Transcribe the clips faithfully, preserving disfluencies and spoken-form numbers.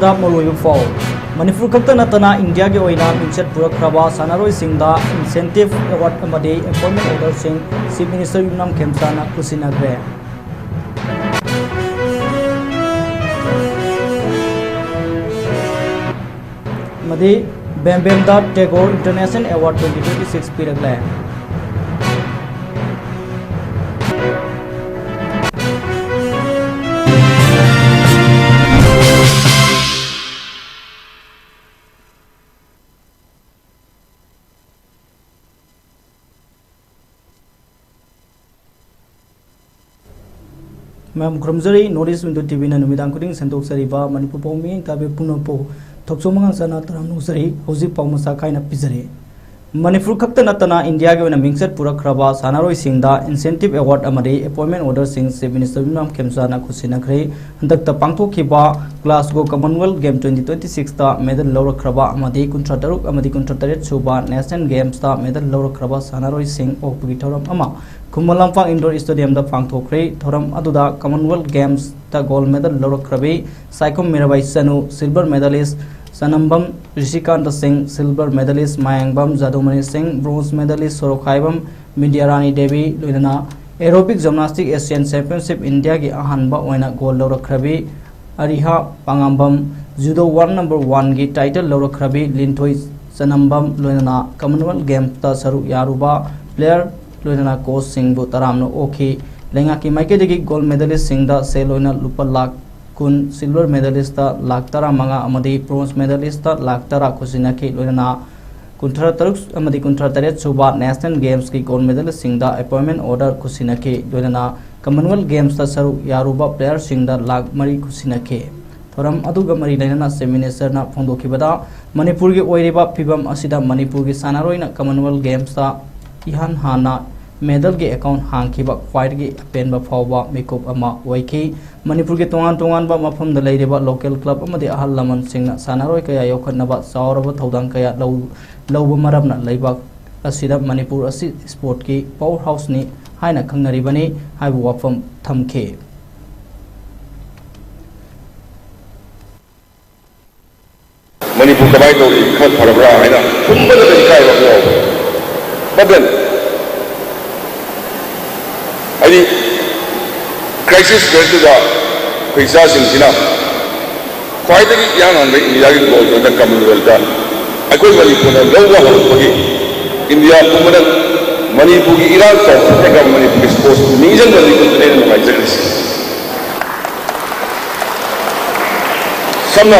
ꯗ ꯃꯔꯨꯑꯣꯏꯕ ꯄꯥꯎ꯫ ꯃꯅꯤꯄꯨꯔ ꯈꯛꯇ ꯅꯠꯇꯅ ꯏꯟꯗꯤꯌꯥꯒꯤ ꯑꯣꯏꯅ ꯃꯤꯡꯆꯠ ꯄꯨꯔꯛꯈ꯭ꯔꯕ ꯁꯥꯟꯅꯔꯣꯏꯁꯤꯡꯗ incentive award ꯑꯃꯗꯤ appointment orderꯁꯤꯡ Chief Minister ꯌꯨꯝꯅꯥꯝ ꯈꯦꯝꯆꯥꯅ ꯈꯨꯠꯁꯤꯟꯅꯈ꯭ꯔꯦ꯫ ꯑꯃꯗꯤ ꯕꯦꯝꯕꯦꯝꯗ Tagore International Award twenty twenty six ꯄꯤꯔꯛꯂꯦ꯫ ꯃꯌꯥꯝ ꯈꯨꯔꯨꯝꯖꯔꯤ꯫ North East Window TVꯅ ꯅꯨꯃꯤꯗꯥꯡ ꯈꯨꯗꯤꯡ ꯁꯟꯗꯣꯛꯆꯔꯤꯕ ꯃꯅꯤꯄꯨꯔ ꯄꯥꯎ ꯃꯤꯠꯌꯦꯡ ꯇꯥꯕꯤꯕ ꯄꯨꯝꯅꯃꯛꯄꯨ ꯊꯣꯛꯆꯣꯝ ꯑꯉꯥꯡ ꯆꯥꯅ ꯇꯔꯥꯝꯅ ꯑꯣꯛꯆꯔꯤ꯫ ꯍꯧꯖꯤꯛ ꯄꯥꯎ ꯃꯁꯥ ꯈꯥꯏꯅ ꯄꯤꯖꯔꯤ꯫ ꯃꯅꯤꯄꯨꯔ ꯈꯛꯇ ꯅꯠꯇꯅ ꯏꯟꯗꯤꯌꯥꯒꯤ ꯑꯣꯏꯅ ꯃꯤꯡꯆꯠ ꯄꯨꯔꯛꯈ꯭ꯔꯕ ꯁꯥꯟꯅꯔꯣꯏꯁꯤꯡꯗ incentive award ꯑꯃꯗꯤ appointment orderꯁꯤꯡ Chief Minister ꯌꯨꯝꯅꯥꯝ ꯈꯦꯝꯆꯥꯅ ꯈꯨꯠꯁꯤꯟꯅꯈ꯭ꯔꯦ꯫ ꯍꯟꯗꯛꯇ ꯄꯥꯡꯊꯣꯛꯈꯤꯕ Glasgow Commonwealth Game twenty twenty sixꯇ medal ꯂꯧꯔꯛꯈ꯭ꯔꯕ ꯑꯃꯗꯤ ꯀꯨꯟꯊ꯭ꯔꯥ ꯇꯔꯨꯛ ꯑꯃꯗꯤ ꯀꯨꯟꯊ꯭ꯔꯥ ꯇꯔꯦꯠ ꯁꯨꯕ National Gamesꯇ medal ꯂꯧꯔꯛꯈ꯭ꯔꯕ ꯁꯥꯟꯅꯔꯣꯏꯁꯤꯡ ꯑꯣꯛꯄꯒꯤ ꯊꯧꯔꯝ ꯑꯃ ꯈꯨꯃꯟ ꯂꯝꯄꯥꯛ Indoor Stadiumꯗ ꯄꯥꯡꯊꯣꯛꯈ꯭ꯔꯦ꯫ ꯊꯧꯔꯝ ꯑꯗꯨꯗ Commonwealth Gamesꯇ gold medal ꯂꯧꯔꯛꯈ꯭ꯔꯕꯤ Saikhom Mirabai Chanu, silver medalist, ꯆꯅꯝꯕꯝ ꯔꯤꯁꯤꯀꯥꯟꯇ ꯁꯤꯡ, silver medalist, ꯃꯥꯌꯥꯡꯕꯝ ꯖꯥꯗꯨꯃꯅꯤ ꯁꯤꯡ, bronze medalist ꯁꯣꯔꯣꯛꯈꯥꯏꯕꯝ ꯕꯤꯟꯗ꯭ꯌꯥꯔꯥꯅꯤ ꯗꯦꯕꯤ, ꯂꯣꯏꯅꯅ Aerobic Gymnastic Asian Championship ꯏꯟꯗꯤꯌꯥꯒꯤ ꯑꯍꯥꯟꯕ ꯑꯣꯏꯅ gold ꯂꯧꯔꯛꯈ꯭ꯔꯕꯤ ꯑꯔꯤꯍꯥ ꯄꯥꯉꯥꯝꯕꯝ, judo world number oneꯒꯤ title ꯂꯧꯔꯛꯈ꯭ꯔꯕꯤ ꯂꯤꯟꯊꯣꯏ ꯆꯅꯝꯕꯝ, ꯂꯣꯏꯅꯅ Commonwealth Gamesꯇ ꯁꯔꯨꯛ ꯌꯥꯔꯨꯕ player, ꯂꯣꯏꯅꯅ coachꯁꯤꯡꯕꯨ ꯇꯔꯥꯝꯅ ꯑꯣꯛꯈꯤ꯫ ꯂꯩꯉꯥꯛꯀꯤ ꯃꯥꯏꯀꯩꯗꯒꯤ gold medalistꯁꯤꯡꯗ ꯁꯦꯜ ꯑꯣꯏꯅ ꯂꯨꯄꯥ ꯂꯥꯈ ꯀꯨꯟ, silver medalistꯇ ꯂꯥꯈ ꯇꯔꯥꯃꯉꯥ ꯑꯃꯗꯤ bronze medalistꯇ ꯂꯥꯈ ꯇꯔꯥ ꯈꯨꯠꯁꯤꯟꯅꯈꯤ꯫ ꯂꯣꯏꯅꯅ ꯀꯨꯟꯊ꯭ꯔꯥ ꯇꯔꯨꯛ ꯑꯃꯗꯤ ꯀꯨꯟꯊ꯭ꯔꯥ ꯇꯔꯦꯠ ꯁꯨꯕ National Gamesꯀꯤ gold medalistꯁꯤꯡꯗ appointment order ꯈꯨꯠꯁꯤꯟꯅꯈꯤ꯫ ꯂꯣꯏꯅꯅ Commonwealth Gamesꯇ ꯁꯔꯨꯛ ꯌꯥꯔꯨꯕ playerꯁꯤꯡꯗ ꯂꯥꯈ ꯃꯔꯤ ꯈꯨꯠꯁꯤꯟꯅꯈꯤ꯫ ꯊꯧꯔꯝ ꯑꯗꯨꯒ ꯃꯔꯤ ꯂꯩꯅꯅ Chief Ministerꯅ ꯐꯣꯡꯗꯣꯛꯈꯤꯕꯗ, ꯃꯅꯤꯄꯨꯔꯒꯤ ꯑꯣꯏꯔꯤꯕ ꯐꯤꯕꯝ ꯑꯁꯤꯗ ꯃꯅꯤꯄꯨꯔꯒꯤ ꯁꯥꯟꯅꯔꯣꯏꯅ Commonwealth Gamesꯇ ꯏꯍꯥꯟ ꯍꯥꯟꯅ medalꯒꯤ account ꯍꯥꯡꯈꯤꯕ ꯈ꯭ꯋꯥꯏꯗꯒꯤ ꯑꯄꯦꯟꯕ ꯐꯥꯎꯕ ꯃꯤꯀꯨꯞ ꯑꯃ ꯑꯣꯏꯈꯤ꯫ ꯃꯅꯤꯄꯨꯔꯒꯤ ꯇꯣꯉꯥꯟ ꯇꯣꯉꯥꯟꯕ ꯃꯐꯝꯗ ꯂꯩꯔꯤꯕ local club ꯑꯃꯗꯤ ꯑꯍꯜ ꯂꯃꯟꯁꯤꯡꯅ ꯁꯥꯟꯅꯔꯣꯏ ꯀꯌꯥ ꯌꯣꯛꯈꯠꯅꯕ ꯆꯥꯎꯔꯕ ꯊꯧꯗꯥꯡ ꯀꯌꯥ ꯂꯧ-, ꯂꯧꯕ ꯃꯔꯝꯅ ꯂꯩꯕꯥꯛ ꯑꯁꯤꯗ ꯃꯅꯤꯄꯨꯔ ꯑꯁꯤ sportꯀꯤ power houseꯅꯤ ꯍꯥꯏꯅ ꯈꯪꯅꯔꯤꯕꯅꯤ ꯍꯥꯏꯕ ꯋꯥꯐꯝ ꯊꯝꯈꯤ꯫ ꯃꯅꯤꯄꯨꯔ ꯀꯃꯥꯏꯅ ꯇꯧꯔꯤ, ꯈꯔ ꯐꯔꯕ꯭ꯔꯥ ꯍꯥꯏꯅ ꯈꯨꯝꯕꯗꯗ ꯏꯀꯥꯏꯕ ꯑꯃ ꯌꯥꯎꯕ꯫ But then, ꯍꯥꯏꯗꯤ, crisis periodꯇꯨꯗ ꯑꯩꯈꯣꯏ ꯏꯆꯥꯁꯤꯡꯁꯤꯅ ꯈ꯭ꯋꯥꯏꯗꯒꯤ ꯏꯍꯥꯟ ꯍꯥꯟꯕ ꯏꯟꯗꯤꯌꯥꯒꯤ ꯒꯣꯜ ꯆꯣꯟꯗ ꯀꯃꯟꯋꯦꯜꯊꯇ ꯑꯩꯈꯣꯏ ꯃꯅꯤꯄꯨꯔꯅ ꯂꯧꯕ ꯍꯧꯔꯛꯄꯒꯤ ꯏꯟꯗꯤꯌꯥ ꯄꯨꯝꯕꯅ ꯃꯅꯤꯄꯨꯔꯒꯤ ꯏꯔꯥꯡ ꯆꯥꯎꯊꯣꯛꯈ꯭ꯔꯒ ꯃꯅꯤꯄꯨꯔꯒꯤ ꯁ꯭ꯄꯣꯔꯠꯁ ꯅꯤꯡꯁꯤꯡꯕ ꯅꯨꯃꯤꯠꯇꯨꯅ ꯑꯩꯅ ꯅꯨꯡꯉꯥꯏꯖꯔꯤꯁꯦ꯫ ꯁꯝꯅ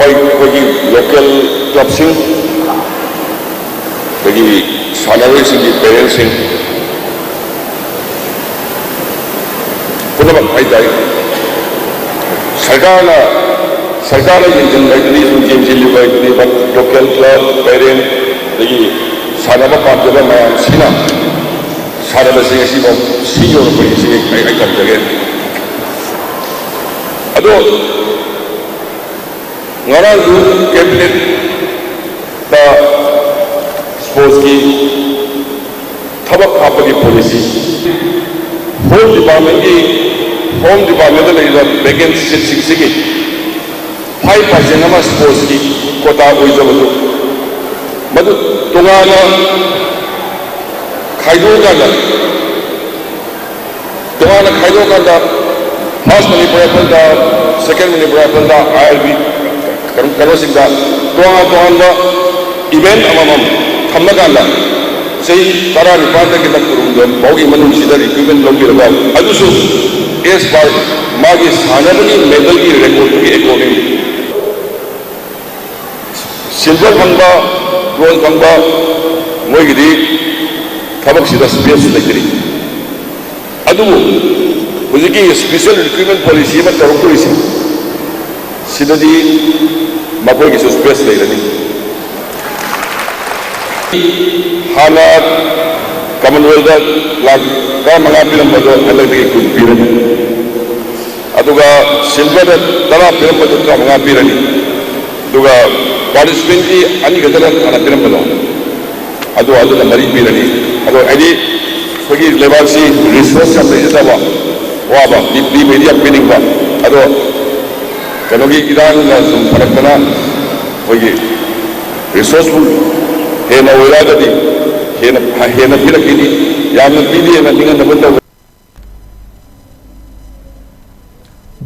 ꯑꯩꯈꯣꯏ, ꯑꯩꯈꯣꯏꯒꯤ ꯂꯣꯀꯦꯜ ꯀ꯭ꯂꯕꯁꯤꯡ, ꯑꯗꯒꯤ ꯁꯥꯟꯅꯔꯣꯏꯁꯤꯡꯒꯤ ꯄꯦꯔꯦꯟꯁꯁꯤꯡ ꯄꯨꯝꯅꯃꯛ ꯍꯥꯏꯇꯥꯔꯦ, ꯁꯔꯀꯥꯔꯅ, ꯁꯔꯀꯥꯔꯅ ꯌꯦꯡꯁꯤꯟꯕ ꯍꯥꯏꯗꯨꯅꯤ, ꯁꯨꯝ ꯌꯦꯡꯁꯤꯜꯂꯤꯕ ꯍꯥꯏꯗꯨꯅꯤ, but ꯂꯣꯀꯦꯜ ꯀ꯭ꯂꯕ, ꯄꯦꯔꯦꯟ, ꯑꯗꯒꯤ ꯁꯥꯟꯅꯕ ꯄꯥꯝꯖꯕ ꯃꯌꯥꯝꯁꯤꯅ ꯁꯥꯟꯅꯕꯁꯤꯡ ꯑꯁꯤꯐꯥꯎ ꯁꯤ ꯌꯧꯔꯛꯄꯅꯤ, ꯁꯤ ꯑꯩ, ꯑꯩ ꯊꯝꯖꯒꯦ꯫ ꯑꯗꯣ ꯉꯔꯥꯡꯗꯨ ꯀꯦꯕꯤꯅꯦꯠꯇ ꯁ꯭ꯄꯣꯔꯠꯁꯀꯤ ꯊꯕꯛ ꯍꯥꯞꯄꯒꯤ ꯄꯣꯂꯤꯁꯤ, ꯍꯣꯝ ꯗꯤꯄꯥꯔꯠꯃꯦꯟꯒꯤ, ꯍꯣꯝ ꯗꯤꯄꯥꯔꯠꯃꯦꯟꯗ ꯂꯩꯔꯤꯕ ꯚꯦꯀꯦꯟ ꯁꯤꯠꯁꯤꯡꯁꯤꯒꯤ ꯐꯥꯏꯚ ꯄꯥꯔꯁꯦꯟ ꯑꯃ ꯁ꯭ꯄꯣꯔꯠꯁꯀꯤ ꯀꯣꯇꯥ ꯑꯣꯏꯖꯕꯗꯨ, ꯃꯗꯨ ꯇꯣꯉꯥꯟꯅ ꯈꯥꯏꯗꯣꯛꯑꯀꯥꯟꯗ, ꯇꯣꯉꯥꯟꯅ ꯈꯥꯏꯗꯣꯛꯑꯀꯥꯟꯗ, ꯐꯥꯔꯁ ꯃꯅꯤꯄꯨꯔ ꯔꯥꯏꯐꯜꯗ, ꯁꯦꯀꯦꯟ ꯃꯅꯤꯄꯨꯔ ꯔꯥꯏꯐꯜꯗ, ꯑꯥꯏ ꯑꯥꯔ ꯕꯤ, ꯀꯩꯅꯣ, ꯀꯩꯅꯣꯁꯤꯡꯗ ꯇꯣꯉꯥꯟ ꯇꯣꯉꯥꯟꯕ ꯏꯚꯦꯟꯠ ꯑꯃꯃꯝ ꯊꯝꯃꯀꯥꯟꯗ, ꯆꯍꯤ ꯇꯔꯥꯅꯤꯄꯥꯜꯗꯒꯤꯅ ꯀꯨꯟꯍꯨꯝꯗꯣꯏ ꯐꯥꯎꯒꯤ ꯃꯅꯨꯡꯁꯤꯗ ꯔꯤꯀ꯭ꯔꯨꯠꯃꯦꯟ ꯂꯧꯕꯤꯔꯒ, ꯑꯗꯨꯁꯨ as per ꯃꯥꯒꯤ ꯁꯥꯟꯅꯕꯒꯤ ꯃꯦꯗꯜꯒꯤ ꯔꯦꯀꯣꯔꯠꯇꯨꯒꯤ accordingly꯫ ꯁꯤꯜꯚꯔ ꯐꯪꯕ, ꯕ꯭ꯔꯣꯟꯖ ꯐꯪꯕ, ꯃꯣꯏꯒꯤꯗꯤ ꯊꯕꯛꯁꯤꯗ ꯁ꯭ꯄꯦꯁ ꯂꯩꯇ꯭ꯔꯤ꯫ ꯑꯗꯨꯕꯨ ꯍꯧꯖꯤꯛꯀꯤ ꯁ꯭ꯄꯦꯁꯦꯜ ꯔꯤꯀ꯭ꯔꯨꯠꯃꯦꯟ ꯄꯣꯂꯤꯁꯤ ꯑꯃ ꯇꯧꯔꯛꯇꯣꯔꯤꯁꯦ, ꯁꯤꯗꯗꯤ ꯃꯈꯣꯏꯒꯤꯁꯨ ꯁ꯭ꯄꯦꯁ ꯂꯩꯔꯅꯤ꯫ ꯍꯥꯟꯅ ꯀꯃꯟꯋꯦꯜꯊꯇ ꯂꯥꯈ ꯇꯔꯥꯃꯉꯥ ꯄꯤꯔꯝꯕꯗꯣ ꯍꯟꯗꯛꯇꯒꯤ ꯀꯨꯟ ꯄꯤꯔꯅꯤ꯫ ꯑꯗꯨꯒ ꯁꯤꯜꯚꯔꯗ ꯇꯔꯥ ꯄꯤꯔꯝꯕꯗꯣ ꯇꯔꯥꯃꯉꯥ ꯄꯤꯔꯅꯤ꯫ ꯑꯗꯨꯒ ꯄꯥꯔꯇꯤꯁꯤꯄꯦꯟꯒꯤ ꯑꯅꯤ ꯈꯛꯇꯅ ꯍꯥꯟꯅ ꯄꯤꯔꯝꯕꯗꯣ, ꯑꯗꯣ ꯑꯗꯨꯅ ꯃꯔꯤ ꯄꯤꯔꯅꯤ꯫ ꯑꯗꯣ ꯍꯥꯏꯗꯤ ꯑꯩꯈꯣꯏꯒꯤ ꯂꯩꯕꯥꯛꯁꯤ ꯔꯤꯁꯣꯔꯁ ꯌꯥꯝ ꯂꯩꯖꯗꯕ, ꯋꯥꯕ, ꯃꯤ, ꯃꯤ ꯃꯩꯗꯤ ꯌꯥꯝ ꯄꯤꯅꯤꯡꯕ, ꯑꯗꯣ ꯀꯩꯅꯣꯒꯤ ꯏꯔꯥꯡꯅ ꯁꯨꯝ ꯐꯔꯛꯇꯅ ꯑꯩꯈꯣꯏꯒꯤ ꯔꯤꯁꯣꯔꯁꯐꯨꯜ ꯍꯦꯟꯅ ꯑꯣꯏꯔꯛꯑꯒꯗꯤ ꯍꯦꯟꯅ, ꯍꯦꯟꯅ ꯄꯤꯔꯛꯈꯤꯅꯤ꯫ ꯌꯥꯝꯅ ꯄꯤꯗꯦꯅ ꯅꯤꯡꯍꯟꯅꯕ ꯇꯧꯒꯅꯨ꯫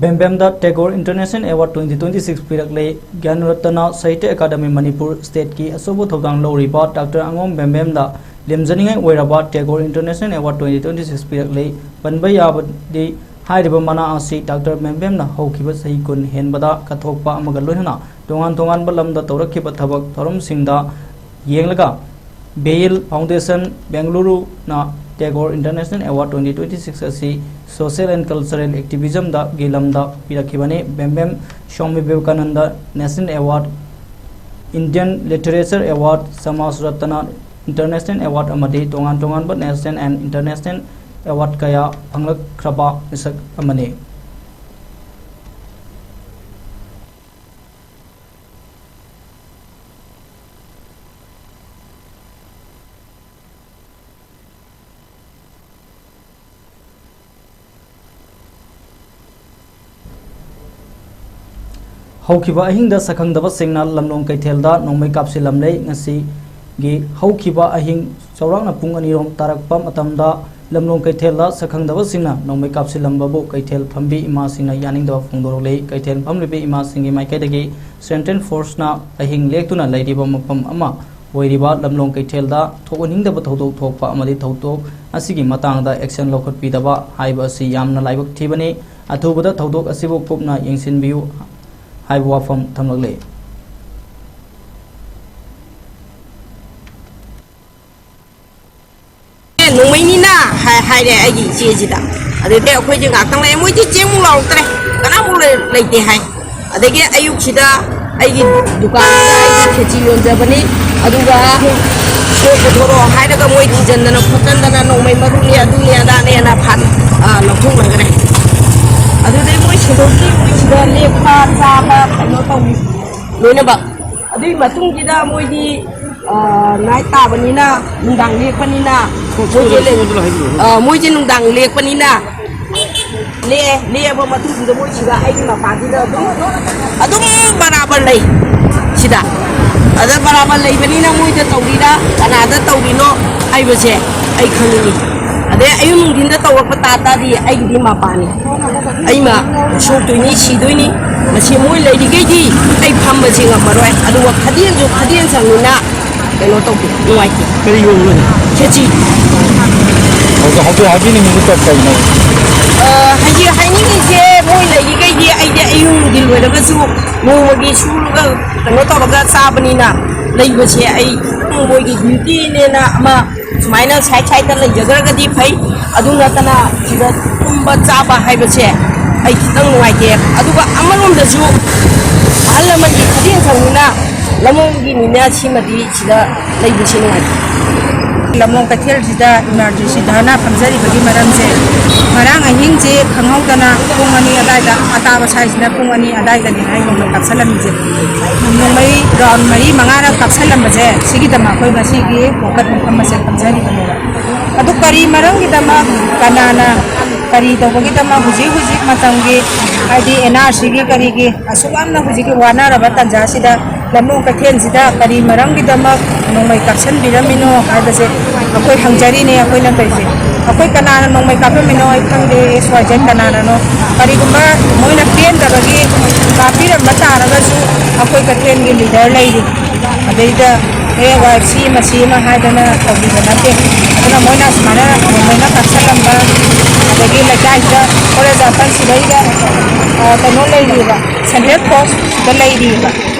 ꯕꯦꯝꯕꯦꯝꯗ Tagore international award twenty twenty six ꯄꯤꯔꯛꯂꯦ꯫ ꯒ꯭ꯌꯥꯟ ꯔꯠꯇꯅ ꯁꯥꯍꯤꯇ꯭ꯌ ꯑꯦꯀꯥꯗꯃꯤ ꯃꯅꯤꯄꯨꯔ ꯁ꯭ꯇꯦꯠꯀꯤ ꯑꯆꯧꯕ ꯊꯧꯗꯥꯡ ꯂꯧꯔꯤꯕ ꯗꯥꯛꯇꯔ ꯑꯉꯣꯝ ꯕꯦꯝꯕꯦꯝꯗ ꯂꯦꯝꯖꯅꯤꯡꯉꯥꯏ ꯑꯣꯏꯔꯕ Tagore international award twenty twenty six ꯄꯤꯔꯛꯂꯦ꯫ ꯄꯟꯕ ꯌꯥꯕꯗꯤ ꯍꯥꯏꯔꯤꯕ ꯃꯅꯥ ꯑꯁꯤ ꯗꯥꯛꯇꯔ ꯕꯦꯝꯕꯦꯝꯅ ꯍꯧꯈꯤꯕ ꯆꯍꯤ ꯀꯨꯟ ꯍꯦꯟꯕꯗ ꯀꯠꯊꯣꯛꯄ ꯑꯃꯒ ꯂꯣꯏꯅꯅ ꯇꯣꯉꯥꯟ ꯇꯣꯉꯥꯟꯕ ꯂꯝꯗ ꯇꯧꯔꯛꯈꯤꯕ ꯊꯕꯛ ꯊꯧꯔꯝꯁꯤꯡꯗ ꯌꯦꯡꯂꯒ ꯕꯦꯌꯤꯜ ꯐꯥꯎꯟꯗꯦꯁꯟ ꯕꯦꯡꯒꯂꯨꯔꯨꯅ Tagore international award twenty twenty six ꯑꯁꯤ ꯁꯣꯁꯤꯌꯦꯜ ꯑꯦꯟ ꯀꯜꯆꯔꯦꯜ ꯑꯦꯛꯇꯤꯚꯤꯖꯝꯗꯒꯤ ꯂꯝꯗ ꯄꯤꯔꯛꯈꯤꯕꯅꯤ꯫ Bembem Swami Vivekananda national award, Indian literature award, Samaj Rattan international award ꯑꯃꯗꯤ ꯇꯣꯉꯥꯟ ꯇꯣꯉꯥꯟꯕ ꯅꯦꯁꯅꯦꯜ ꯑꯦꯟ ꯏꯟꯇꯔꯅꯦꯁꯅꯦꯜ ꯑꯦꯋꯥꯔꯗ ꯀꯌꯥ ꯐꯪꯂꯛꯈ꯭ꯔꯕ ꯃꯤꯁꯛ ꯑꯃꯅꯤ꯫ ꯍꯧꯈꯤꯕ ꯑꯍꯤꯡꯗ ꯁꯛꯈꯪꯗꯕꯁꯤꯡꯅ ꯂꯝꯂꯣꯡ ꯀꯩꯊꯦꯜꯗ ꯅꯣꯡꯃꯩ ꯀꯥꯞꯁꯤꯜꯂꯝꯂꯦ꯫ ꯉꯁꯤꯒꯤ ꯍꯧꯈꯤꯕ ꯑꯍꯤꯡ ꯆꯥꯎꯔꯥꯛꯅ ꯄꯨꯡ ꯑꯅꯤꯔꯣꯝ ꯇꯥꯔꯛꯄ ꯃꯇꯝꯗ ꯂꯝꯂꯣꯡ ꯀꯩꯊꯦꯜꯗ ꯁꯛꯈꯪꯗꯕꯁꯤꯡꯅ ꯅꯣꯡꯃꯩ ꯀꯥꯞꯁꯤꯜꯂꯝꯕꯕꯨ ꯀꯩꯊꯦꯜ ꯐꯝꯕꯤ ꯏꯃꯥꯁꯤꯡꯅ ꯌꯥꯅꯤꯡꯗꯕ ꯐꯣꯡꯗꯣꯔꯛꯂꯤ꯫ ꯀꯩꯊꯦꯜ ꯐꯝꯂꯤꯕ ꯏꯃꯥꯁꯤꯡꯒꯤ ꯃꯥꯏꯀꯩꯗꯒꯤ ꯁꯦꯟꯇ꯭ꯔꯦꯜ ꯐꯣꯔꯁꯅ ꯑꯍꯤꯡ ꯂꯦꯛꯇꯨꯅ ꯂꯩꯔꯤꯕ ꯃꯐꯝ ꯑꯃ ꯑꯣꯏꯔꯤꯕ ꯂꯝꯂꯣꯡ ꯀꯩꯊꯦꯜꯗ ꯊꯣꯛꯍꯟꯅꯤꯡꯗꯕ ꯊꯧꯗꯣꯛ ꯊꯣꯛꯄ ꯑꯃꯗꯤ ꯊꯧꯗꯣꯛ ꯑꯁꯤꯒꯤ ꯃꯇꯥꯡꯗ ꯑꯦꯛꯁꯟ ꯂꯧꯈꯠꯄꯤꯗꯕ ꯍꯥꯏꯕ ꯑꯁꯤ ꯌꯥꯝꯅ ꯂꯥꯏꯕꯛ ꯊꯤꯕꯅꯤ꯫ ꯑꯊꯨꯕꯗ ꯊꯧꯗꯣꯛ ꯑꯁꯤꯕꯨ ꯀꯨꯞꯅ ꯌꯦꯡꯁꯤꯟꯕꯤꯌꯨ ꯍꯥꯏꯕ ꯋꯥꯐꯝ ꯊꯝꯂꯛꯂꯤ꯫ ꯅꯣꯡꯃꯩꯅꯤꯅ ꯍꯥꯏ-, ꯍꯥꯏꯔꯦ ꯑꯩꯒꯤ ꯏꯆꯦꯁꯤꯗ꯫ ꯑꯗꯨꯗꯩ ꯑꯩꯈꯣꯏꯁꯦ ꯉꯥꯏꯍꯥꯛꯇꯪ ꯂꯩ, ꯃꯣꯏꯗꯤ ꯆꯦꯡꯃꯨꯛ ꯂꯥꯎꯔꯛꯇ꯭ꯔꯦ, ꯀꯅꯥꯃꯨꯛ ꯂꯩ-, ꯂꯩꯇꯦ ꯍꯥꯏ꯫ ꯑꯗꯒꯤ ꯑꯌꯨꯛꯁꯤꯗ ꯑꯩꯒꯤ ꯗꯨꯀꯥꯟꯗꯨꯗ ꯑꯩꯒꯤ ꯈꯦꯆꯤ ꯌꯣꯟꯖꯕꯅꯤ, ꯑꯗꯨꯒ ꯁꯣꯛ ꯄꯨꯊꯣꯔꯛꯑꯣ ꯍꯥꯏꯔꯒ ꯃꯣꯏ ꯊꯤꯖꯤꯟꯗꯅ ꯈꯣꯠꯆꯟꯗꯅ ꯅꯣꯡꯃꯩ ꯃꯔꯨꯅꯤ ꯑꯗꯨꯅꯤ ꯑꯗꯥꯅꯦꯅ ꯐꯥ-, ꯑ, ꯂꯧꯊꯣꯛꯅꯈ꯭ꯔꯦ꯫ ꯑꯗꯨꯗꯩ ꯃꯣꯏ ꯁꯦꯀ꯭ꯌꯨꯔꯤꯇꯤ ꯃꯣꯏꯁꯤꯗ ꯂꯦꯞꯄ ꯆꯥꯕ ꯀꯩꯅꯣ ꯇꯧꯏ ꯂꯣꯏꯅꯃꯛ꯫ ꯑꯗꯨꯒꯤ ꯃꯇꯨꯡꯁꯤꯗ ꯃꯣꯏꯗꯤ, ꯑ, ꯅꯥꯏꯠ ꯇꯥꯕꯅꯤꯅ, ꯅꯨꯡꯗꯥꯡ ꯂꯦꯛꯄꯅꯤꯅ, ꯃꯣꯏꯁꯦ ꯂꯩ-, ꯑ, ꯃꯣꯏꯁꯦ ꯅꯨꯡꯗꯥꯡ ꯂꯦꯛꯄꯅꯤꯅ, ꯂꯦꯛꯑꯦ꯫ ꯂꯦꯛꯑꯕ ꯃꯇꯨꯡꯁꯤꯗ ꯃꯣꯏ ꯁꯤꯗ ꯑꯩꯒꯤ ꯃꯄꯥꯁꯤꯗ ꯑꯗꯨꯝ, ꯑꯗꯨꯝ ꯕꯔꯥꯕꯔ ꯂꯩ ꯁꯤꯗ꯫ ꯑꯗ ꯕꯔꯥꯕꯔ ꯂꯩꯕꯅꯤꯅ ꯃꯣꯏꯗ ꯇꯧꯔꯤꯔꯥ, ꯀꯅꯥꯗ ꯇꯧꯔꯤꯅꯣ ꯍꯥꯏꯕꯁꯦ ꯑꯩ ꯈꯪꯅꯤꯡꯉꯤ꯫ ꯑꯗꯩ ꯑꯌꯨꯛ ꯅꯨꯡꯊꯤꯟꯗ ꯇꯧꯔꯛꯄ ꯇꯥ ꯇꯥꯔꯗꯤ ꯑꯩꯒꯤꯗꯤ ꯃꯄꯥꯅꯤ, ꯑꯩꯃ ꯁꯣꯛꯇꯣꯏꯅꯤ, ꯁꯤꯗꯣꯏꯅꯤ꯫ ꯃꯁꯤ ꯃꯣꯏ ꯂꯩꯔꯤꯈꯩꯗꯤ ꯑꯩ ꯐꯝꯕꯁꯦ ꯉꯝꯃꯔꯣꯏ꯫ ꯑꯗꯨꯒ ꯈꯗꯦꯟꯁꯨ ꯈꯗꯦꯟ ꯁꯪꯅꯤꯅ ꯀꯩꯅꯣ ꯇꯧꯗꯦ, ꯅꯨꯡꯉꯥꯏꯇꯦ꯫ ꯀꯔꯤ ꯌꯣꯜꯂꯣꯏꯅꯣ? ꯈꯦꯆꯤ꯫ ꯍꯧꯖꯤꯛ, ꯍꯧꯖꯤꯛ ꯍꯥꯏꯕꯤꯅꯤꯡꯉꯤꯗꯨ ꯀ-, ꯀꯩꯅꯣ? ꯑ, ꯍꯥꯏꯗꯤ ꯍꯥꯏꯅꯤꯡꯉꯤꯁꯦ, ꯃꯣꯏ ꯂꯩꯔꯤꯈꯩꯗꯤ ꯑꯩꯗꯤ ꯑꯌꯨꯛ ꯅꯨꯡꯊꯤꯜ ꯑꯣꯏꯔꯒꯁꯨ ꯅꯣꯡꯃꯒꯤ ꯁꯨꯔꯒ ꯀꯩꯅꯣ ꯇꯧꯔꯒ ꯆꯥꯕꯅꯤꯅ, ꯂꯩꯕꯁꯦ ꯑꯩ ꯃꯣꯏꯒꯤ ꯗ꯭ꯌꯨꯇꯤꯅꯦꯅ ꯑꯃ ꯁꯨꯃꯥꯏꯅ ꯁꯥꯏꯠ ꯁꯥꯏꯠꯇ ꯂꯩꯖꯈ꯭ꯔꯒꯗꯤ ꯐꯩ꯫ ꯑꯗꯨ ꯅꯠꯇꯅ ꯁꯤꯗ ꯇꯨꯝꯕ ꯆꯥꯕ ꯍꯥꯏꯕꯁꯦ ꯑꯩ ꯈꯤꯇꯪ ꯅꯨꯡꯉꯥꯏꯇꯦ꯫ ꯑꯗꯨꯒ ꯑꯃꯔꯣꯝꯗꯁꯨ ꯑꯍꯜ ꯂꯃꯟꯒꯤ ꯈꯨꯗꯤꯡ ꯈꯪꯅ ꯂꯝꯂꯣꯡꯒꯤ ꯃꯤꯅ ꯁꯤꯃꯗꯤ ꯁꯤꯗ ꯂꯩꯕꯁꯤ ꯅꯨꯡꯉꯥꯏꯇꯦ꯫ ꯂꯝꯂꯣꯡ ꯀꯩꯊꯦꯜꯁꯤꯗ ꯏꯃꯥꯔꯖꯦꯟꯁꯤ ꯙꯔꯅꯥ ꯐꯝꯖꯔꯤꯕꯒꯤ ꯃꯔꯝꯁꯦ, ꯉꯔꯥꯡ ꯑꯍꯤꯡꯁꯦ ꯈꯪꯍꯧꯗꯅ ꯄꯨꯡ ꯑꯅꯤ ꯑꯗꯥꯏꯗ, ꯑꯇꯥꯕ ꯁ꯭ꯋꯥꯏꯁꯤꯅ ꯄꯨꯡ ꯑꯅꯤ ꯑꯗꯥꯏꯗꯅꯤ ꯍꯥꯏ ꯅꯣꯡꯃꯩ ꯀꯥꯞꯁꯜꯂꯝꯃꯤꯁꯦ꯫ ꯅꯣꯡꯃꯩ ꯔꯥꯎꯟ ꯃꯔꯤ ꯃꯉꯥꯔꯛ ꯀꯥꯞꯁꯜꯂꯝꯕꯁꯦ, ꯁꯤꯒꯤꯗꯃꯛ ꯑꯩꯈꯣꯏ ꯉꯁꯤꯒꯤ ꯋꯥꯀꯠ ꯃꯐꯝ ꯑꯁꯦ ꯐꯝꯖꯔꯤꯕꯅꯦꯕ꯫ ꯑꯗꯨ ꯀꯔꯤ ꯃꯔꯝꯒꯤꯗꯃꯛ, ꯀꯅꯥꯅ, ꯀꯔꯤ ꯇꯧꯕꯒꯤꯗꯃꯛ ꯍꯧꯖꯤꯛ ꯍꯧꯖꯤꯛ ꯃꯇꯝꯒꯤ, ꯍꯥꯏꯗꯤ ꯑꯦꯟ ꯑꯥꯔ ꯁꯤꯒꯤ ꯀꯔꯤꯒꯤ ꯑꯁꯨꯛ ꯌꯥꯝꯅ ꯍꯧꯖꯤꯛꯀꯤ ꯋꯥꯅꯔꯕ ꯇꯥꯟꯖꯥꯁꯤꯗ ꯂꯝꯂꯣꯡ ꯀꯩꯊꯦꯜꯁꯤꯗ ꯀꯔꯤ ꯃꯔꯝꯒꯤꯗꯃꯛ ꯅꯣꯡꯃꯩ ꯀꯥꯞꯁꯤꯟꯕꯤꯔꯝꯃꯤꯅꯣ ꯍꯥꯏꯕꯁꯦ ꯑꯩꯈꯣꯏ ꯍꯪꯖꯔꯤꯅꯦ꯫ ꯑꯩꯈꯣꯏꯅ ꯀꯩꯁꯦ, ꯑꯩꯈꯣꯏ ꯀꯅꯥꯅ ꯅꯣꯡꯃꯩ ꯀꯥꯞꯄꯝꯃꯤꯅꯣ ꯑꯩ ꯈꯪꯗꯦ, ꯑꯦꯛꯁ ꯋꯥꯏ ꯖꯦꯠ ꯀꯅꯥꯅꯅꯣ꯫ ꯀꯔꯤꯒꯨꯝꯕ ꯃꯣꯏꯅ ꯄꯦꯟꯗꯕꯒꯤ ꯀꯥꯞꯄꯤꯔꯝꯕ ꯇꯥꯔꯒꯁꯨ ꯑꯩꯈꯣꯏ ꯀꯩꯊꯦꯜꯒꯤ ꯂꯤꯗꯔ ꯂꯩꯔꯤ꯫ ꯑꯗꯩꯗ ꯑꯦ ꯋꯥꯏ ꯁꯤ ꯑꯃ ꯁꯤ ꯑꯃ ꯍꯥꯏꯗꯅ ꯇꯧꯕꯤꯕ ꯅꯠꯇꯦ꯫ ꯑꯗꯨꯅ ꯃꯣꯏꯅ ꯁꯨꯃꯥꯏꯅ ꯅꯣꯡꯃꯩꯅ ꯀꯥꯞꯁꯤꯜꯂꯝꯕ, ꯑꯗꯒꯤ ꯂꯩꯀꯥꯏꯁꯤꯗ, ꯐꯣꯔ ꯑꯦꯛꯖꯥꯝꯄꯜ, ꯁꯤꯗꯩꯗ, ꯑ, ꯀꯩꯅꯣ ꯂꯩꯔꯤꯕ, ꯁꯦꯟꯇ꯭ꯔꯦꯜ ꯐꯣꯔꯁꯇ ꯂꯩꯔꯤꯕ,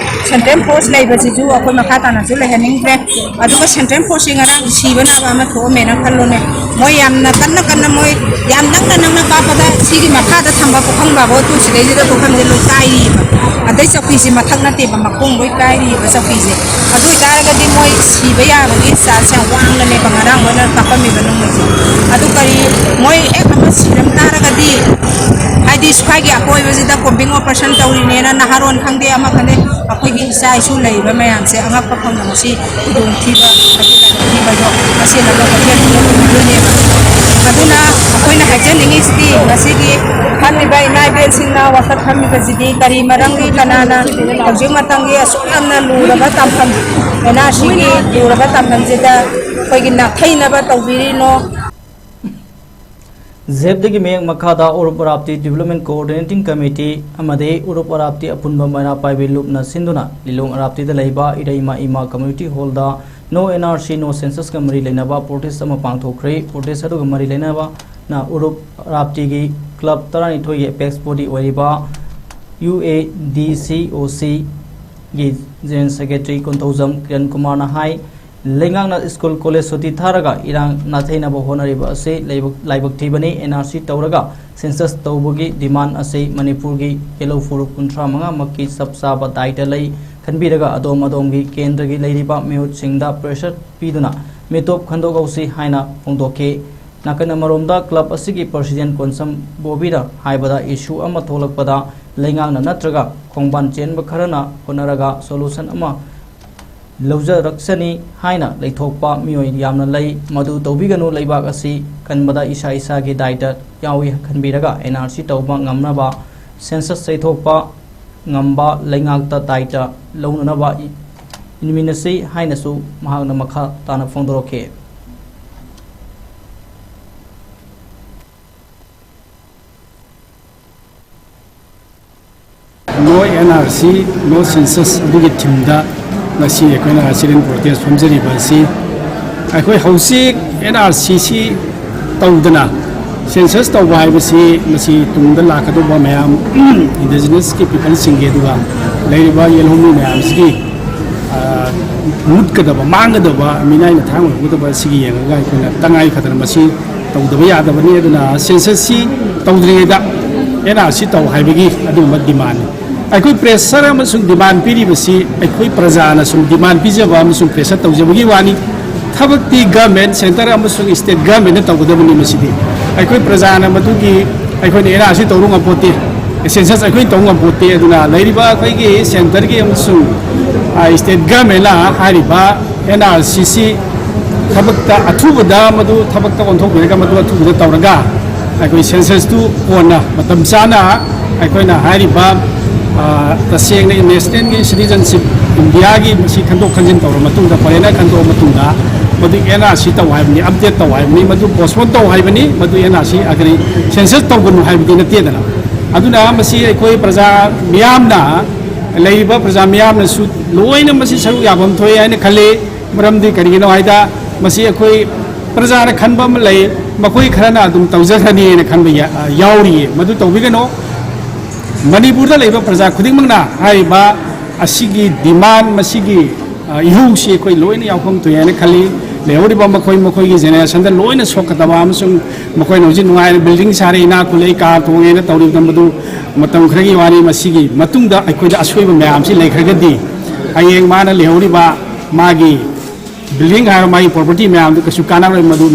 ꯁꯦꯟꯇ꯭ꯔꯦꯜ ꯐꯣꯔꯁ ꯂꯩꯕꯁꯤꯁꯨ ꯑꯩꯈꯣꯏ ꯃꯈꯥ ꯇꯥꯅꯁꯨ ꯂꯩꯍꯟꯅꯤꯡꯗ꯭ꯔꯦ꯫ ꯑꯗꯨꯒ ꯁꯦꯟꯇ꯭ꯔꯦꯜ ꯐꯣꯔꯁꯁꯤ ꯉꯔꯥꯡ ꯁꯤꯕ ꯅꯥꯕ ꯑꯃ ꯊꯣꯛꯑꯝꯃꯦꯅ ꯈꯜꯂꯣꯅꯦ, ꯃꯣꯏ ꯌꯥꯝꯅ ꯀꯟꯅ ꯀꯟꯅ, ꯃꯣꯏ ꯌꯥꯝ ꯅꯛꯅ ꯅꯛꯅ ꯀꯥꯞꯄꯗ ꯁꯤꯒꯤ ꯃꯈꯥꯗ ꯊꯝꯕ ꯄꯨꯈꯝ ꯕꯥꯕꯣ ꯇꯨ ꯁꯤꯗꯩꯁꯤꯗ ꯄꯨꯈꯝꯁꯦ ꯂꯣꯏ ꯀꯥꯏꯔꯤꯕ꯫ ꯑꯗꯩ ꯆꯧꯀꯤꯁꯦ ꯃꯊꯛ ꯅꯠꯇꯦꯕ, ꯃꯈꯣꯡ ꯂꯣꯏ ꯀꯥꯏꯔꯤꯕ ꯆꯧꯀꯤꯁꯦ꯫ ꯑꯗꯨ ꯑꯣꯏꯇꯥꯔꯒꯗꯤ ꯃꯣꯏ ꯁꯤꯕ ꯌꯥꯕꯒꯤ ꯆꯥꯟꯁ ꯌꯥꯝ ꯋꯥꯡꯅꯅꯦꯕ ꯉꯔꯥꯡ ꯃꯣꯏꯅ ꯀꯥꯞꯄꯝꯃꯤꯕ ꯅꯣꯡꯃꯩꯁꯦ꯫ ꯑꯗꯨ ꯀꯔꯤ, ꯃꯣꯏ ꯍꯦꯛ ꯑꯃ ꯁꯤꯔꯝ ꯇꯥꯔꯒꯗꯤ, ꯍꯥꯏꯗꯤ ꯁ꯭ꯋꯥꯏꯒꯤ ꯑꯀꯣꯏꯕꯁꯤꯗ ꯀꯣꯝꯕꯤꯡ ꯑꯣꯄꯔꯦꯁꯟ ꯇꯧꯔꯤꯅꯦꯅ ꯅꯍꯥꯔꯣꯟ ꯈꯪꯗꯦ, ꯑꯃ ꯈꯪꯗꯦ, ꯑꯩꯈꯣꯏꯒꯤ ꯏꯆꯥ ꯏꯁꯨ ꯂꯩꯔꯤꯕ ꯃꯌꯥꯝꯁꯦ ꯑꯉꯛꯄ ꯐꯪꯅ ꯉꯁꯤ ꯈꯨꯗꯣꯡꯊꯤꯕ, ꯍꯥꯏꯗꯤ ꯂꯥꯏꯕꯛ ꯊꯤꯕꯗꯣ ꯉꯁꯤ ꯂꯝꯂꯣꯡ ꯀꯩꯊꯦꯜꯁꯤꯗ ꯑꯣꯏꯗꯣꯏꯅꯦꯕ꯫ ꯑꯗꯨꯅ ꯑꯩꯈꯣꯏꯅ ꯍꯥꯏꯖꯅꯤꯡꯉꯤꯁꯤꯗꯤ, ꯉꯁꯤꯒꯤ ꯐꯝꯃꯤꯕ ꯏꯃꯥ ꯏꯕꯦꯜꯁꯤꯡꯅ ꯋꯥꯁꯛ ꯐꯝꯃꯤꯕꯁꯤꯗꯤ ꯀꯔꯤ ꯃꯔꯝꯒꯤ, ꯀꯅꯥꯅ ꯍꯧꯖꯤꯛ ꯃꯇꯝꯒꯤ ꯑꯁꯨꯛ ꯌꯥꯝꯅ ꯂꯨꯔꯕ ꯇꯥꯟꯐꯝ, ꯑꯦꯟ ꯑꯥꯔ ꯁꯤꯒꯤ ꯂꯨꯔꯕ ꯇꯥꯟꯐꯝꯁꯤꯗ ꯑꯩꯈꯣꯏꯒꯤ ꯅꯥꯊꯩꯅꯕ ꯇꯧꯕꯤꯔꯤꯅꯣ? ꯖꯦꯞꯗꯒꯤ ꯃꯌꯦꯛ ꯃꯈꯥꯗ ꯎꯔꯨꯞ ꯑꯔꯥꯞꯇꯤ Development Coordinating Committee ꯑꯃꯗꯤ ꯎꯔꯨꯞ ꯑꯔꯥꯞꯇꯤ ꯑꯄꯨꯟꯕ ꯃꯩꯔꯥ ꯄꯥꯏꯕꯤ ꯂꯨꯞꯅ ꯁꯤꯟꯗꯨꯅ ꯂꯤꯂꯣꯡ ꯑꯔꯥꯞꯇꯤꯗ ꯂꯩꯕ ꯏꯔꯩꯃ ꯏꯃꯥ Community Hallꯗ No N R C No Censusꯀ ꯃꯔꯤ ꯂꯩꯅꯕ protest ꯑꯃ ꯄꯥꯡꯊꯣꯛꯈ꯭ꯔꯦ꯫ Protest ꯑꯗꯨꯒ ꯃꯔꯤ ꯂꯩꯅꯕꯅ ꯎꯔꯨꯞ ꯑꯔꯥꯞꯇꯤꯒꯤ club ꯇꯔꯥꯅꯤꯊꯣꯏꯒꯤ apex body ꯑꯣꯏꯔꯤꯕ U A D C O Cꯒꯤ General Secretary Konthoujam Kiran ꯀꯨꯃꯥꯔꯅ ꯍꯥꯏ, ꯂꯩꯉꯥꯛꯅ school college ꯁꯨꯇꯤ ꯊꯥꯔꯒ ꯏꯔꯥꯡ ꯅꯥꯊꯩꯅꯕ ꯍꯣꯠꯅꯔꯤꯕ ꯑꯁꯤ ꯂꯥꯏꯕꯛ-, ꯂꯥꯏꯕꯛ ꯊꯤꯕꯅꯤ꯫ N R C ꯇꯧꯔꯒ census ꯇꯧꯕꯒꯤ demand ꯑꯁꯤ ꯃꯅꯤꯄꯨꯔꯒꯤ ꯀꯦꯂꯧ ꯐꯨꯔꯨꯞ ꯀꯨꯟꯊ꯭ꯔꯥ ꯃꯉꯥꯃꯛꯀꯤ ꯆꯞ ꯆꯥꯕ ꯗꯥꯏꯇ ꯂꯩ ꯈꯟꯕꯤꯔꯒ ꯑꯗꯣꯝ ꯑꯗꯣꯝꯒꯤ ꯀꯦꯟꯗ꯭ꯔꯒꯤ ꯂꯩꯔꯤꯕ ꯃꯤꯍꯨꯠꯁꯤꯡꯗ pressure ꯄꯤꯗꯨꯅ ꯃꯤꯇꯣꯞ ꯈꯟꯗꯣꯛꯍꯧꯁꯤ ꯍꯥꯏꯅ ꯐꯣꯡꯗꯣꯛꯈꯤ꯫ ꯅꯥꯀꯟ ꯑꯃꯔꯣꯝꯗ club ꯑꯁꯤꯒꯤ president ꯀꯣꯟꯁꯝ ꯕꯣꯕꯤꯅ ꯍꯥꯏꯕꯗ issue ꯑꯃ ꯊꯣꯛꯂꯛꯄꯗ ꯂꯩꯉꯥꯛꯅ ꯅꯠꯇ꯭ꯔꯒ ꯈꯣꯡꯕꯥꯟ ꯆꯦꯟꯕ ꯈꯔꯅ ꯍꯣꯠꯅꯔꯒ solution ꯑꯃ ꯂꯧꯖꯔꯛꯁꯅꯤ ꯍꯥꯏꯅ ꯂꯩꯊꯣꯛꯄ ꯃꯤꯑꯣꯏ ꯌꯥꯝꯅ ꯂꯩ꯫ ꯃꯗꯨ ꯇꯧꯕꯤꯒꯅꯨ, ꯂꯩꯕꯥꯛ ꯑꯁꯤ ꯀꯟꯕꯗ ꯏꯁꯥ ꯏꯁꯥꯒꯤ ꯗꯥꯏꯇ ꯌꯥꯎꯏ ꯈꯟꯕꯤꯔꯒ N R C ꯇꯧꯕ ꯉꯝꯅꯕ, census ꯆꯩꯊꯣꯛꯄ ꯉꯝꯕ ꯂꯩꯉꯥꯛꯇ ꯗꯥꯏꯇ ꯂꯧꯅꯅꯕ ꯏꯟꯃꯤꯟꯅꯁꯤ ꯍꯥꯏꯅꯁꯨ ꯃꯍꯥꯛꯅ ꯃꯈꯥ ꯇꯥꯅ ꯐꯣꯡꯗꯣꯔꯛꯈꯤ꯫ No N R C, No Census ꯑꯗꯨꯒꯤ themeꯗ ꯉꯁꯤ ꯑꯩꯈꯣꯏꯅ silent protest ꯐꯝꯖꯔꯤꯕ ꯑꯁꯤ, ꯑꯩꯈꯣꯏ ꯍꯧꯖꯤꯛ N R C ꯁꯤ ꯇꯧꯗꯅ, census ꯇꯧꯕ ꯍꯥꯏꯕꯁꯤ ꯃꯁꯤ ꯇꯨꯡꯗ ꯂꯥꯛꯀꯗꯧꯕ ꯃꯌꯥꯝ, indigenous ꯀꯤ people ꯁꯤꯡꯒꯤ, ꯑꯗꯨꯒ ꯂꯩꯔꯤꯕ ꯌꯦꯜꯍꯧꯃꯤ ꯃꯌꯥꯝꯁꯤꯒꯤ, ꯑ, ꯃꯨꯠꯀꯗꯕ, ꯃꯥꯡꯒꯗꯕ, ꯃꯤꯅꯥꯏꯅ ꯊꯥꯡ ꯑꯣꯏꯔꯝꯒꯗꯕ ꯑꯁꯤꯒꯤ ꯌꯦꯡꯉꯒ ꯑꯩꯈꯣꯏꯅ ꯇꯉꯥꯏ ꯐꯗꯅ ꯃꯁꯤ ꯇꯧꯗꯕ ꯌꯥꯗꯕꯅꯤ꯫ ꯑꯗꯨꯅ census ꯁꯤ ꯇꯧꯗ꯭ꯔꯤꯉꯩꯗ N R C ꯇꯧ ꯍꯥꯏꯕꯒꯤ ꯑꯗꯨꯒꯨꯝꯕ demandꯅꯤ꯫ ꯑꯩꯈꯣꯏ pressure ꯑꯃꯁꯨꯡ demand ꯄꯤꯔꯤꯕꯁꯤ ꯑꯩꯈꯣꯏ ꯄ꯭ꯔꯖꯥꯅ ꯁꯨꯝ demand ꯄꯤꯖꯕ ꯑꯃꯁꯨꯡ pressure ꯇꯧꯖꯕꯒꯤ ꯋꯥꯅꯤ꯫ ꯊꯕꯛꯇꯤ government, centre ꯑꯃꯁꯨꯡ state governmentꯅ ꯇꯧꯒꯗꯕꯅꯤ꯫ ꯃꯁꯤꯗꯤ ꯑꯩꯈꯣꯏ ꯄ꯭ꯔꯖꯥꯅ ꯃꯗꯨꯒꯤ, ꯑꯩꯈꯣꯏꯅ N R C ꯇꯧꯔꯨ ꯉꯝꯄꯣꯠꯇꯦ, census ꯑꯩꯈꯣꯏꯅ ꯇꯧ ꯉꯝꯄꯣꯠꯇꯦ꯫ ꯑꯗꯨꯅ ꯂꯩꯔꯤꯕ ꯑꯩꯈꯣꯏꯒꯤ centreꯒꯤ ꯑꯃꯁꯨꯡ, ꯑ, state governmentꯅ ꯍꯥꯏꯔꯤꯕ N R C ꯁꯤ ꯊꯕꯛꯇ ꯑꯊꯨꯕꯗ ꯃꯗꯨ ꯊꯕꯛꯇ ꯑꯣꯟꯊꯣꯛꯄꯤꯔꯒ ꯃꯗꯨ ꯑꯊꯨꯕꯗ ꯇꯧꯔꯒ ꯑꯩꯈꯣꯏ ꯁꯦꯟꯁꯁꯇꯨ ꯀꯣꯟꯅ ꯃꯇꯝ ꯆꯥꯅ ꯑꯩꯈꯣꯏꯅ ꯍꯥꯏꯔꯤꯕ, ꯑ, ꯇꯁꯦꯡꯅ ꯅꯦꯁꯅꯦꯜꯒꯤ ꯁꯤꯇꯤꯖꯟꯁꯤꯞ ꯏꯟꯗꯤꯌꯥꯒꯤ ꯃꯁꯤ ꯈꯟꯗꯣꯛ ꯈꯟꯖꯤꯟ ꯇꯧꯔꯕ ꯃꯇꯨꯡꯗ, ꯐꯣꯔꯦꯟꯅꯔ ꯈꯟꯗꯣꯛꯑ ꯃꯇꯨꯡꯗ ꯃꯗꯨ ꯑꯦꯟ ꯑꯥꯔ ꯁꯤ ꯇꯧ ꯍꯥꯏꯕꯅꯤ, ꯑꯞꯗꯦꯠ ꯇꯧ ꯍꯥꯏꯕꯅꯤ, ꯃꯗꯨ ꯄꯣꯁꯄꯣꯟ ꯇꯧ ꯍꯥꯏꯕꯅꯤ, ꯃꯗꯨ ꯑꯦꯟ ꯑꯥꯔ ꯁꯤ ꯑꯒꯔꯤ ꯁꯦꯟꯁꯁ ꯇꯧꯒꯅꯨ ꯍꯥꯏꯕꯗꯤ ꯅꯠꯇꯦꯗꯅ꯫ ꯑꯗꯨꯅ ꯃꯁꯤ ꯑꯩꯈꯣꯏ ꯄ꯭ꯔꯖꯥ ꯃꯤꯌꯥꯝꯅ, ꯂꯩꯔꯤꯕ ꯄ꯭ꯔꯖꯥ ꯃꯤꯌꯥꯝꯅꯁꯨ ꯂꯣꯏꯅ ꯃꯁꯤ ꯁꯔꯨꯛ ꯌꯥꯐꯝ ꯊꯣꯛꯏ ꯍꯥꯏꯅ ꯈꯜꯂꯤ꯫ ꯃꯔꯝꯗꯤ ꯀꯔꯤꯒꯤꯅꯣ ꯍꯥꯏꯗ, ꯃꯁꯤ ꯑꯩꯈꯣꯏ ꯄ꯭ꯔꯖꯥꯅ ꯈꯟꯕ ꯑꯃ ꯂꯩ, ꯃꯈꯣꯏ ꯈꯔꯅ ꯑꯗꯨꯝ ꯇꯧꯖꯈ꯭ꯔꯅꯤꯅ ꯈꯟꯕ ꯌꯥ-, ꯌꯥꯎꯔꯤꯌꯦ꯫ ꯃꯗꯨ ꯇꯧꯕꯤꯒꯅꯨ꯫ ꯃꯅꯤꯄꯨꯔꯗ ꯂꯩꯕ ꯄ꯭ꯔꯖꯥ ꯈꯨꯗꯤꯡꯃꯛꯅ ꯍꯥꯏꯔꯤꯕ ꯑꯁꯤꯒꯤ ꯗꯤꯃꯥꯟ, ꯃꯁꯤꯒꯤ, ꯑ, ꯏꯍꯧꯁꯤ ꯑꯩꯈꯣꯏ ꯂꯣꯏꯅ ꯌꯥꯎꯐꯝ ꯊꯣꯛꯏ ꯍꯥꯏꯅ ꯈꯜꯂꯤ꯫ ꯂꯩꯍꯧꯔꯤꯕ ꯃꯈꯣꯏ ꯃꯈꯣꯏꯒꯤ ꯖꯦꯅꯦꯔꯦꯁꯟꯗ ꯂꯣꯏꯅ ꯁꯣꯛꯀꯗꯕ ꯑꯃꯁꯨꯡ ꯃꯈꯣꯏꯅ ꯍꯧꯖꯤꯛ ꯅꯨꯡꯉꯥꯏꯅ ꯕꯤꯜꯗꯤꯡ ꯁꯥꯔꯦ, ꯏꯅꯥꯛ ꯈꯨꯜꯂꯦ, ꯀꯥꯔ ꯇꯣꯡꯉꯦꯅ ꯇꯧꯔꯤꯕꯗ ꯃꯗꯨ ꯃꯇꯝ ꯈꯔꯒꯤ ꯋꯥꯅꯤ꯫ ꯃꯁꯤꯒꯤ ꯃꯇꯨꯡꯗ ꯑꯩꯈꯣꯏꯗ ꯑꯁꯣꯏꯕ ꯃꯌꯥꯝꯁꯤ ꯂꯩꯈ꯭ꯔꯒꯗꯤ ꯍꯌꯦꯡ ꯃꯥꯅ ꯂꯩꯍꯧꯔꯤꯕ ꯃꯥꯒꯤ ꯕꯤꯜꯗꯤꯡ ꯍꯥꯏꯔꯣ, ꯃꯥꯒꯤ ꯄ꯭ꯔꯣꯄꯔꯇꯤ ꯃꯌꯥꯝꯗꯨ ꯀꯩꯁꯨ ꯀꯥꯟꯅꯔꯣꯏ, ꯃꯗꯨ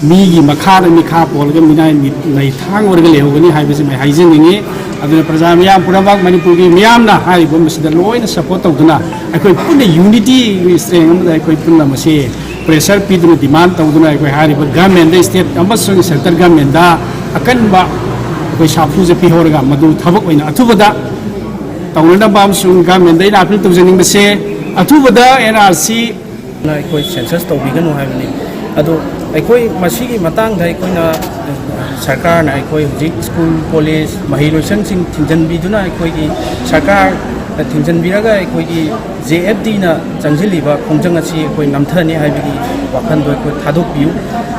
ꯃꯤꯒꯤ ꯃꯈꯥꯗ ꯃꯤꯈꯥ ꯄꯣꯜꯂꯒ ꯃꯤꯅꯥꯏ ꯃꯤ-, ꯃꯩ ꯊꯥꯡ ꯑꯣꯏꯔꯒ ꯂꯩꯍꯧꯒꯅꯤ ꯍꯥꯏꯕꯁꯤꯃ ꯍꯥꯏꯖꯅꯤꯡꯉꯤ꯫ ꯑꯗꯨꯅ ꯄ꯭ꯔꯖꯥ ꯃꯤꯌꯥꯝ ꯄꯨꯝꯅꯃꯛ, ꯃꯅꯤꯄꯨꯔꯒꯤ ꯃꯤꯌꯥꯝꯅ ꯍꯥꯏꯔꯤꯕ ꯃꯁꯤꯗ ꯂꯣꯏꯅ ꯁꯄꯣꯔꯠ ꯇꯧꯗꯨꯅ, ꯑꯩꯈꯣꯏ ꯄꯨꯟꯅ ꯌꯨꯅꯤꯇꯤꯒꯤ ꯁ꯭ꯇꯔꯦꯡ ꯑꯃꯗ ꯑꯩꯈꯣꯏ ꯄꯨꯟꯅ ꯃꯁꯤ ꯄ꯭ꯔꯦꯁꯔ ꯄꯤꯗꯨꯅ, ꯗꯤꯃꯥꯟ ꯇꯧꯗꯨꯅ, ꯑꯩꯈꯣꯏ ꯍꯥꯏꯔꯤꯕ ꯒꯃꯦꯟꯗ, ꯁ꯭ꯇꯦꯠ ꯑꯃꯁꯨꯡ ꯁꯦꯟꯇꯔ ꯒꯃꯦꯟꯗ ꯑꯀꯟꯕ ꯑꯩꯈꯣꯏ ꯁꯥꯐꯨꯁꯦ ꯄꯤꯍꯧꯔꯒ ꯃꯗꯨ ꯊꯕꯛ ꯑꯣꯏꯅ ꯑꯊꯨꯕꯗ ꯇꯧꯅꯅꯕ ꯑꯃꯁꯨꯡ ꯒꯃꯦꯟꯗ ꯑꯩꯅ ꯑꯄꯤꯜ ꯇꯧꯖꯅꯤꯡꯕꯁꯦ, ꯑꯊꯨꯕꯗ ꯑꯦꯟ ꯑꯥꯔ ꯁꯤ ꯑꯩꯈꯣꯏ ꯁꯦꯟꯁꯁ ꯇꯧꯕꯤꯒꯅꯨ ꯍꯥꯏꯕꯅꯤ꯫ ꯑꯗꯣ ꯑꯩꯈꯣꯏ ꯃꯁꯤꯒꯤ ꯃꯇꯥꯡꯗ ꯑꯩꯈꯣꯏꯅ, ꯁꯔꯀꯥꯔꯅ ꯑꯩꯈꯣꯏ ꯍꯧꯖꯤꯛ ꯁ꯭ꯀꯨꯜ, ꯀꯣꯂꯦꯖ, ꯃꯍꯩꯔꯣꯏꯁꯪꯁꯤꯡ ꯊꯤꯡꯖꯤꯟꯕꯤꯗꯨꯅ, ꯑꯩꯈꯣꯏꯒꯤ ꯁꯔꯀꯥꯔꯅ ꯊꯤꯡꯖꯤꯟꯕꯤꯔꯒ ꯑꯩꯈꯣꯏꯒꯤ ꯖꯦ ꯑꯦꯐ ꯗꯤꯅ ꯆꯪꯁꯤꯜꯂꯤꯕ ꯈꯣꯡꯖꯪ ꯑꯁꯤ ꯑꯩꯈꯣꯏ ꯅꯝꯊꯅꯤ ꯍꯥꯏꯕꯒꯤ ꯋꯥꯈꯜꯗꯣ ꯑꯩꯈꯣꯏ ꯊꯥꯗꯣꯛꯄꯤꯌꯨ꯫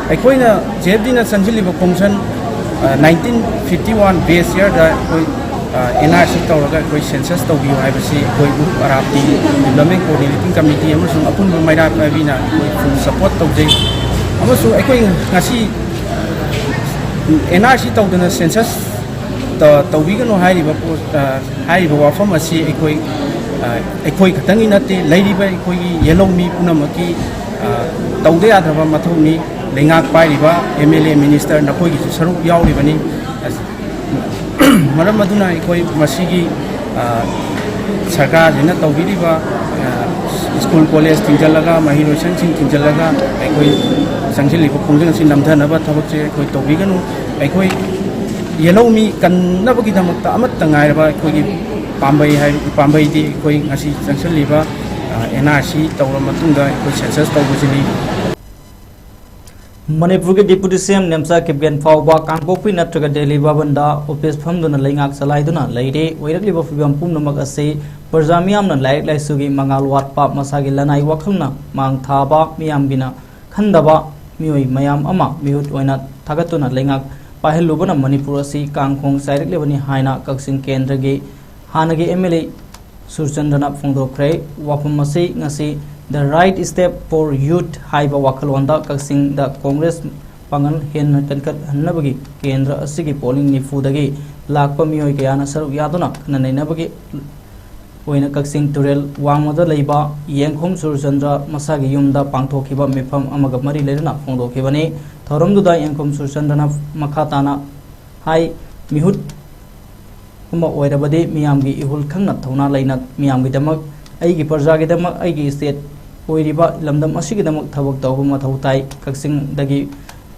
ꯑꯩꯈꯣꯏꯅ ꯖꯦ ꯑꯦꯐ ꯗꯤꯅ ꯆꯪꯁꯤꯜꯂꯤꯕ ꯈꯣꯡꯖꯪ, ꯑ, ꯅꯥꯏꯟꯇꯤꯟ ꯐꯤꯐꯇꯤ ꯋꯥꯟ ꯕꯦꯁ ꯏꯌꯥꯔꯗ ꯑꯩꯈꯣꯏ, ꯑ, ꯑꯦꯟ ꯑꯥꯔ ꯁꯤ ꯇꯧꯔꯒ ꯑꯩꯈꯣꯏ ꯁꯦꯟꯁꯁ ꯇꯧꯕꯤꯌꯨ ꯍꯥꯏꯕꯁꯤ ꯑꯩꯈꯣꯏ ꯎꯞ ꯑꯔꯥꯞꯇꯤ ꯗꯤꯕ꯭ꯂꯞꯃꯦꯟ ꯀꯣꯑꯣꯔꯗꯤꯅꯦꯇꯤꯡ ꯀꯃꯤꯇꯤ ꯑꯃꯁꯨꯡ ꯑꯄꯨꯟꯕ ꯃꯩꯔꯥ ꯄꯥꯏꯕꯤꯅ ꯑꯩꯈꯣꯏ ꯐꯨꯜ ꯁꯄꯣꯔꯠ ꯇꯧꯖꯩ꯫ ꯑꯃꯁꯨꯡ ꯑꯩꯈꯣꯏ ꯉꯁꯤ ꯑꯦꯟ ꯑꯥꯔ ꯁꯤ ꯇꯧꯗꯅ ꯁꯦꯟꯁꯁ ꯇ-, ꯇꯧꯕꯤꯒꯅꯨ ꯍꯥꯏꯔꯤꯕ ꯄꯣꯠ, ꯑ, ꯍꯥꯏꯔꯤꯕ ꯋꯥꯐꯝ ꯑꯁꯤ ꯑꯩꯈꯣꯏ, ꯑ, ꯑꯩꯈꯣꯏ ꯈꯛꯇꯪꯒꯤ ꯅꯠꯇꯦ, ꯂꯩꯔꯤꯕ ꯑꯩꯈꯣꯏꯒꯤ ꯌꯦꯜꯍꯧꯃꯤ ꯄꯨꯝꯅꯃꯛꯀꯤ, ꯑ, ꯇꯧꯗ ꯌꯥꯗ꯭ꯔꯕ ꯃꯊꯧꯅꯤ꯫ ꯂꯩꯉꯥꯛ ꯄꯥꯏꯔꯤꯕ ꯑꯦꯝ ꯑꯦꯜ ꯑꯦ, ꯃꯤꯅꯤꯁꯇꯔ, ꯅꯈꯣꯏꯒꯤꯁꯨ ꯁꯔꯨꯛ ꯌꯥꯎꯔꯤꯕꯅꯤ꯫ ꯑꯁ-, ꯃꯔꯝ ꯑꯗꯨꯅ ꯑꯩꯈꯣꯏ ꯃꯁꯤꯒꯤ, ꯑ, ꯁꯔꯀꯥꯔꯁꯤꯅ ꯇꯧꯕꯤꯔꯤꯕ, ꯑ, ꯁ꯭ꯀꯨꯜ ꯀꯣꯂꯦꯖ ꯊꯤꯡꯖꯤꯜꯂꯒ, ꯃꯍꯩꯔꯣꯏꯁꯪꯁꯤꯡ ꯊꯤꯡꯖꯤꯜꯂꯒ ꯑꯩꯈꯣꯏ ꯆꯪꯁꯤꯜꯂꯤꯕ ꯈꯣꯡꯖꯪ ꯑꯁꯤ ꯅꯝꯊꯅꯕ ꯊꯕꯛꯁꯦ ꯑꯩꯈꯣꯏ ꯇꯧꯕꯤꯒꯅꯨ꯫ ꯑꯩꯈꯣꯏ ꯌꯦꯜꯍꯧꯃꯤ ꯀꯟꯅꯕꯒꯤꯗꯃꯛꯇ ꯑꯃꯠꯇ ꯉꯥꯏꯔꯕ ꯑꯩꯈꯣꯏꯒꯤ ꯄꯥꯝꯕꯩ ꯍꯥꯏ-, ꯄꯥꯝꯕꯩꯗꯤ ꯑꯩꯈꯣꯏ ꯉꯁꯤ ꯆꯪꯁꯤꯜꯂꯤꯕ, ꯑ, ꯑꯦꯟ ꯑꯥꯔ ꯁꯤ ꯇꯧꯔꯕ ꯃꯇꯨꯡꯗ ꯑꯩꯈꯣꯏ ꯁꯦꯟꯁꯁ ꯇꯧꯕꯁꯤꯅꯤ꯫ ꯃꯅꯤꯄꯨꯔꯒꯤ ꯗꯤꯄꯨꯇꯤ ꯁꯤ ꯑꯦꯝ ꯅꯦꯝꯆꯥ ꯀꯤꯞꯒꯦꯟ ꯐꯥꯎꯕ ꯀꯥꯡꯄꯣꯛꯄꯤ ꯅꯠꯇ꯭ꯔꯒ ꯗꯦꯜꯂꯤ ꯚꯕꯟꯗ ꯑꯣꯐꯤꯁ ꯐꯝꯗꯨꯅ ꯂꯩꯉꯥꯛ ꯆꯂꯥꯏꯗꯨꯅ ꯂꯩꯔꯤ꯫ ꯑꯣꯏꯔꯛꯂꯤꯕ ꯐꯤꯕꯝ ꯄꯨꯝꯅꯃꯛ ꯑꯁꯤ ꯄ꯭ꯔꯖꯥ ꯃꯤꯌꯥꯝꯅ ꯂꯥꯏꯔꯤꯛ ꯂꯥꯏꯁꯨꯒꯤ ꯃꯉꯥꯜ ꯋꯥꯠꯄ, ꯃꯁꯥꯒꯤ ꯂꯅꯥꯏ ꯋꯥꯈꯜꯅ ꯃꯥꯡ ꯊꯥꯕ, ꯃꯤꯌꯥꯝꯒꯤꯅ ꯈꯟꯗꯕ ꯃꯤꯑꯣꯏ ꯃꯌꯥꯝ ꯑꯃ ꯃꯤꯍꯨꯠ ꯑꯣꯏꯅ ꯊꯥꯒꯠꯇꯨꯅ ꯂꯩꯉꯥꯛ ꯄꯥꯏꯍꯜꯂꯨꯕꯅ ꯃꯅꯤꯄꯨꯔ ꯑꯁꯤ ꯀꯥꯡꯈꯣꯡ ꯆꯥꯏꯔꯛꯂꯤꯕꯅꯤ ꯍꯥꯏꯅ ꯀꯛꯆꯤꯡ ꯀꯦꯟꯗ꯭ꯔꯒꯤ ꯍꯥꯟꯅꯒꯤ ꯑꯦꯝ ꯑꯦꯜ ꯑꯦ ꯁꯨꯔꯆꯟꯗ꯭ꯔꯅ ꯐꯣꯡꯗꯣꯛꯈ꯭ꯔꯦ꯫ ꯋꯥꯐꯝ ꯑꯁꯤ ꯉꯁꯤ The Right Step for Youth ꯍꯥꯏꯕ ꯋꯥꯈꯜꯂꯣꯟꯗ ꯀꯛꯆꯤꯡꯗ ꯀꯣꯡꯒ꯭ꯔꯦꯁ ꯄꯥꯡꯒꯜ ꯍꯦꯟꯅ ꯀꯟꯈꯠꯍꯟꯅꯕꯒꯤ ꯀꯦꯟꯗ꯭ꯔ ꯑꯁꯤꯒꯤ ꯄꯣꯂꯤꯡ ꯅꯤꯐꯨꯗꯒꯤ ꯂꯥꯛꯄ ꯃꯤꯑꯣꯏ ꯀꯌꯥꯅ ꯁꯔꯨꯛ ꯌꯥꯗꯨꯅ ꯈꯟꯅ ꯅꯩꯅꯕꯒꯤ ꯑꯣꯏꯅ ꯀꯛꯆꯤꯡ ꯇꯨꯔꯦꯜ ꯋꯥꯡꯃꯗ ꯂꯩꯕ ꯌꯦꯡꯈꯣꯝ ꯁꯨꯔꯆꯟꯗ꯭ꯔ ꯃꯁꯥꯒꯤ ꯌꯨꯝꯗ ꯄꯥꯡꯊꯣꯛꯈꯤꯕ ꯃꯤꯐꯝ ꯑꯃꯒ ꯃꯔꯤ ꯂꯩꯅꯅ ꯐꯣꯡꯗꯣꯛꯈꯤꯕꯅꯤ꯫ ꯊꯧꯔꯝꯗꯨꯗ ꯌꯦꯡꯈꯣꯝ ꯁꯨꯔꯆꯟꯗ꯭ꯔꯅ ꯃꯈꯥ ꯇꯥꯅ ꯍꯥꯏ, ꯃꯤꯍꯨꯠ ꯑꯃ ꯑꯣꯏꯔꯕꯗꯤ ꯃꯤꯌꯥꯝꯒꯤ ꯏꯍꯨꯜ ꯈꯪꯅ ꯊꯧꯅꯥ ꯂꯩꯅ ꯃꯤꯌꯥꯝꯒꯤꯗꯃꯛ, ꯑꯩꯒꯤ ꯄ꯭ꯔꯖꯥꯒꯤꯗꯃꯛ, ꯑꯩꯒꯤ state ꯑꯣꯏꯔꯤꯕ ꯂꯝꯗꯝ ꯑꯁꯤꯒꯤꯗꯃꯛ ꯊꯕꯛ ꯇꯧꯕ ꯃꯊꯧ ꯇꯥꯏ꯫ ꯀꯛꯆꯤꯡꯗꯒꯤ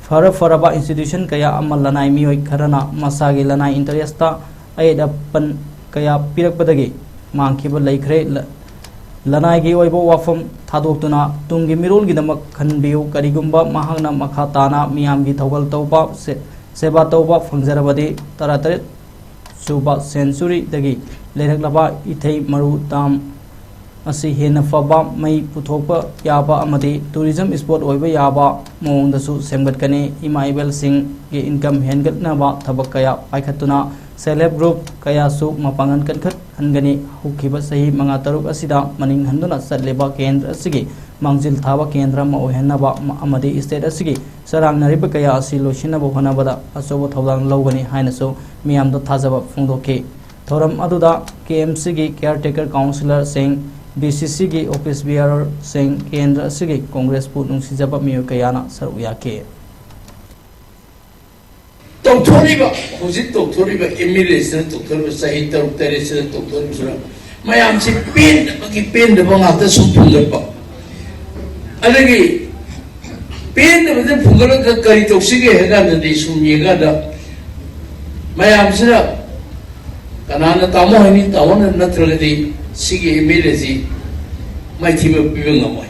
ꯐꯔ ꯐꯔꯕ institution ꯀꯌꯥ ꯑꯃ ꯂꯅꯥꯏ ꯃꯤꯑꯣꯏ ꯈꯔꯅ ꯃꯁꯥꯒꯤ ꯂꯅꯥꯏ interest ꯑꯌꯦꯠ ꯑꯄꯟ ꯀꯌꯥ ꯄꯤꯔꯛꯄꯗꯒꯤ ꯃꯥꯡꯈꯤꯕ ꯂꯩꯈ꯭ꯔꯦ꯫ ꯂ-, ꯂꯅꯥꯏꯒꯤ ꯑꯣꯏꯕ ꯋꯥꯐꯝ ꯊꯥꯗꯣꯛꯇꯨꯅ ꯇꯨꯡꯒꯤ ꯃꯤꯔꯣꯜꯒꯤꯗꯃꯛ ꯈꯟꯕꯤꯌꯨ꯫ ꯀꯔꯤꯒꯨꯝꯕ ꯃꯍꯥꯛꯅ ꯃꯈꯥ ꯇꯥꯅ ꯃꯤꯌꯥꯝꯒꯤ ꯊꯧꯒꯜ ꯇꯧꯕ, ꯁꯦ-, ꯁꯦꯕꯥ ꯇꯧꯕ ꯐꯪꯖꯔꯕꯗꯤ ꯇꯔꯥꯇꯔꯦꯠ ꯁꯨꯕ centuryꯗꯒꯤ ꯂꯩꯔꯛꯂꯕ ꯏꯊꯩ ꯃꯔꯨ dam ꯑꯁꯤ ꯍꯦꯟꯅ ꯐꯕ, ꯃꯩ ꯄꯨꯊꯣꯛꯄ ꯌꯥꯕ ꯑꯃꯗꯤ tourism spot ꯑꯣꯏꯕ ꯌꯥꯕ ꯃꯑꯣꯡꯗꯁꯨ ꯁꯦꯝꯒꯠꯀꯅꯤ꯫ ꯏꯃꯥ ꯏꯕꯦꯜꯁꯤꯡꯒꯤ income ꯍꯦꯟꯒꯠꯅꯕ ꯊꯕꯛ ꯀꯌꯥ ꯄꯥꯏꯈꯠꯇꯨꯅ self help group ꯀꯌꯥꯁꯨ ꯃꯄꯥꯡꯒꯜ ꯀꯟꯈꯠꯍꯟꯒꯅꯤ꯫ ꯍꯧꯈꯤꯕ ꯆꯍꯤ ꯃꯉꯥ ꯇꯔꯨꯛ ꯑꯁꯤꯗ ꯃꯅꯤꯡ ꯍꯟꯗꯨꯅ ꯆꯠꯂꯤꯕ ꯀꯦꯟꯗ꯭ꯔ ꯑꯁꯤꯒꯤ ꯃꯥꯡꯖꯤꯜ ꯊꯥꯕ ꯀꯦꯟꯗ꯭ꯔ ꯑꯃ ꯑꯣꯏꯍꯟꯅꯕ ꯑꯃ-, ꯑꯃꯗꯤ state ꯑꯁꯤꯒꯤ ꯆꯔꯥꯡꯅꯔꯤꯕ ꯀꯌꯥ ꯑꯁꯤ ꯂꯣꯏꯁꯤꯟꯅꯕ ꯍꯣꯠꯅꯕꯗ ꯑꯆꯧꯕ ꯊꯧꯗꯥꯡ ꯂꯧꯒꯅꯤ ꯍꯥꯏꯅꯁꯨ ꯃꯤꯌꯥꯝꯗ ꯊꯥꯖꯕ ꯐꯣꯡꯗꯣꯛꯈꯤ꯫ ꯊꯧꯔꯝ ꯑꯗꯨꯗ KMCꯒꯤ caretaker councillorꯁꯤꯡ, BCCꯒꯤ office bearerꯁꯤꯡ, ꯀꯦꯟꯗ꯭ꯔ ꯑꯁꯤꯒꯤ ꯀꯣꯡꯒ꯭ꯔꯦꯁꯄꯨ ꯅꯨꯡꯁꯤꯖꯕ ꯃꯤꯑꯣꯏ ꯀꯌꯥꯅ ꯁꯔꯨꯛ ꯌꯥꯈꯤ꯫ ꯇꯧꯊꯣꯔꯤꯕ, ꯍꯧꯖꯤꯛ ꯇꯧꯊꯣꯔꯤꯕ MLAꯁꯤꯅ ꯇꯧꯊꯣꯔꯤꯕ, ꯆꯍꯤ ꯇꯔꯨꯛ ꯇꯔꯦꯠꯁꯤꯗ ꯇꯧꯊꯣꯔꯤꯕꯁꯤꯅ ꯃꯌꯥꯝꯁꯤ ꯄꯦꯟꯗꯕꯒꯤ ꯄꯦꯟꯗꯕ ꯉꯥꯛꯇ ꯁꯨꯝ ꯐꯨꯝꯒꯠꯄ꯫ ꯑꯗꯒꯤ ꯄꯦꯟꯗꯕꯗ ꯐꯨꯝꯒꯠꯂꯒ ꯀꯔꯤ ꯇꯧꯁꯤꯒꯦ ꯍꯥꯏ ꯀꯥꯟꯗꯗꯤ ꯁꯨꯝ ꯌꯦꯡꯀꯥꯟꯗ ꯃꯌꯥꯝꯁꯤꯅ ꯀꯅꯥꯅ ꯇꯥꯃꯣ ꯍꯥꯏꯅꯤ? ꯇꯥꯃꯣꯅ ꯅꯠꯇ꯭ꯔꯒꯗꯤ ꯁꯤꯒꯤ ꯑꯦꯝ ꯑꯦꯜ ꯑꯦꯁꯤ ꯃꯥꯏꯊꯤꯕ ꯄꯤꯕ ꯉꯝꯃꯣꯏ꯫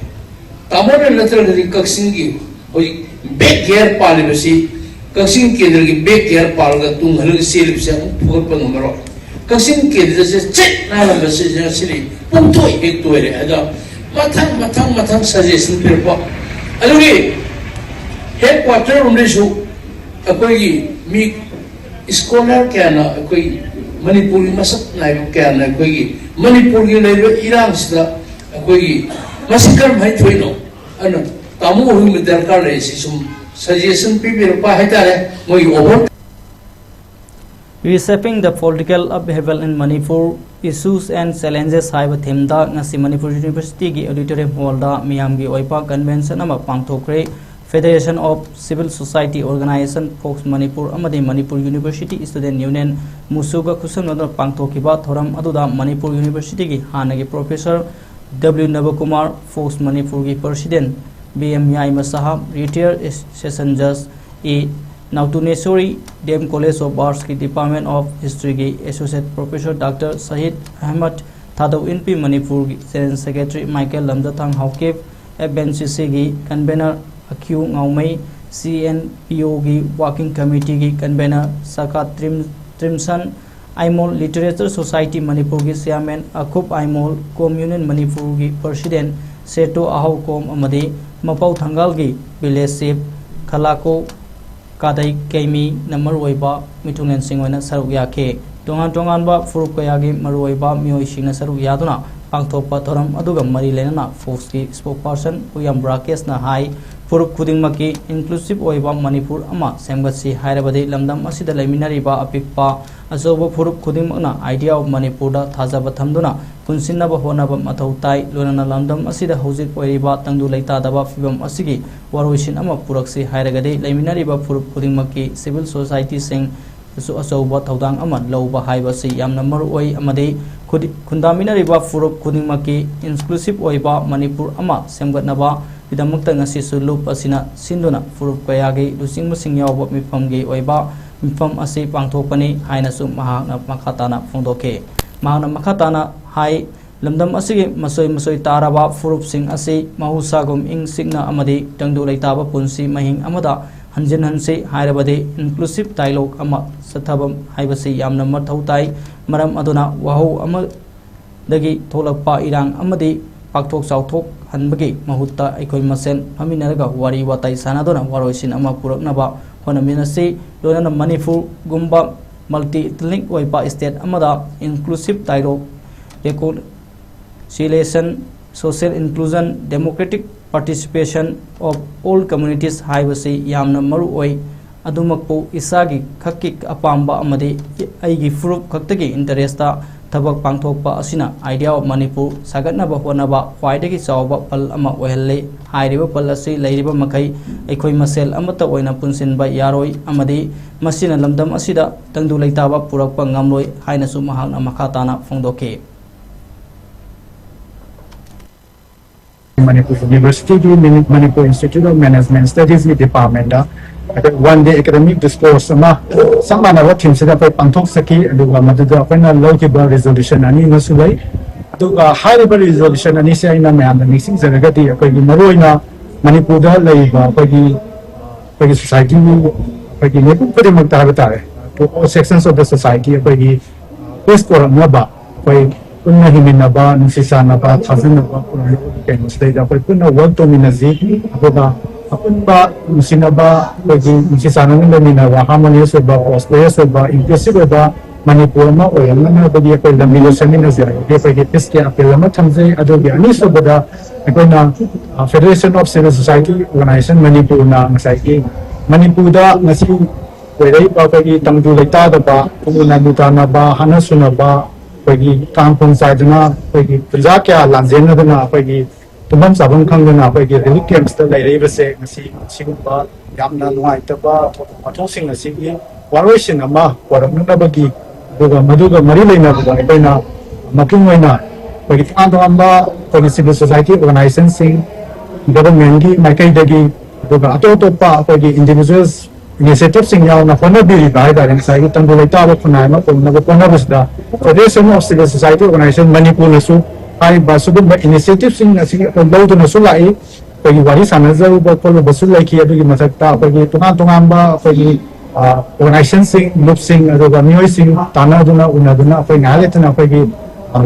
ꯇꯥꯃꯣꯅ ꯅꯠꯇ꯭ꯔꯒꯗꯤ ꯀꯛꯆꯤꯡꯒꯤ ꯍꯧꯖꯤꯛ ꯕꯦꯛ ꯒꯤꯌꯔ ꯄꯥꯜꯂꯤꯕꯁꯤ, ꯀꯛꯆꯤꯡ ꯀꯦꯟꯗ꯭ꯔꯒꯤ ꯕꯦꯛ ꯒꯤꯌꯔ ꯄꯥꯜꯂꯒ ꯇꯨꯡ ꯍꯜꯂꯒ ꯆꯦꯜꯂꯤꯕꯁꯦ ꯑꯃꯨꯛ ꯐꯨꯒꯠꯄ ꯉꯝꯃꯔꯣꯏ꯫ ꯀꯛꯆꯤꯡ ꯀꯦꯟꯗ꯭ꯔꯁꯦ ꯆꯦꯠ ꯅꯥꯜꯂꯝꯕꯁꯤ ꯉꯁꯤꯗꯤ ꯄꯨꯡꯇꯣꯏ ꯍꯦꯛ ꯇꯣꯏꯔꯦ꯫ ꯑꯗꯣ ꯃꯊꯪ ꯃꯊꯪ ꯃꯊꯪ ꯁꯖꯦꯁꯟ ꯄꯤꯔꯛꯄ, ꯑꯗꯨꯒꯤ ꯍꯦꯗ ꯀ꯭ꯋꯥꯇꯔ ꯔꯣꯝꯗꯩꯁꯨ ꯑꯩꯈꯣꯏꯒꯤ ꯃꯤ ꯁ꯭ꯀꯣꯂꯔ ꯀꯌꯥꯅ ꯑꯩꯈꯣꯏ ꯃꯅꯤꯄꯨꯔꯒꯤ ꯃꯁꯛ ꯅꯥꯏꯕ ꯀꯌꯥꯅ ꯑꯩꯈꯣꯏꯒꯤ ꯃꯅꯤꯄꯨꯔꯒꯤ ꯂꯩꯔꯤꯕ ꯏꯔꯥꯡꯁꯤꯗ ꯑꯩꯈꯣꯏꯒꯤ ꯃꯁꯤ ꯀꯔꯝꯍꯥꯏꯅ ꯊꯣꯛꯏꯅꯣ? ꯑꯗꯨꯅ ꯇꯥꯃꯣ ꯍꯣꯏꯒꯤ ꯗꯔꯀꯥꯔ ꯂꯩꯔꯤꯁꯤ ꯁꯨꯝ ꯁꯖꯦꯁꯟ ꯄꯤꯕꯤꯔꯛꯄ ꯍꯥꯏꯇꯥꯔꯦ, ꯃꯣꯏꯒꯤ over Reshaping the Political Upheaval in Manipur, Issues and Challenges ꯍꯥꯏꯕ ꯊꯤꯝꯗ ꯉꯁꯤ ꯃꯅꯤꯄꯨꯔ ꯌꯨꯅꯤꯚꯔꯁꯤꯇꯤꯒꯤ ꯑꯣꯗꯤꯇꯣꯔꯤꯌꯝ ꯍꯣꯜꯗ ꯃꯤꯌꯥꯝꯒꯤ ꯑꯣꯏꯕ ꯀꯟꯚꯦꯟꯁꯟ ꯑꯃ ꯄꯥꯡꯊꯣꯛꯈ꯭ꯔꯦ꯫ Federation of Civil Society Organization, FOCS Manipur ꯑꯃꯗꯤ ꯃꯅꯤꯄꯨꯔ ꯌꯨꯅꯤꯚꯔꯁꯤꯇꯤ ꯁ꯭ꯇꯨꯗꯦꯟꯠ ꯌꯨꯅꯤꯌꯟ, ꯃꯨꯁꯨꯒ ꯈꯨꯠꯁꯝꯅꯗꯨꯅ ꯄꯥꯡꯊꯣꯛꯈꯤꯕ ꯊꯧꯔꯝ ꯑꯗꯨꯗ ꯃꯅꯤꯄꯨꯔ ꯌꯨꯅꯤꯚꯔꯁꯤꯇꯤꯒꯤ ꯍꯥꯟꯅꯒꯤ ꯄ꯭ꯔꯣꯐꯦꯁꯔ ꯗꯕ꯭ꯂꯤꯎ ꯅꯕꯀꯨꯃꯥꯔ, ꯐꯣꯛꯁ ꯃꯅꯤꯄꯨꯔꯒꯤ president B M Yaima Sahab, retired session ꯖꯖ A Naotunesori, D M college of ꯑꯥꯔꯠꯁꯀꯤ ꯗꯤꯄꯥꯔꯠꯃꯦꯟ ꯑꯣꯐ ꯍꯤꯁꯇ꯭ꯔꯤꯒꯤ associate professor doctor Sahid Ahmad, ꯊꯥꯗꯧ ꯏꯟꯄꯤ ꯃꯅꯤꯄꯨꯔꯒꯤ general secretary Michael Lamjathang Haokip, F N C ꯁꯤꯒꯤ ꯀꯟꯚꯦꯅꯔ ꯑꯈ꯭ꯌꯨ ꯉꯥꯎꯃꯩ, ꯁꯤ ꯑꯦꯟ ꯄꯤ ꯑꯣꯒꯤ ꯋꯥꯔꯀꯤꯡ ꯀꯃꯤꯇꯤꯒꯤ ꯀꯟꯚꯦꯅꯔ ꯁꯀꯥ ꯇ꯭ꯔꯤꯝ-, ꯇ꯭ꯔꯤꯝꯁꯟ, ꯑꯥꯏꯃꯣꯜ ꯂꯤꯇꯔꯦꯆꯔ ꯁꯣꯁꯥꯏꯇꯤ ꯃꯅꯤꯄꯨꯔꯒꯤ ꯆꯤꯌꯥꯔꯃꯦꯟ ꯑꯈꯨꯞ ꯑꯥꯏꯃꯣꯜ, ꯀꯣꯝ ꯌꯨꯅꯤꯌꯟ ꯃꯅꯤꯄꯨꯔꯒꯤ ꯄ꯭ꯔꯁꯤꯗꯦꯟꯠ ꯁꯦꯇꯣ ꯑꯍꯧ ꯀꯣꯝ ꯑꯃꯗꯤ ꯃꯄꯧ ꯊꯪꯒꯥꯜꯒꯤ ꯚꯤꯂꯦꯖ ꯆꯤꯐ ꯈꯂꯥꯀꯣ ꯀꯥꯗꯩ ꯀꯩꯃꯤꯅ ꯃꯔꯨꯑꯣꯏꯕ ꯃꯤꯊꯨꯡꯂꯦꯟꯁꯤꯡ ꯑꯣꯏꯅ ꯁꯔꯨꯛ ꯌꯥꯈꯤ꯫ ꯇꯣꯉꯥꯟ ꯇꯣꯉꯥꯟꯕ ꯐꯨꯔꯨꯞ ꯀꯌꯥꯒꯤ ꯃꯔꯨꯑꯣꯏꯕ ꯃꯤꯑꯣꯏꯁꯤꯡꯅ ꯁꯔꯨꯛ ꯌꯥꯗꯨꯅ ꯄꯥꯡꯊꯣꯛꯄ ꯊꯧꯔꯝ ꯑꯗꯨꯒ ꯃꯔꯤ ꯂꯩꯅꯅ ꯐꯣꯛꯁꯀꯤ ꯁ꯭ꯄꯣꯛꯄꯔꯁꯟ ꯎꯌꯥꯝ ꯔꯥꯀꯦꯁꯅ ꯍꯥꯏ, ꯐꯨꯔꯨꯞ ꯈꯨꯗꯤꯡꯃꯛꯀꯤ ꯏꯟꯀ꯭ꯂꯨꯁꯤꯞ ꯑꯣꯏꯕ ꯃꯅꯤꯄꯨꯔ ꯑꯃ ꯁꯦꯝꯒꯠꯁꯤ ꯍꯥꯏꯔꯕꯗꯤ ꯂꯝꯗꯝ ꯑꯁꯤꯗ ꯂꯩꯃꯤꯟꯅꯔꯤꯕ ꯑꯄꯤꯛꯄ ꯑꯆꯧꯕ ꯐꯨꯔꯨꯞ ꯈꯨꯗꯤꯡꯃꯛꯅ Idea of ꯃꯅꯤꯄꯨꯔꯗ ꯊꯥꯖꯕ ꯊꯝꯗꯨꯅ ꯄꯨꯟꯁꯤꯟꯅꯕ ꯍꯣꯠꯅꯕ ꯃꯊꯧ ꯇꯥꯏ꯫ ꯂꯣꯏꯅꯅ ꯂꯝꯗꯝ ꯑꯁꯤꯗ ꯍꯧꯖꯤꯛ ꯑꯣꯏꯔꯤꯕ ꯇꯪꯗꯨ ꯂꯩꯇꯥꯗꯕ ꯐꯤꯕꯝ ꯑꯁꯤꯒꯤ ꯋꯥꯔꯣꯏꯁꯤꯟ ꯑꯃ ꯄꯨꯔꯛꯁꯤ ꯍꯥꯏꯔꯒꯗꯤ ꯂꯩꯃꯤꯟꯅꯔꯤꯕ ꯐꯨꯔꯨꯞ ꯈꯨꯗꯤꯡꯃꯛꯀꯤ ꯁꯤꯚꯤꯜ ꯁꯣꯁꯥꯏꯇꯤꯁꯤꯡ, ꯁꯨ ꯑꯆꯧꯕ ꯊꯧꯗꯥꯡ ꯑꯃ ꯂꯧꯕ ꯍꯥꯏꯕꯁꯤ ꯌꯥꯝꯅ ꯃꯔꯨꯑꯣꯏ ꯑꯃꯗꯤ ꯈꯨꯗꯤ-, ꯈꯨꯟꯗꯥꯃꯤꯟꯅꯔꯤꯕ ꯐꯨꯔꯨꯞ ꯈꯨꯗꯤꯡꯃꯛꯀꯤ inclusive ꯑꯣꯏꯕ ꯃꯅꯤꯄꯨꯔ ꯑꯃ ꯁꯦꯝꯒꯠꯅꯕꯒꯤꯗꯃꯛꯇ ꯉꯁꯤꯁꯨ ꯂꯨꯞ ꯑꯁꯤꯅ ꯁꯤꯟꯗꯨꯅ ꯐꯨꯔꯨꯞ ꯀꯌꯥꯒꯤ ꯂꯨꯆꯤꯡꯕꯁꯤꯡ ꯌꯥꯎꯕ ꯃꯤꯐꯝꯒꯤ ꯑꯣꯏꯕ ꯃꯤꯐꯝ ꯑꯁꯤ ꯄꯥꯡꯊꯣꯛꯄꯅꯤ ꯍꯥꯏꯅꯁꯨ ꯃꯍꯥꯛꯅ ꯃꯈꯥ ꯇꯥꯅ ꯐꯣꯡꯗꯣꯛꯈꯤ꯫ ꯃꯍꯥꯛꯅ ꯃꯈꯥ ꯇꯥꯅ ꯍꯥꯏ, ꯂꯝꯗꯝ ꯑꯁꯤꯒꯤ ꯃꯁꯣꯏ ꯃꯁꯣꯏ ꯇꯥꯔꯕ ꯐꯨꯔꯨꯞꯁꯤꯡ ꯑꯁꯤ ꯃꯍꯧꯁꯥꯒꯨꯝ ꯏꯪ ꯆꯤꯛꯅ ꯑꯃꯗꯤ ꯇꯪꯗꯨ ꯂꯩꯇꯥꯕ ꯄꯨꯟꯁꯤ ꯃꯍꯤꯡ ꯑꯃꯗ ꯍꯟꯖꯤꯟ ꯍꯟꯁꯤ ꯍꯥꯏꯔꯕꯗꯤ inclusive dialogue ꯑꯃ ꯆꯠꯊꯕ ꯍꯥꯏꯕꯁꯤ ꯌꯥꯝꯅ ꯃꯊꯧ ꯇꯥꯏ꯫ ꯃꯔꯝ ꯑꯗꯨꯅ ꯋꯥꯍꯧ ꯑꯃꯗꯒꯤ ꯊꯣꯛꯂꯛꯄ ꯏꯔꯥꯡ ꯑꯃꯗꯤ ꯄꯥꯛꯊꯣꯛ ꯆꯥꯎꯊꯣꯛꯍꯟꯕꯒꯤ ꯃꯍꯨꯠꯇ ꯑꯩꯈꯣꯏ ꯃꯁꯦꯟ ꯐꯝꯃꯤꯟꯅꯔꯒ ꯋꯥꯔꯤ ꯋꯥꯇꯥꯏ ꯁꯥꯟꯅꯗꯨꯅ ꯋꯥꯔꯣꯏꯁꯤꯟ ꯑꯃ ꯄꯨꯔꯛꯅꯕ ꯍꯣꯠꯅꯃꯤꯟꯅꯁꯤ꯫ ꯂꯣꯏꯅꯅ ꯃꯅꯤꯄꯨꯔꯒꯨꯝꯕ multi ethnic ꯑꯣꯏꯕ state ꯑꯃꯗ inclusive dialogue, reconciliation, social inclusion, democratic participation of all communities ꯍꯥꯏꯕꯁꯤ ꯌꯥꯝꯅ ꯃꯔꯨ ꯑꯣꯏ꯫ ꯑꯗꯨꯃꯛꯄꯨ ꯏꯁꯥꯒꯤ ꯈꯛꯀꯤ ꯑꯄꯥꯝꯕ ꯑꯃꯗꯤ ꯑꯩꯒꯤ ꯐꯨꯔꯨꯞ ꯈꯛꯇꯒꯤ interest ꯊꯕꯛ ꯄꯥꯡꯊꯣꯛꯄ ꯑꯁꯤꯅ Idea of Manipur ꯁꯥꯒꯠꯅꯕ ꯍꯣꯠꯅꯕ ꯈ꯭ꯋꯥꯏꯗꯒꯤ ꯆꯥꯎꯕ ꯄꯜ ꯑꯃ ꯑꯣꯏꯍꯜꯂꯤ꯫ ꯍꯥꯏꯔꯤꯕ ꯄꯜ ꯑꯁꯤ ꯂꯩꯔꯤꯕ ꯃꯈꯩ ꯑꯩꯈꯣꯏ ꯃꯁꯦꯜ ꯑꯃꯠꯇ ꯑꯣꯏꯅ ꯄꯨꯟꯁꯤꯟꯕ ꯌꯥꯔꯣꯏ ꯑꯃꯗꯤ ꯃꯁꯤꯅ ꯂꯝꯗꯝ ꯑꯁꯤꯗ ꯇꯪꯗꯨ ꯂꯩꯇꯥꯕ ꯄꯨꯔꯛꯄ ꯉꯝꯂꯣꯏ ꯍꯥꯏꯅꯁꯨ ꯃꯍꯥꯛꯅ ꯃꯈꯥ ꯇꯥꯅ ꯐꯣꯡꯗꯣꯛꯈꯤ꯫ ꯃꯅꯤꯄꯨꯔ ꯌꯨꯅꯤꯚꯔꯁꯤꯇꯤꯒꯤ ꯃꯅꯤ-, Manipur Institute of Management Studies ꯀꯤ department ꯗ ꯑꯩꯈꯣꯏ one day academic discourse ꯑꯃ ꯆꯞ ꯃꯥꯟꯅꯕ theme ꯁꯤꯗ ꯑꯩꯈꯣꯏ ꯄꯥꯡꯊꯣꯛꯆꯈꯤ꯫ ꯑꯗꯨꯒ ꯃꯗꯨꯗ ꯑꯩꯈꯣꯏꯅ ꯂꯧꯈꯤꯕ resolution ꯑꯅꯤ ꯑꯃꯁꯨ ꯂꯩ꯫ ꯑꯗꯨꯒ ꯍꯥꯏꯔꯤꯕ resolution ꯑꯅꯤꯁꯦ ꯑꯩꯅ ꯃꯌꯥꯝꯗ ꯅꯤꯡꯁꯤꯡꯖꯔꯒꯗꯤ, ꯑꯩꯈꯣꯏꯒꯤ ꯃꯔꯨꯑꯣꯏꯅ ꯃꯅꯤꯄꯨꯔꯗ ꯂꯩꯔꯤꯕ ꯑꯩꯈꯣꯏꯒꯤ, ꯑꯩꯈꯣꯏꯒꯤ society ꯒꯤ, ꯑꯩꯈꯣꯏꯒꯤ ꯃꯤꯄꯨꯝ ꯈꯨꯗꯤꯡꯃꯛꯇ ꯍꯥꯏꯕ ꯇꯥꯔꯦ, to all sections of the society, ꯑꯩꯈꯣꯏꯒꯤ peace ꯄꯨꯔꯛꯅꯕ, ꯑꯩꯈꯣꯏ ꯄꯨꯟꯅ ꯍꯤꯡꯃꯤꯟꯅꯕ, ꯅꯨꯡꯁꯤ ꯆꯥꯟꯅꯕ, ꯊꯥꯖꯅꯕ ꯄꯨꯔꯛꯅꯕꯒꯤ ꯀꯩꯅꯣꯁꯤꯗꯩꯗ ꯑꯩꯈꯣꯏ ꯄꯨꯟꯅ work ꯇꯧꯃꯤꯟꯅꯁꯤ꯫ ꯑꯗꯨꯒ ꯑꯄꯨꯟꯕ ꯅꯨꯡꯁꯤꯅꯕ, ꯑꯩꯈꯣꯏꯒꯤ ꯅꯨꯡꯁꯤ ꯆꯥꯟꯅꯅ ꯂꯩꯃꯤꯟꯅꯕ, harmonious ꯑꯣꯏꯕ, prosperous ꯑꯣꯏꯕ, inclusive ꯑꯣꯏꯕ ꯃꯅꯤꯄꯨꯔ ꯑꯃ ꯑꯣꯏꯔꯛꯅꯕꯒꯤ ꯑꯩꯈꯣꯏ ꯂꯝꯕꯤꯗꯣ ꯁꯦꯝꯃꯤꯟꯅꯁꯦ ꯍꯥꯏꯕꯒꯤ ꯑꯩꯈꯣꯏꯒꯤ peace ꯀꯤ appeal ꯑꯃ ꯊꯝꯖꯩ꯫ ꯑꯗꯨꯒꯤ ꯑꯅꯤꯁꯨꯕꯗ ꯑꯩꯈꯣꯏꯅ, ꯑ, Federation of Civil Society Organization ꯃꯅꯤꯄꯨꯔꯅ ꯉꯁꯥꯏꯒꯤ ꯃꯅꯤꯄꯨꯔꯗ ꯉꯁꯤ ꯑꯣꯏꯔꯛꯏꯕ ꯑꯩꯈꯣꯏꯒꯤ ꯇꯪꯗꯨ ꯂꯩꯇꯥꯗꯕ, ꯇꯨꯅ ꯂꯨꯇꯥꯅꯕ, ꯍꯥꯠꯅ ꯁꯨꯅꯕ, ꯑꯩꯈꯣꯏꯒꯤ ꯀꯥꯡ ꯈꯣꯡ ꯆꯥꯏꯗꯨꯅ ꯑꯩꯈꯣꯏꯒꯤ ꯄꯨꯟꯖꯥ ꯀꯌꯥ ꯂꯥꯟꯖꯦꯟꯅꯗꯨꯅ ꯑꯩꯈꯣꯏꯒꯤ ꯇꯨꯝꯐꯝ ꯆꯥꯐꯝ ꯈꯪꯗꯅ ꯑꯩꯈꯣꯏꯒꯤ relief camps ꯇ ꯂꯩꯔꯛꯏꯕꯁꯦ, ꯉꯁꯤ ꯁꯤꯒꯨꯝꯕ ꯌꯥꯝꯅ ꯅꯨꯡꯉꯥꯏꯇꯕ ꯊꯧꯗꯣꯛ ꯋꯥꯊꯣꯛꯁꯤꯡ ꯑꯁꯤꯒꯤ ꯋꯥꯔꯣꯏꯁꯤꯟ ꯑꯃ ꯄꯨꯔꯛꯅꯅꯕꯒꯤ, ꯑꯗꯨꯒ ꯃꯗꯨꯒ ꯃꯔꯤ ꯂꯩꯅꯕꯗ ꯑꯩꯈꯣꯏꯅ ꯃꯄꯨꯡ ꯑꯣꯏꯅ ꯑꯩꯈꯣꯏꯒꯤ ꯇꯣꯉꯥꯟ ꯇꯣꯉꯥꯟꯕ ꯑꯩꯈꯣꯏꯒꯤ civil society organizationꯁꯤꯡ, governmentꯀꯤ ꯃꯥꯏꯀꯩꯗꯒꯤ, ꯑꯗꯨꯒ ꯑꯇꯣꯞ ꯑꯇꯣꯞꯄ ꯑꯩꯈꯣꯏꯒꯤ individuals initiativeꯁꯤꯡ ꯌꯥꯎꯅ ꯍꯣꯠꯅꯕꯤꯔꯤꯕ ꯍꯥꯏꯇꯥꯔꯦ, ꯉꯁꯥꯏꯒꯤ ꯇꯪꯗꯨ ꯂꯩꯇꯥꯕ ꯈꯨꯟꯅꯥꯏ ꯑꯃ ꯄꯨꯝꯅꯕ ꯍꯣꯠꯅꯕꯁꯤꯗ Federation of Civil Society Organization ꯃꯅꯤꯄꯨꯔꯅꯁꯨ ꯍꯥꯏꯔꯤꯕ ꯁꯤꯒꯨꯝꯕ initiativeꯁꯤꯡ ꯑꯁꯤ ꯑꯩꯈꯣꯏ ꯂꯧꯗꯨꯅꯁꯨ ꯂꯥꯛꯏ꯫ ꯑꯩꯈꯣꯏꯒꯤ ꯋꯥꯔꯤ ꯁꯥꯟꯅꯖꯔꯨꯕ ꯈꯣꯠꯂꯨꯕꯁꯨ ꯂꯩꯈꯤ꯫ ꯑꯗꯨꯒꯤ ꯃꯊꯛꯇ ꯑꯩꯈꯣꯏꯒꯤ ꯇꯣꯉꯥꯟ ꯇꯣꯉꯥꯟꯕ ꯑꯩꯈꯣꯏꯒꯤ organizationꯁꯤꯡ, ꯂꯨꯞꯁꯤꯡ, ꯑꯗꯨꯒ ꯃꯤꯑꯣꯏꯁꯤꯡ ꯇꯥꯟꯅꯗꯨꯅ, ꯎꯅꯗꯨꯅ ꯑꯩꯈꯣꯏ ꯉꯥꯏꯍꯥꯛ ꯂꯩꯇꯅ ꯑꯩꯈꯣꯏꯒꯤ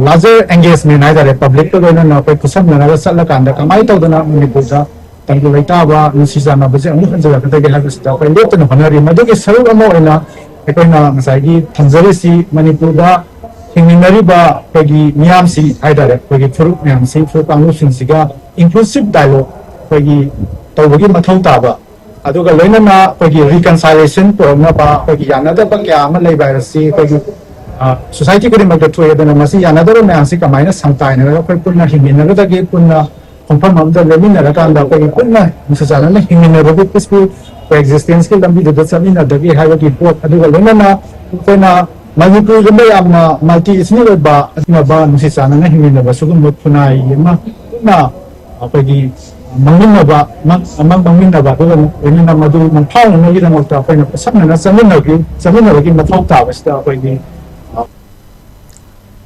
larger engagement ꯍꯥꯏꯇꯥꯔꯦ, publicꯀ ꯂꯣꯏꯅꯅ ꯑꯩꯈꯣꯏ ꯈꯨꯠꯁꯝꯅꯔꯒ ꯆꯠꯂꯀꯥꯟꯗ ꯀꯃꯥꯏꯅ ꯇꯧꯗꯅ ꯃꯅꯤꯄꯨꯔꯗ ꯇꯪꯗꯨ ꯂꯩꯇꯥꯕ, ꯅꯨꯡꯁꯤ ꯆꯥꯟꯅꯕꯁꯦ ꯑꯃꯨꯛ ꯍꯟꯖꯤꯜꯂꯛꯀꯗꯒꯦ ꯍꯥꯏꯕꯁꯤꯗ ꯑꯩꯈꯣꯏ ꯂꯦꯞꯇꯅ ꯍꯣꯠꯅꯔꯤ꯫ ꯃꯗꯨꯒꯤ ꯁꯔꯨꯛ ꯑꯃ ꯑꯣꯏꯅ ꯑꯩꯈꯣꯏꯅ ꯉꯁꯥꯏꯒꯤ ꯊꯝꯖꯔꯤꯁꯤ ꯃꯅꯤꯄꯨꯔꯗ ꯍꯤꯡꯃꯤꯟꯅꯔꯤꯕ ꯑꯩꯈꯣꯏꯒꯤ ꯃꯤꯌꯥꯝꯁꯤ ꯍꯥꯏꯇꯥꯔꯦ, ꯑꯩꯈꯣꯏꯒꯤ ꯐꯨꯔꯨꯞ ꯃꯌꯥꯝꯁꯤ, ꯐꯨꯔꯨꯞ ꯀꯥꯡꯂꯨꯞꯁꯤꯡꯁꯤꯒ inclusive dialogue ꯑꯩꯈꯣꯏꯒꯤ ꯇꯧꯕꯒꯤ ꯃꯊꯧ ꯇꯥꯕ, ꯑꯗꯨꯒ ꯂꯣꯏꯅꯅ ꯑꯩꯈꯣꯏꯒꯤ reconciliation ꯄꯨꯔꯛꯅꯕ, ꯑꯩꯈꯣꯏꯒꯤ ꯌꯥꯅꯗꯕ ꯀꯌꯥ ꯑꯃ ꯂꯩꯕ ꯍꯥꯏꯕꯁꯤ ꯑꯩꯈꯣꯏꯒꯤ society ꯈꯨꯗꯤꯡꯃꯛꯇ ꯊꯣꯛꯑꯦ꯫ ꯑꯗꯨꯅ ꯃꯁꯤ ꯌꯥꯅꯗꯕ ꯃꯌꯥꯝꯁꯤ ꯀꯃꯥꯏꯅ ꯁꯪꯇꯥꯏꯅꯔꯒ ꯑꯩꯈꯣꯏ ꯄꯨꯟꯅ ꯍꯤꯡꯃꯤꯟꯅꯒꯗꯒꯦ, ꯄꯨꯟꯅ ꯈꯣꯡꯐꯝ ꯑꯃꯗ ꯂꯦꯞꯃꯤꯟꯅꯔꯀꯥꯟꯗ ꯑꯩꯈꯣꯏꯒꯤ ꯄꯨꯟꯅ ꯅꯨꯡꯁꯤ ꯆꯥꯟꯅꯅ ꯍꯤꯡꯃꯤꯟꯅꯕꯒꯤ peaceful coexistenceꯀꯤ ꯂꯝꯕꯤꯗꯨꯗ ꯆꯠꯃꯤꯟꯅꯗꯒꯦ ꯍꯥꯏꯕꯒꯤ ꯄꯣꯠ, ꯑꯗꯨꯒ ꯂꯣꯏꯅꯅ ꯑꯩꯈꯣꯏꯅ ꯃꯅꯤꯄꯨꯔꯒꯨꯝꯕ ꯌꯥꯝꯅ multi-ethnic ꯑꯣꯏꯕ ꯑꯗꯨꯒꯨꯝꯂꯕ ꯅꯨꯡꯁꯤ ꯆꯥꯟꯅꯅ ꯍꯤꯡꯃꯤꯟꯅꯕ ꯁꯤꯒꯨꯝꯕ ꯈꯨꯟꯅꯥꯏ ꯑꯃ ꯄꯨꯟꯅ ꯑꯩꯈꯣꯏꯒꯤ ꯃꯥꯡꯃꯤꯟꯅꯕ, ꯑꯃ ꯃꯥꯡꯃꯤꯟꯅꯕ, ꯑꯗꯨꯒ ꯂꯣꯏꯅꯅ ꯃꯗꯨ ꯃꯪꯐꯥꯎꯅꯅꯕꯒꯤꯗꯃꯛꯇ ꯑꯩꯈꯣꯏꯅ ꯈꯨꯠꯁꯝꯅꯅ ꯆꯠꯃꯤꯟꯅꯕꯒꯤ, ꯆꯠꯃꯤꯟꯅꯕꯒꯤ ꯃꯊꯧ ꯇꯥꯕꯁꯤꯗ ꯑꯩꯈꯣꯏꯒꯤ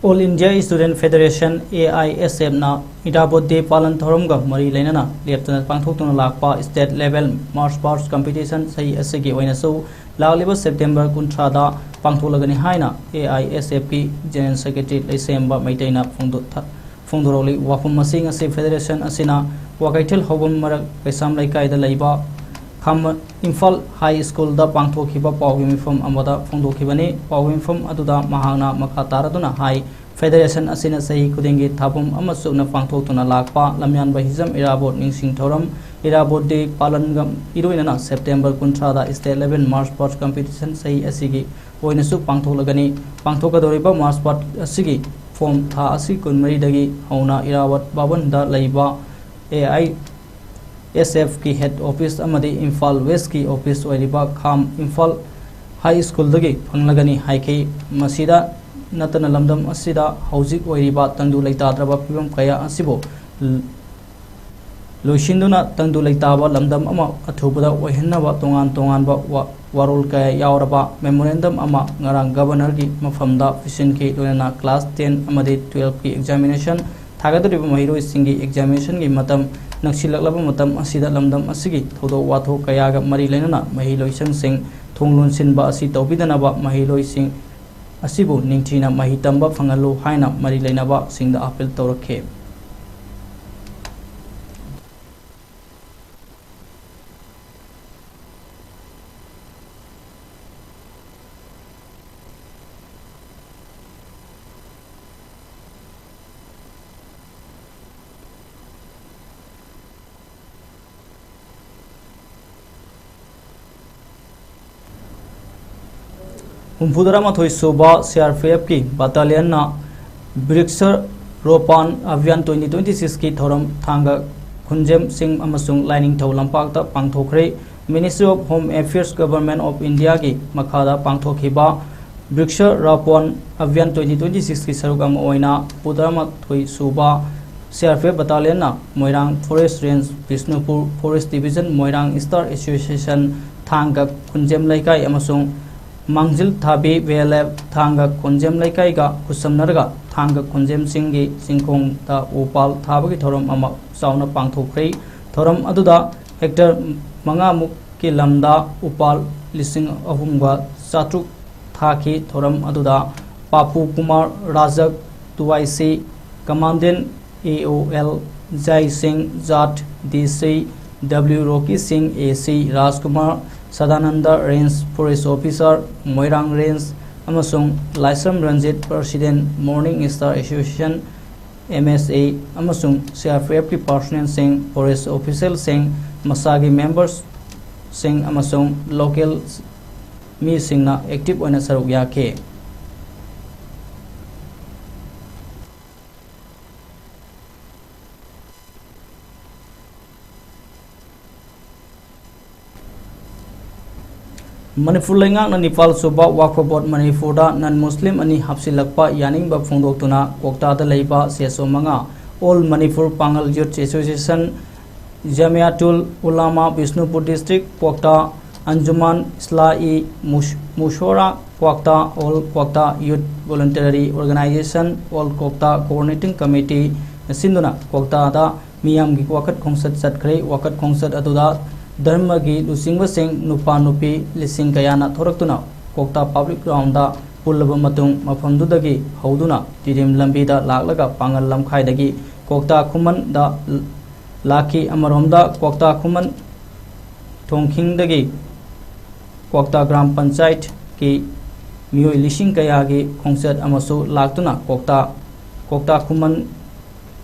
All India Student Federation, AISFꯅ ꯏꯔꯥꯕꯣꯠ ꯗꯦ ꯄꯥꯂꯟ ꯊꯧꯔꯝꯒ ꯃꯔꯤ ꯂꯩꯅꯅ ꯂꯦꯞꯇꯅ ꯄꯥꯡꯊꯣꯛꯇꯨꯅ ꯂꯥꯛꯄ state level march past competition ꯆꯍꯤ ꯑꯁꯤꯒꯤ ꯑꯣꯏꯅꯁꯨ ꯂꯥꯛꯂꯤꯕ ꯁꯦꯞꯇꯦꯝꯕꯔ ꯀꯨꯟꯊ꯭ꯔꯥꯗ ꯄꯥꯡꯊꯣꯛꯂꯒꯅꯤ ꯍꯥꯏꯅ AISFꯀꯤ General Secretary ꯂꯩꯁꯦꯝꯕ ꯃꯩꯇꯩꯅ ꯐꯣꯡꯗꯣꯛꯂꯤ꯫ ꯋꯥꯐꯝ ꯑꯁꯤ ꯉꯁꯤ federation ꯑꯁꯤꯅ ꯀ꯭ꯋꯥꯀꯩꯊꯦꯜ ꯍꯧꯕꯝ ꯃꯔꯛ ꯀꯩꯁꯥꯝ ꯂꯩꯀꯥꯏꯗ ꯂꯩꯕ ꯈꯥꯃ-, ꯏꯝꯐꯥꯜ ꯍꯥꯏ ꯁ꯭ꯀꯨꯜꯗ ꯄꯥꯡꯊꯣꯛꯈꯤꯕ ꯄꯥꯎꯒꯤ ꯃꯤꯐꯝ ꯑꯃꯗ ꯐꯣꯡꯗꯣꯛꯈꯤꯕꯅꯤ꯫ ꯄꯥꯎꯒꯤ ꯃꯤꯐꯝ ꯑꯗꯨꯗ ꯃꯍꯥꯛꯅ ꯃꯈꯥ ꯇꯥꯔꯗꯨꯅ ꯍꯥꯏ, federation ꯑꯁꯤꯅ ꯆꯍꯤ ꯈꯨꯗꯤꯡꯒꯤ ꯊꯥꯕꯨꯝ ꯑꯃ ꯆꯨꯞꯅ ꯄꯥꯡꯊꯣꯛꯇꯨꯅ ꯂꯥꯛꯄ ꯂꯝꯌꯥꯟꯕ ꯍꯤꯖꯝ ꯏꯔꯥꯕꯣꯠ ꯅꯤꯡꯁꯤꯡ ꯊꯧꯔꯝ, ꯏꯔꯥꯕꯣꯠ ꯗꯦ ꯄꯥꯂꯟꯒ ꯏꯔꯣꯏꯅꯅ September ꯀꯨꯟꯊ꯭ꯔꯥꯗ state level march past competition ꯆꯍꯤ ꯑꯁꯤꯒꯤ ꯑꯣꯏꯅꯁꯨ ꯄꯥꯡꯊꯣꯛꯂꯒꯅꯤ꯫ ꯄꯥꯡꯊꯣꯛꯀꯗꯧꯔꯤꯕ march past ꯑꯁꯤꯒꯤ form ꯊꯥ ꯑꯁꯤ ꯀꯨꯟꯃꯔꯤꯗꯒꯤ ꯍꯧꯅ ꯏꯔꯥꯕꯣꯠ ꯚꯕꯟꯗ ꯂꯩꯕ AISFꯀꯤ head office ꯑꯃꯗꯤ ꯏꯝꯐꯥꯜ Westꯀꯤ office ꯑꯣꯏꯔꯤꯕ ꯈꯥꯝ ꯏꯝꯐꯥꯜ ꯍꯥꯏ ꯁ꯭ꯀꯨꯜꯗꯒꯤ ꯐꯪꯂꯒꯅꯤ ꯍꯥꯏꯈꯤ꯫ ꯃꯁꯤꯗ ꯅꯠꯇꯅ ꯂꯝꯗꯝ ꯑꯁꯤꯗ ꯍꯧꯖꯤꯛ ꯑꯣꯏꯔꯤꯕ ꯇꯪꯗꯨ ꯂꯩꯇꯥꯗ꯭ꯔꯕ ꯐꯤꯕꯝ ꯀꯌꯥ ꯑꯁꯤꯕꯨ ꯂꯣꯏꯁꯤꯟꯗꯨꯅ ꯇꯪꯗꯨ ꯂꯩꯇꯥꯕ ꯂꯝꯗꯝ ꯑꯃ ꯑꯊꯨꯕꯗ ꯑꯣꯏꯍꯟꯅꯕ ꯇꯣꯉꯥꯟ ꯇꯣꯉꯥꯟꯕ ꯋꯥ-, ꯋꯥꯔꯣꯜ ꯀꯌꯥ ꯌꯥꯎꯔꯕ memorandum ꯑꯃ ꯉꯔꯥꯡ Governor ꯒꯤ ꯃꯐꯝꯗ ꯄꯤꯁꯤꯟꯈꯤ꯫ ꯂꯣꯏꯅꯅ class ten ꯑꯃꯗꯤ twelve ꯀꯤ examination ꯊꯥꯒꯗꯧꯔꯤꯕ ꯃꯍꯩꯔꯣꯏꯁꯤꯡꯒꯤ examination ꯒꯤ ꯃꯇꯝ ꯅꯛꯁꯤꯜꯂꯛꯂꯕ ꯃꯇꯝ ꯑꯁꯤꯗ ꯂꯝꯗꯝ ꯑꯁꯤꯒꯤ ꯊꯧꯗꯣꯛ ꯋꯥꯊꯣꯛ ꯀꯌꯥꯒ ꯃꯔꯤ ꯂꯩꯅꯅ ꯃꯍꯩꯂꯣꯏꯁꯪꯁꯤꯡ ꯊꯣꯡ ꯂꯣꯟꯁꯤꯟꯕ ꯑꯁꯤ ꯇꯧꯕꯤꯗꯅꯕ ꯃꯍꯩꯂꯣꯏꯁꯤꯡ ꯑꯁꯤꯕꯨ ꯅꯤꯡꯊꯤꯅ ꯃꯍꯩ ꯇꯝꯕ ꯐꯪꯍꯜꯂꯨ ꯍꯥꯏꯅ ꯃꯔꯤ ꯂꯩꯅꯕꯁꯤꯡꯗ appeal ꯇꯧꯔꯛꯈꯤ꯫ ꯍꯨꯝꯐꯨꯇꯔꯥ ꯃꯥꯊꯣꯏ ꯁꯨꯕ C R P F ꯀꯤ battalion ꯅ ꯕ꯭ꯔꯤꯛꯁ ꯔꯣꯄꯥꯟ ꯑꯚꯤꯌꯥꯟ twenty twenty six ꯀꯤ ꯊꯧꯔꯝ ꯊꯥꯡꯒ ꯈꯨꯟꯖꯦꯝ ꯆꯤꯡ ꯑꯃꯁꯨꯡ ꯂꯥꯏꯅꯤꯡꯊꯧ ꯂꯝꯄꯥꯛꯇ ꯄꯥꯡꯊꯣꯛꯈ꯭ꯔꯦ꯫ Ministry of Home Affairs, Government of India ꯒꯤ ꯃꯈꯥꯗ ꯄꯥꯡꯊꯣꯛꯈꯤꯕ ꯕ꯭ꯔꯤꯛꯁ ꯔꯣꯄꯥꯟ ꯑꯚꯤꯌꯥꯟ twenty twenty six ꯀꯤ ꯁꯔꯨꯛ ꯑꯃ ꯑꯣꯏꯅ ꯍꯨꯝꯐꯨꯇꯔꯥ ꯃꯥꯊꯣꯏ ꯁꯨꯕ C R P F battalion ꯅ ꯃꯣꯏꯔꯥꯡ Forest Range, Bishnupur Forest Division, ꯃꯣꯏꯔꯥꯡ Star Association, ꯊꯥꯡꯒ ꯈꯨꯟꯖꯦꯝ ꯂꯩꯀꯥꯏ ꯑꯃꯁꯨꯡ ꯃꯥꯡꯖꯤꯜ ꯊꯥꯕꯤ V L F ꯊꯥꯡꯒ ꯈꯨꯟꯖꯦꯝ ꯂꯩꯀꯥꯏꯒ ꯈꯨꯠꯁꯝꯅꯔꯒ ꯊꯥꯡꯒ ꯈꯨꯟꯖꯦꯝ ꯆꯤꯡꯒꯤ ꯆꯤꯡꯈꯣꯡꯗ ꯎ ꯄꯥꯜ ꯊꯥꯕꯒꯤ ꯊꯧꯔꯝ ꯑꯃ ꯆꯥꯎꯅ ꯄꯥꯡꯊꯣꯛꯈ꯭ꯔꯦ꯫ ꯊꯧꯔꯝ ꯑꯗꯨꯗ hectare ꯃꯉꯥꯃꯨꯛꯀꯤ ꯂꯝꯗ ꯎꯄꯥꯜ ꯂꯤꯁꯤꯡ ꯑꯍꯨꯝꯒ ꯆꯥꯇ꯭ꯔꯨꯛ ꯊꯥꯈꯤ꯫ ꯊꯧꯔꯝ ꯑꯗꯨꯗ ꯄꯥꯄꯨ Kumar ꯔꯥꯖꯛ, two I C Commandant, A O L Jai Singh, Jat D C W, Rocky Singh, A C Rajkumar, Sadananda, Range Forest Officer, Moirang Range, ꯑꯃꯁꯨꯡ ꯂꯥꯏꯁ꯭ꯔꯝ Ranjit, President, Morning Star Association, M S A, ꯑꯃꯁꯨꯡ C R P F ꯀꯤ personnel ꯁꯤꯡ, forest official ꯁꯤꯡ, ꯃꯁꯥꯒꯤ members ꯁꯤꯡ ꯑꯃꯁꯨꯡ local ꯃꯤꯁꯤꯡꯅ active ꯑꯣꯏꯅ ꯁꯔꯨꯛ ꯌꯥꯈꯤ꯫ ꯃꯅꯤꯄꯨꯔ ꯂꯩꯉꯥꯛꯅ ꯅꯤꯄꯥꯜ ꯁꯨꯕ ꯋꯥꯛꯐ ꯕꯣꯔꯗ ꯃꯅꯤꯄꯨꯔꯗ ꯅꯟ ꯃꯨꯁꯂꯤꯝ ꯑꯅꯤ ꯍꯥꯞꯆꯤꯜꯂꯛꯄ ꯌꯥꯅꯤꯡꯕ ꯐꯣꯡꯗꯣꯛꯇꯨꯅ ꯀꯣꯛꯇꯥꯗ ꯂꯩꯕ ꯁꯦꯁꯣ ꯃꯉꯥ ꯑꯣꯜ ꯃꯅꯤꯄꯨꯔ ꯄꯥꯡꯒꯜ ꯌꯨꯠ ꯑꯦꯁꯣꯁꯤꯌꯦꯁꯟ, ꯖꯥꯃꯤꯌꯥꯇꯨꯜ ꯎꯂꯥꯃꯥ ꯕꯤꯁꯅꯨꯄꯨꯔ ꯗꯤꯁꯇ꯭ꯔꯤꯛ ꯀ꯭ꯋꯥꯛꯇꯥ, ꯑꯟꯖꯨꯃꯥꯟ ꯏꯁꯂꯥꯍꯤ ꯃꯨꯁ-, ꯃꯨꯁꯣꯔꯥ ꯀ꯭ꯋꯥꯛꯇꯥ, ꯑꯣꯜ ꯀ꯭ꯋꯥꯛꯇꯥ ꯌꯨꯠ ꯚꯣꯂꯨꯟꯇꯔꯤ ꯑꯣꯔꯒꯅꯥꯏꯖꯦꯁꯟ, ꯑꯣꯜ ꯀ꯭ꯋꯥꯛꯇꯥ ꯀꯣꯑꯣꯔꯗꯤꯅꯦꯇꯤꯡ ꯀꯃꯤꯇꯤ ꯁꯤꯟꯗꯨꯅ ꯀ꯭ꯋꯥꯛꯇꯥꯗ ꯃꯤꯌꯥꯝꯒꯤ ꯋꯥꯀꯠ ꯈꯣꯡꯆꯠ ꯆꯠꯈ꯭ꯔꯦ꯫ ꯋꯥꯀꯠ ꯈꯣꯡꯆꯠ ꯑꯗꯨꯗ ꯙꯔꯃꯒꯤ ꯂꯨꯆꯤꯡꯕꯁꯤꯡ, ꯅꯨꯄꯥ ꯅꯨꯄꯤ ꯂꯤꯁꯤꯡ ꯀꯌꯥꯅ ꯊꯣꯔꯛꯇꯨꯅ ꯀ꯭ꯋꯥꯛꯇꯥ ꯄꯕ꯭ꯂꯤꯛ ꯒ꯭ꯔꯥꯎꯟꯗ ꯄꯨꯜꯂꯕ ꯃꯇꯨꯡ, ꯃꯐꯝꯗꯨꯗꯒꯤ ꯍꯧꯗꯨꯅ ꯇꯤꯗꯤꯝ ꯂꯝꯕꯤꯗ ꯂꯥꯛꯂꯒ ꯄꯥꯡꯒꯜ ꯂꯝꯈꯥꯏꯗꯒꯤ ꯀ꯭ꯋꯥꯛꯇꯥ ꯈꯨꯃꯟꯗ ꯂꯥꯛꯈꯤ꯫ ꯑꯃꯔꯣꯝꯗ ꯀ꯭ꯋꯥꯛꯇꯥ ꯈꯨꯃꯟ ꯊꯣꯡꯈꯤꯡꯗꯒꯤ ꯀ꯭ꯋꯥꯛꯇꯥ ꯒ꯭ꯔꯥꯝ ꯄꯟꯆꯥꯌꯠꯀꯤ ꯃꯤꯑꯣꯏ ꯂꯤꯁꯤꯡ ꯀꯌꯥꯒꯤ ꯈꯣꯡꯆꯠ ꯑꯃꯁꯨ ꯂꯥꯛꯇꯨꯅ ꯀ꯭ꯋꯥꯛꯇꯥ, ꯀ꯭ꯋꯥꯛꯇꯥ ꯈꯨꯃꯟ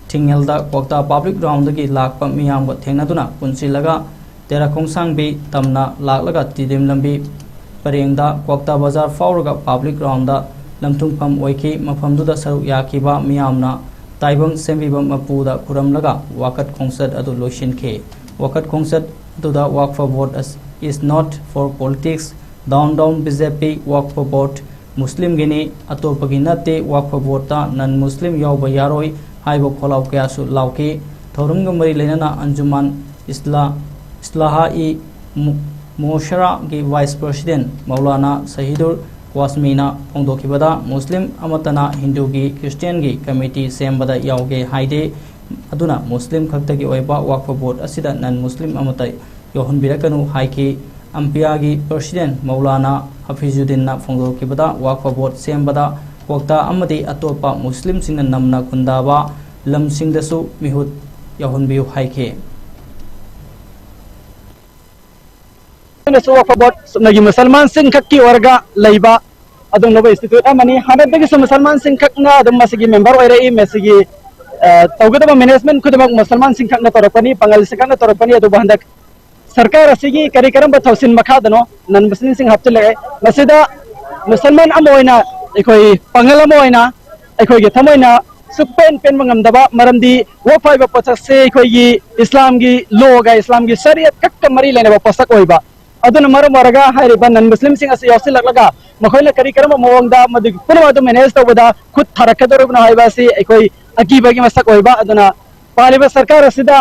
ꯊꯤꯡꯉꯦꯜꯗ ꯀ꯭ꯋꯥꯛꯇꯥ ꯄꯕ꯭ꯂꯤꯛ ꯒ꯭ꯔꯥꯎꯟꯗꯒꯤ ꯂꯥꯛꯄ ꯃꯤꯌꯥꯝꯒ ꯊꯦꯡꯅꯗꯨꯅ ꯄꯨꯟꯁꯤꯜꯂꯒ ꯇꯦꯔꯥꯈꯣꯡꯁꯥꯡꯕꯤ ꯇꯝꯅ ꯂꯥꯛꯂꯒ ꯇꯤꯗꯤꯝ ꯂꯝꯕꯤ ꯄꯔꯦꯡꯗ ꯀ꯭ꯋꯥꯛꯇꯥ ꯕꯖꯥꯔ ꯐꯥꯎꯔꯒ ꯄꯕ꯭ꯂꯤꯛ ꯒ꯭ꯔꯥꯎꯟꯗ ꯂꯝꯊꯨꯡꯐꯝ ꯑꯣꯏꯈꯤ꯫ ꯃꯐꯝꯗꯨꯗ ꯁꯔꯨꯛ ꯌꯥꯈꯤꯕ ꯃꯤꯌꯥꯝꯅ ꯇꯥꯏꯕꯪ ꯁꯦꯝꯕꯤꯕ ꯃꯄꯨꯗ ꯈꯨꯔꯝꯂꯒ ꯋꯥꯀꯠ ꯈꯣꯡꯆꯠ ꯑꯗꯨ ꯂꯣꯏꯁꯤꯟꯈꯤ꯫ ꯋꯥꯀꯠ ꯈꯣꯡꯆꯠ ꯑꯗꯨꯗ Waqf Board is not for politics, down down B J P, Waqf Board ꯃꯨꯁꯂꯤꯝꯒꯤꯅꯤ, ꯑꯇꯣꯞꯄꯒꯤ ꯅꯠꯇꯦ, ꯋꯥꯛꯐ ꯕꯣꯔꯗꯇ ꯅꯟ ꯃꯨꯁꯂꯤꯝ ꯌꯥꯎꯕ ꯌꯥꯔꯣꯏ ꯍꯥꯏꯕ ꯈꯣꯜꯂꯥꯎ ꯀꯌꯥꯁꯨ ꯂꯥꯎꯈꯤ꯫ ꯊꯧꯔꯝꯒ ꯃꯔꯤ ꯂꯩꯅꯅ ꯑꯟꯖꯨꯃꯥꯟ ꯏꯁꯂꯥ-, ꯏꯁꯂꯥꯍꯥ-ꯏ ꯃꯨ-, ꯃꯣꯁꯔꯥꯒꯤ ꯚꯥꯏꯁ ꯄ꯭ꯔꯁꯤꯗꯦꯟ ꯃꯧꯂꯥꯅꯥ ꯁꯍꯤꯗꯨꯔ ꯋꯥꯁꯃꯤꯅ ꯐꯣꯡꯗꯣꯛꯈꯤꯕꯗ, ꯃꯨꯁꯂꯤꯝ ꯑꯃꯠꯇꯅ ꯍꯤꯟꯗꯨꯒꯤ, ꯈ꯭ꯔꯤꯁꯇꯤꯌꯥꯟꯒꯤ ꯀꯃꯤꯇꯤ ꯁꯦꯝꯕꯗ ꯌꯥꯎꯒꯦ ꯍꯥꯏꯗꯦ, ꯑꯗꯨꯅ ꯃꯨꯁꯂꯤꯝ ꯈꯛꯇꯒꯤ ꯑꯣꯏꯕ ꯋꯥꯛꯐ ꯕꯣꯔꯗ ꯑꯁꯤꯗ ꯅꯟ ꯃꯨꯁꯂꯤꯝ ꯑꯃꯠꯇ ꯌꯥꯎꯍꯟꯕꯤꯔꯛꯀꯅꯨ ꯍꯥꯏꯈꯤ꯫ ꯑꯝꯄꯤꯌꯥꯒꯤ ꯄ꯭ꯔꯁꯤꯗꯦꯟ ꯃꯧꯂꯥꯅꯥ ꯍꯐꯤꯖꯨꯗꯤꯟꯅ ꯐꯣꯡꯗꯣꯛꯈꯤꯕꯗ, ꯋꯥꯛꯐ ꯕꯣꯔꯗ ꯁꯦꯝꯕꯗ ꯀ꯭ꯋꯥꯛꯇꯥ ꯑꯃꯗꯤ ꯑꯇꯣꯞꯄ ꯃꯨꯁꯂꯤꯝꯁꯤꯡꯅ ꯅꯝꯅ ꯈꯨꯟꯗꯥꯕ ꯂꯝꯁꯤꯡꯗꯁꯨ ꯃꯤꯍꯨꯠ ꯌꯥꯎꯍꯟꯕꯤꯌꯨ ꯍꯥꯏꯈꯤ꯫ ꯑꯩꯈꯣꯏꯅꯁꯨ ꯋꯥꯛꯐ ꯕꯣꯔꯗ ꯆꯨꯝꯅꯒꯤ ꯃꯨꯁꯜꯃꯥꯟꯁꯤꯡ ꯈꯛꯀꯤ ꯑꯣꯏꯔꯒ ꯂꯩꯕ ꯑꯗꯨꯒꯨꯝꯂꯕ ꯏꯟꯁꯇꯤꯇ꯭ꯌꯨꯠ ꯑꯃꯅꯤ꯫ ꯍꯥꯟꯅꯗꯒꯤꯁꯨ ꯃꯨꯁꯜꯃꯥꯟꯁꯤꯡ ꯈꯛꯅ ꯑꯗꯨꯝ ꯃꯁꯤꯒꯤ ꯃꯦꯝꯕꯔ ꯑꯣꯏꯔꯛꯏ꯫ ꯃꯁꯤꯒꯤ, ꯑ, ꯇꯧꯒꯗꯕ ꯃꯦꯅꯦꯖꯃꯦꯟꯠ ꯈꯨꯗꯤꯡꯃꯛ ꯃꯨꯁꯜꯃꯥꯟꯁꯤꯡ ꯈꯛꯅ ꯇꯧꯔꯛꯄꯅꯤ, ꯄꯥꯡꯒꯜꯁꯤꯡ ꯈꯛꯅ ꯇꯧꯔꯛꯄꯅꯤ꯫ ꯑꯗꯨꯕꯨ ꯍꯟꯗꯛ ꯁꯔꯀꯥꯔ ꯑꯁꯤꯒꯤ ꯀꯔꯤ ꯀꯔꯝꯕ ꯊꯧꯁꯤꯟ ꯃꯈꯥꯗꯅꯣ ꯅꯟ ꯃꯨꯁꯂꯤꯝꯁꯤꯡ ꯍꯥꯞꯆꯤꯜꯂꯛꯑꯦ꯫ ꯃꯁꯤꯗ ꯃꯨꯁꯜꯃꯥꯟ ꯑꯃ ꯑꯣꯏꯅ, ꯑꯩꯈꯣꯏ ꯄꯥꯡꯒꯜ ꯑꯃ ꯑꯣꯏꯅ, ꯑꯩꯈꯣꯏꯒꯤ ꯊꯃꯣꯏꯅ ꯁꯨꯛꯄꯦꯟ ꯄꯦꯟꯕ ꯉꯝꯗꯕ, ꯃꯔꯝꯗꯤ ꯋꯥꯛꯐ ꯍꯥꯏꯕ ꯄꯣꯠꯁꯛꯁꯦ ꯑꯩꯈꯣꯏꯒꯤ ꯏꯁꯂꯥꯝꯒꯤ ꯂꯣꯒ ꯏꯁꯂꯥꯝꯒꯤ ꯁꯔꯤꯌꯠ ꯈꯛꯀ ꯃꯔꯤ ꯂꯩꯅꯕ ꯄꯣꯠꯁꯛ ꯑꯣꯏꯕ꯫ ꯑꯗꯨꯅ ꯃꯔꯝ ꯑꯣꯏꯔꯒ ꯍꯥꯏꯔꯤꯕ ꯅꯟ ꯃꯨꯁꯂꯤꯝꯁꯤꯡ ꯑꯁꯤ ꯌꯥꯎꯁꯤꯜꯂꯛꯂꯒ ꯃꯈꯣꯏꯅ ꯀꯔꯤ ꯀꯔꯝꯕ ꯃꯑꯣꯡꯗ ꯃꯗꯨꯒꯤ ꯄꯨꯝꯅꯃꯛ ꯑꯗꯨ ꯃꯦꯅꯦꯖ ꯇꯧꯕꯗ ꯈꯨꯠ ꯊꯥꯔꯛꯀꯗꯧꯔꯤꯕꯅꯣ ꯍꯥꯏꯕ ꯑꯁꯤ ꯑꯩꯈꯣꯏ ꯑꯀꯤꯕꯒꯤ ꯃꯁꯛ ꯑꯣꯏꯕ꯫ ꯑꯗꯨꯅ ꯄꯥꯜꯂꯤꯕ ꯁꯔꯀꯥꯔ ꯑꯁꯤꯗ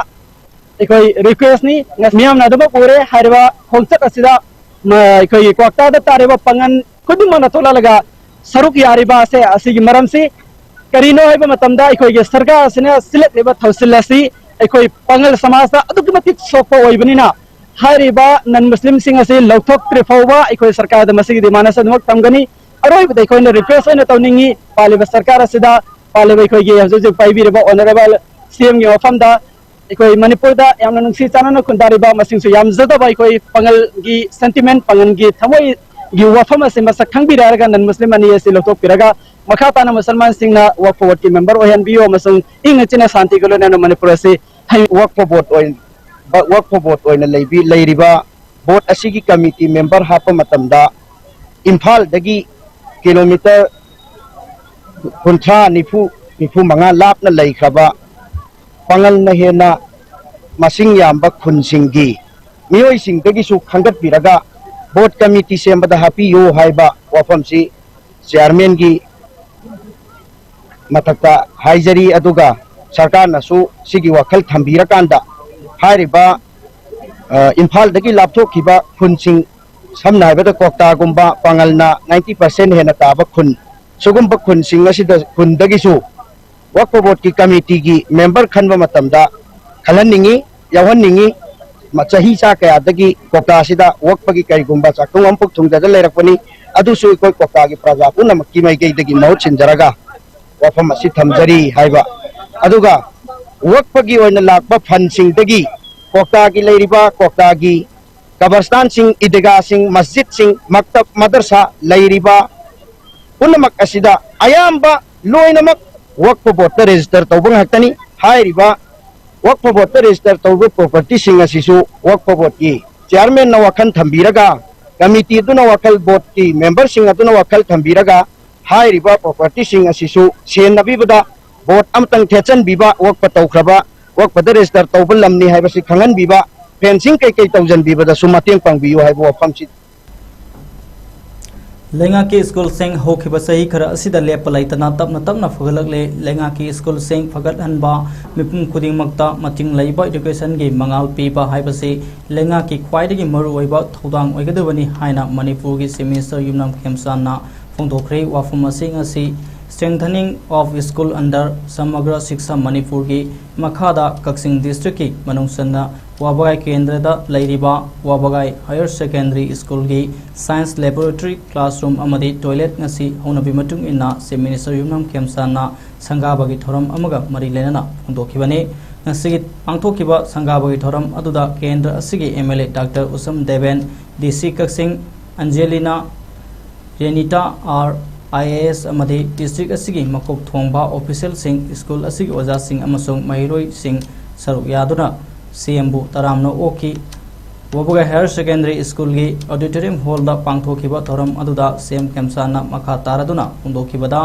ꯑꯩꯈꯣꯏ ꯔꯤꯀ꯭ꯋꯦꯁꯅꯤ, ꯃꯤꯌꯥꯝꯅ ꯑꯗꯨꯃꯛ ꯎꯔꯦ꯫ ꯍꯥꯏꯔꯤꯕ ꯈꯣꯡꯆꯠ ꯑꯁꯤꯗ ꯃ-, ꯑꯩꯈꯣꯏꯒꯤ ꯀ꯭ꯋꯥꯛꯇꯥꯗ ꯇꯥꯔꯤꯕ ꯄꯥꯡꯒꯜ ꯈꯨꯗꯤꯡꯃꯛꯅ ꯊꯣꯛꯂꯛꯂꯒ ꯁꯔꯨꯛ ꯌꯥꯔꯤꯕ ꯑꯁꯦ ꯑꯁꯤꯒꯤ ꯃꯔꯝꯁꯤ ꯀꯔꯤꯅꯣ ꯍꯥꯏꯕ ꯃꯇꯝꯗ, ꯑꯩꯈꯣꯏꯒꯤ ꯁꯔꯀꯥꯔ ꯑꯁꯤꯅ ꯁꯤꯜꯂꯛꯂꯤꯕ ꯊꯧꯁꯤꯜ ꯑꯁꯤ ꯑꯩꯈꯣꯏ ꯄꯥꯡꯒꯜ ꯁꯃꯥꯖꯇ ꯑꯗꯨꯛꯀꯤ ꯃꯇꯤꯛ ꯁꯣꯛꯄ ꯑꯣꯏꯕꯅꯤꯅ, ꯍꯥꯏꯔꯤꯕ ꯅꯟ ꯃꯨꯁꯂꯤꯝꯁꯤꯡ ꯑꯁꯤ ꯂꯧꯊꯣꯛꯇ꯭ꯔꯤ ꯐꯥꯎꯕ ꯑꯩꯈꯣꯏ ꯁꯔꯀꯥꯔꯗ ꯃꯁꯤꯒꯤ ꯗꯤꯃꯥꯟ ꯑꯁꯤ ꯑꯗꯨꯃꯛ ꯊꯝꯒꯅꯤ꯫ ꯑꯔꯣꯏꯕꯗ ꯑꯩꯈꯣꯏꯅ ꯔꯤꯀ꯭ꯋꯦꯁ ꯑꯣꯏꯅ ꯇꯧꯅꯤꯡꯉꯤ, ꯄꯥꯜꯂꯤꯕ ꯁꯔꯀꯥꯔ ꯑꯁꯤꯗ, ꯄꯥꯜꯂꯤꯕ ꯑꯩꯈꯣꯏꯒꯤ ꯍꯧꯖꯤꯛ ꯍꯧꯖꯤꯛ ꯄꯥꯏꯕꯤꯔꯤꯕ ꯑꯣꯅꯔꯦꯕꯜ ꯁꯤ ꯑꯦꯝꯒꯤ ꯃꯐꯝꯗ, ꯑꯩꯈꯣꯏ ꯃꯅꯤꯄꯨꯔꯗ ꯌꯥꯝꯅ ꯅꯨꯡꯁꯤ ꯆꯥꯟꯅꯅ ꯈꯨꯟꯗꯥꯔꯤꯕ ꯃꯁꯤꯡꯁꯨ ꯌꯥꯝꯖꯗꯕ ꯑꯩꯈꯣꯏ ꯄꯥꯡꯒꯜꯒꯤ ꯁꯦꯟꯇꯤꯃꯦꯟ, ꯄꯥꯡꯒꯜꯒꯤ ꯊꯃꯣꯏꯒꯤ ꯋꯥꯐꯝ ꯑꯁꯤ ꯃꯁꯛ ꯈꯪꯕꯤꯔꯦ ꯍꯥꯏꯔꯒ ꯅꯟ ꯃꯨꯁꯂꯤꯝ ꯑꯅꯤ ꯑꯁꯤ ꯂꯧꯊꯣꯛꯄꯤꯔꯒ ꯃꯈꯥ ꯇꯥꯅ ꯃꯨꯁꯜꯃꯥꯟꯁꯤꯡꯅ ꯋꯛꯐ ꯕꯣꯔꯗꯀꯤ ꯃꯦꯝꯕꯔ ꯑꯣꯏꯍꯟꯕꯤꯌꯨ ꯑꯃꯁꯨꯡ ꯏꯪꯅ ꯆꯤꯛꯅ ꯁꯥꯟꯇꯤꯒ ꯂꯣꯏꯅꯅ ꯃꯅꯤꯄꯨꯔ ꯑꯁꯤ ꯍꯩ-, ꯋꯛꯐ ꯕꯣꯔꯗ ꯑꯣꯏꯅ, ꯋꯛꯐ ꯕꯣꯔꯗ ꯑꯣꯏꯅ ꯂꯩꯕꯤ-, ꯂꯩꯔꯤꯕ ꯕꯣꯔꯗ ꯑꯁꯤꯒꯤ ꯀꯃꯤꯇꯤ ꯃꯦꯝꯕꯔ ꯍꯥꯞꯄ ꯃꯇꯝꯗ ꯏꯝꯐꯥꯜꯗꯒꯤ ꯀꯤꯂꯣꯃꯤꯇꯔ ꯀꯨꯟꯊ꯭ꯔꯥ, ꯅꯤꯐꯨ, ꯅꯤꯐꯨ ꯃꯉꯥ ꯂꯥꯞꯅ ꯂꯩꯈ꯭ꯔꯕ ꯄꯥꯡꯒꯜꯅ ꯍꯦꯟꯅ ꯃꯁꯤꯡ ꯌꯥꯝꯕ ꯈꯨꯟꯁꯤꯡꯒꯤ ꯃꯤꯑꯣꯏꯁꯤꯡꯗꯒꯤꯁꯨ ꯈꯟꯒꯠꯄꯤꯔꯒ ꯕꯣꯔꯗ ꯀꯃꯤꯇꯤ ꯁꯦꯝꯕꯗ ꯍꯥꯞꯄꯤꯌꯨ ꯍꯥꯏꯕ ꯋꯥꯐꯝꯁꯤ ꯆꯤꯌꯥꯔꯃꯦꯟꯒꯤ ꯃꯊꯛꯇ ꯍꯥꯏꯖꯔꯤ꯫ ꯑꯗꯨꯒ ꯁꯔꯀꯥꯔꯅꯁꯨ ꯁꯤꯒꯤ ꯋꯥꯈꯜ ꯊꯝꯕꯤꯔꯀꯥꯟꯗ ꯍꯥꯏꯔꯤꯕ, ꯑ, ꯏꯝꯐꯥꯜꯗꯒꯤ ꯂꯥꯞꯊꯣꯛꯈꯤꯕ ꯈꯨꯟꯁꯤꯡ, ꯁꯝꯅ ꯍꯥꯏꯔꯕꯗ ꯀ꯭ꯋꯥꯛꯇꯥꯒꯨꯝꯕ ꯄꯥꯡꯒꯜꯅ ꯅꯥꯏꯟꯇꯤ ꯄꯥꯔꯁꯦꯟ ꯍꯦꯟꯅ ꯇꯥꯕ ꯈꯨꯟ, ꯁꯤꯒꯨꯝꯕ ꯈꯨꯟꯁꯤꯡ ꯑꯁꯤꯗ, ꯈꯨꯟꯗꯒꯤꯁꯨ ꯋꯛꯐ ꯕꯣꯔꯗꯀꯤ ꯀꯃꯤꯇꯤꯒꯤ ꯃꯦꯝꯕꯔ ꯈꯟꯕ ꯃꯇꯝꯗ ꯈꯜꯍꯟꯅꯤꯡꯉꯤ, ꯌꯥꯎꯍꯟꯅꯤꯡꯉꯤ꯫ ꯃ-, ꯆꯍꯤ ꯆꯥ ꯀꯌꯥꯗꯒꯤ ꯀ꯭ꯋꯥꯛꯇꯥꯁꯤꯗ ꯋꯛꯐꯒꯤ ꯀꯔꯤꯒꯨꯝꯕ ꯆꯥꯛꯊꯨꯡ ꯑꯃꯐꯥꯎ ꯊꯨꯡꯗꯗ ꯂꯩꯔꯛꯄꯅꯤ꯫ ꯑꯗꯨꯁꯨ ꯑꯩꯈꯣꯏ ꯀ꯭ꯋꯥꯛꯇꯥꯒꯤ ꯄ꯭ꯔꯖꯥ ꯄꯨꯝꯅꯃꯛꯀꯤ ꯃꯥꯏꯀꯩꯗꯒꯤ ꯃꯍꯨꯠ ꯁꯤꯟꯖꯔꯒ ꯋꯥꯐꯝ ꯑꯁꯤ ꯊꯝꯖꯔꯤ ꯍꯥꯏꯕ꯫ ꯑꯗꯨꯒ ꯋꯛꯐꯒꯤ ꯑꯣꯏꯅ ꯂꯥꯛꯄ ꯐꯟꯁꯤꯡꯗꯒꯤ ꯀ꯭ꯋꯥꯛꯇꯥꯒꯤ ꯂꯩꯔꯤꯕ ꯀ꯭ꯋꯥꯛꯇꯥꯒꯤ ꯀꯕꯔꯁꯇꯥꯟꯁꯤꯡ, ꯏꯗꯤꯒꯥꯁꯤꯡ, ꯃꯁꯖꯤꯗꯁꯤꯡ, ꯃꯛꯇꯕ, ꯃꯗꯔꯁꯥ ꯂꯩꯔꯤꯕ ꯄꯨꯝꯅꯃꯛ ꯑꯁꯤꯗ ꯑꯌꯥꯝꯕ ꯂꯣꯏꯅꯃꯛ ꯋꯛꯐ ꯕꯣꯔꯗꯇ ꯔꯦꯖꯤꯁꯇꯔ ꯇꯧꯕ ꯉꯥꯛꯇꯅꯤ꯫ ꯍꯥꯏꯔꯤꯕ ꯋꯛꯐ ꯕꯣꯔꯗꯇ ꯔꯦꯖꯤꯁꯇꯔ ꯇꯧꯕ ꯄ꯭ꯔꯣꯄꯔꯇꯤꯁꯤꯡ ꯑꯁꯤꯁꯨ ꯋꯛꯐ ꯕꯣꯔꯗꯀꯤ ꯆꯤꯌꯥꯔꯃꯦꯟꯅ ꯋꯥꯈꯜ ꯊꯝꯕꯤꯔꯒ, ꯀꯃꯤꯇꯤ ꯑꯗꯨꯅ ꯋꯥꯈꯜ, ꯕꯣꯔꯗꯀꯤ ꯃꯦꯝꯕꯔꯁꯤꯡ ꯑꯗꯨꯅ ꯋꯥꯈꯜ ꯊꯝꯕꯤꯔꯒ, ꯍꯥꯏꯔꯤꯕ ꯄ꯭ꯔꯣꯄꯔꯇꯤꯁꯤꯡ ꯑꯁꯤꯁꯨ ꯁꯦꯟꯅꯕꯤꯕꯗ ꯕꯣꯔꯗ ꯑꯃꯇꯪ ꯊꯦꯠꯆꯟꯕꯤꯕ, ꯋꯛꯐ ꯇꯧꯈ꯭ꯔꯕ, ꯋꯛꯐꯗ ꯔꯦꯖꯤꯁꯇꯔ ꯇꯧꯕ ꯂꯝꯅꯤ ꯍꯥꯏꯕꯁꯤ ꯈꯪꯍꯟꯕꯤꯕ, ꯐꯦꯟꯁꯤꯡ ꯀꯩꯀꯩ ꯇꯧꯁꯤꯟꯕꯤꯕꯗꯁꯨ ꯃꯇꯦꯡ ꯄꯥꯡꯕꯤꯌꯨ ꯍꯥꯏꯕ ꯋꯥꯐꯝꯁꯤ꯫ ꯂꯩꯉꯥꯛꯀꯤ ꯁ꯭ꯀꯨꯜꯁꯤꯡ ꯍꯧꯈꯤꯕ ꯆꯍꯤ ꯈꯔ ꯑꯁꯤꯗ ꯂꯦꯞꯄ ꯂꯩꯇꯅ ꯇꯞꯅ ꯇꯞꯅ ꯐꯒꯠꯂꯛꯂꯦ꯫ ꯂꯩꯉꯥꯛꯀꯤ ꯁ꯭ꯀꯨꯜꯁꯤꯡ ꯐꯒꯠꯍꯟꯕ, ꯃꯤꯄꯨꯝ ꯈꯨꯗꯤꯡꯃꯛꯇ ꯃꯇꯤꯡ ꯂꯩꯕ educationꯒꯤ ꯃꯉꯥꯜ ꯄꯤꯕ ꯍꯥꯏꯕꯁꯤ ꯂꯩꯉꯥꯛꯀꯤ ꯈ꯭ꯋꯥꯏꯗꯒꯤ ꯃꯔꯨꯑꯣꯏꯕ ꯊꯧꯗꯥꯡ ꯑꯣꯏꯒꯗꯕꯅꯤ ꯍꯥꯏꯅ ꯃꯅꯤꯄꯨꯔꯒꯤ Chief Minister ꯌꯨꯝꯅꯥꯝ ꯈꯦꯝꯆꯥꯟꯅ ꯐꯣꯡꯗꯣꯛꯈ꯭ꯔꯦ꯫ ꯋꯥꯐꯝ ꯑꯁꯤ ꯉꯁꯤ Strengthening of School under Samagra Shiksha ꯃꯅꯤꯄꯨꯔꯒꯤ ꯃꯈꯥꯗ ꯀꯛꯆꯤꯡ districtꯀꯤ ꯃꯅꯨꯡ ꯆꯟꯅ ꯋꯥꯕꯒꯥꯏ ꯀꯦꯟꯗ꯭ꯔꯗ ꯂꯩꯔꯤꯕ ꯋꯥꯕꯒꯥꯏ Higher Secondary Schoolꯒꯤ Science Laboratory, Classroom ꯑꯃꯗꯤ Toilet ꯉꯁꯤ ꯍꯧꯅꯕꯤ ꯃꯇꯨꯡ ꯏꯟꯅ Chief Minister ꯌꯨꯝꯅꯥꯝ ꯈꯦꯝꯆꯥꯟꯅ ꯁꯪꯒꯥꯕꯒꯤ ꯊꯧꯔꯝ ꯑꯃꯒ ꯃꯔꯤ ꯂꯩꯅꯅ ꯐꯣꯡꯗꯣꯛꯈꯤꯕꯅꯤ꯫ ꯉꯁꯤꯒꯤ ꯄꯥꯡꯊꯣꯛꯈꯤꯕ ꯁꯪꯒꯥꯕꯒꯤ ꯊꯧꯔꯝ ꯑꯗꯨꯗ ꯀꯦꯟꯗ꯭ꯔ ꯑꯁꯤꯒꯤ MLA Doctor ꯎꯁꯝ ꯗꯦꯕꯦꯟ, DC ꯀꯛꯆꯤꯡ ꯑꯟꯖꯦꯂꯤꯅꯥ ꯔꯦꯅꯤꯇꯥ ꯑꯥꯔ, IAS ꯑꯃꯗꯤ district ꯑꯁꯤꯒꯤ ꯃꯀꯣꯛ ꯊꯣꯡꯕ officialꯁꯤꯡ, school ꯑꯁꯤꯒꯤ ꯑꯣꯖꯥꯁꯤꯡ ꯑꯃꯁꯨꯡ ꯃꯍꯩꯔꯣꯏꯁꯤꯡ ꯁꯔꯨꯛ ꯌꯥꯗꯨꯅ CMꯕꯨ ꯇꯔꯥꯝꯅ ꯑꯣꯛꯈꯤ꯫ ꯋꯥꯕꯒꯥꯏ Higher Secondary Schoolꯒꯤ auditorium hallꯗ ꯄꯥꯡꯊꯣꯛꯈꯤꯕ ꯊꯧꯔꯝ ꯑꯗꯨꯗ CM ꯈꯦꯝꯆꯥꯟꯅ ꯃꯈꯥ ꯇꯥꯔꯗꯨꯅ ꯐꯣꯡꯗꯣꯛꯈꯤꯕꯗ,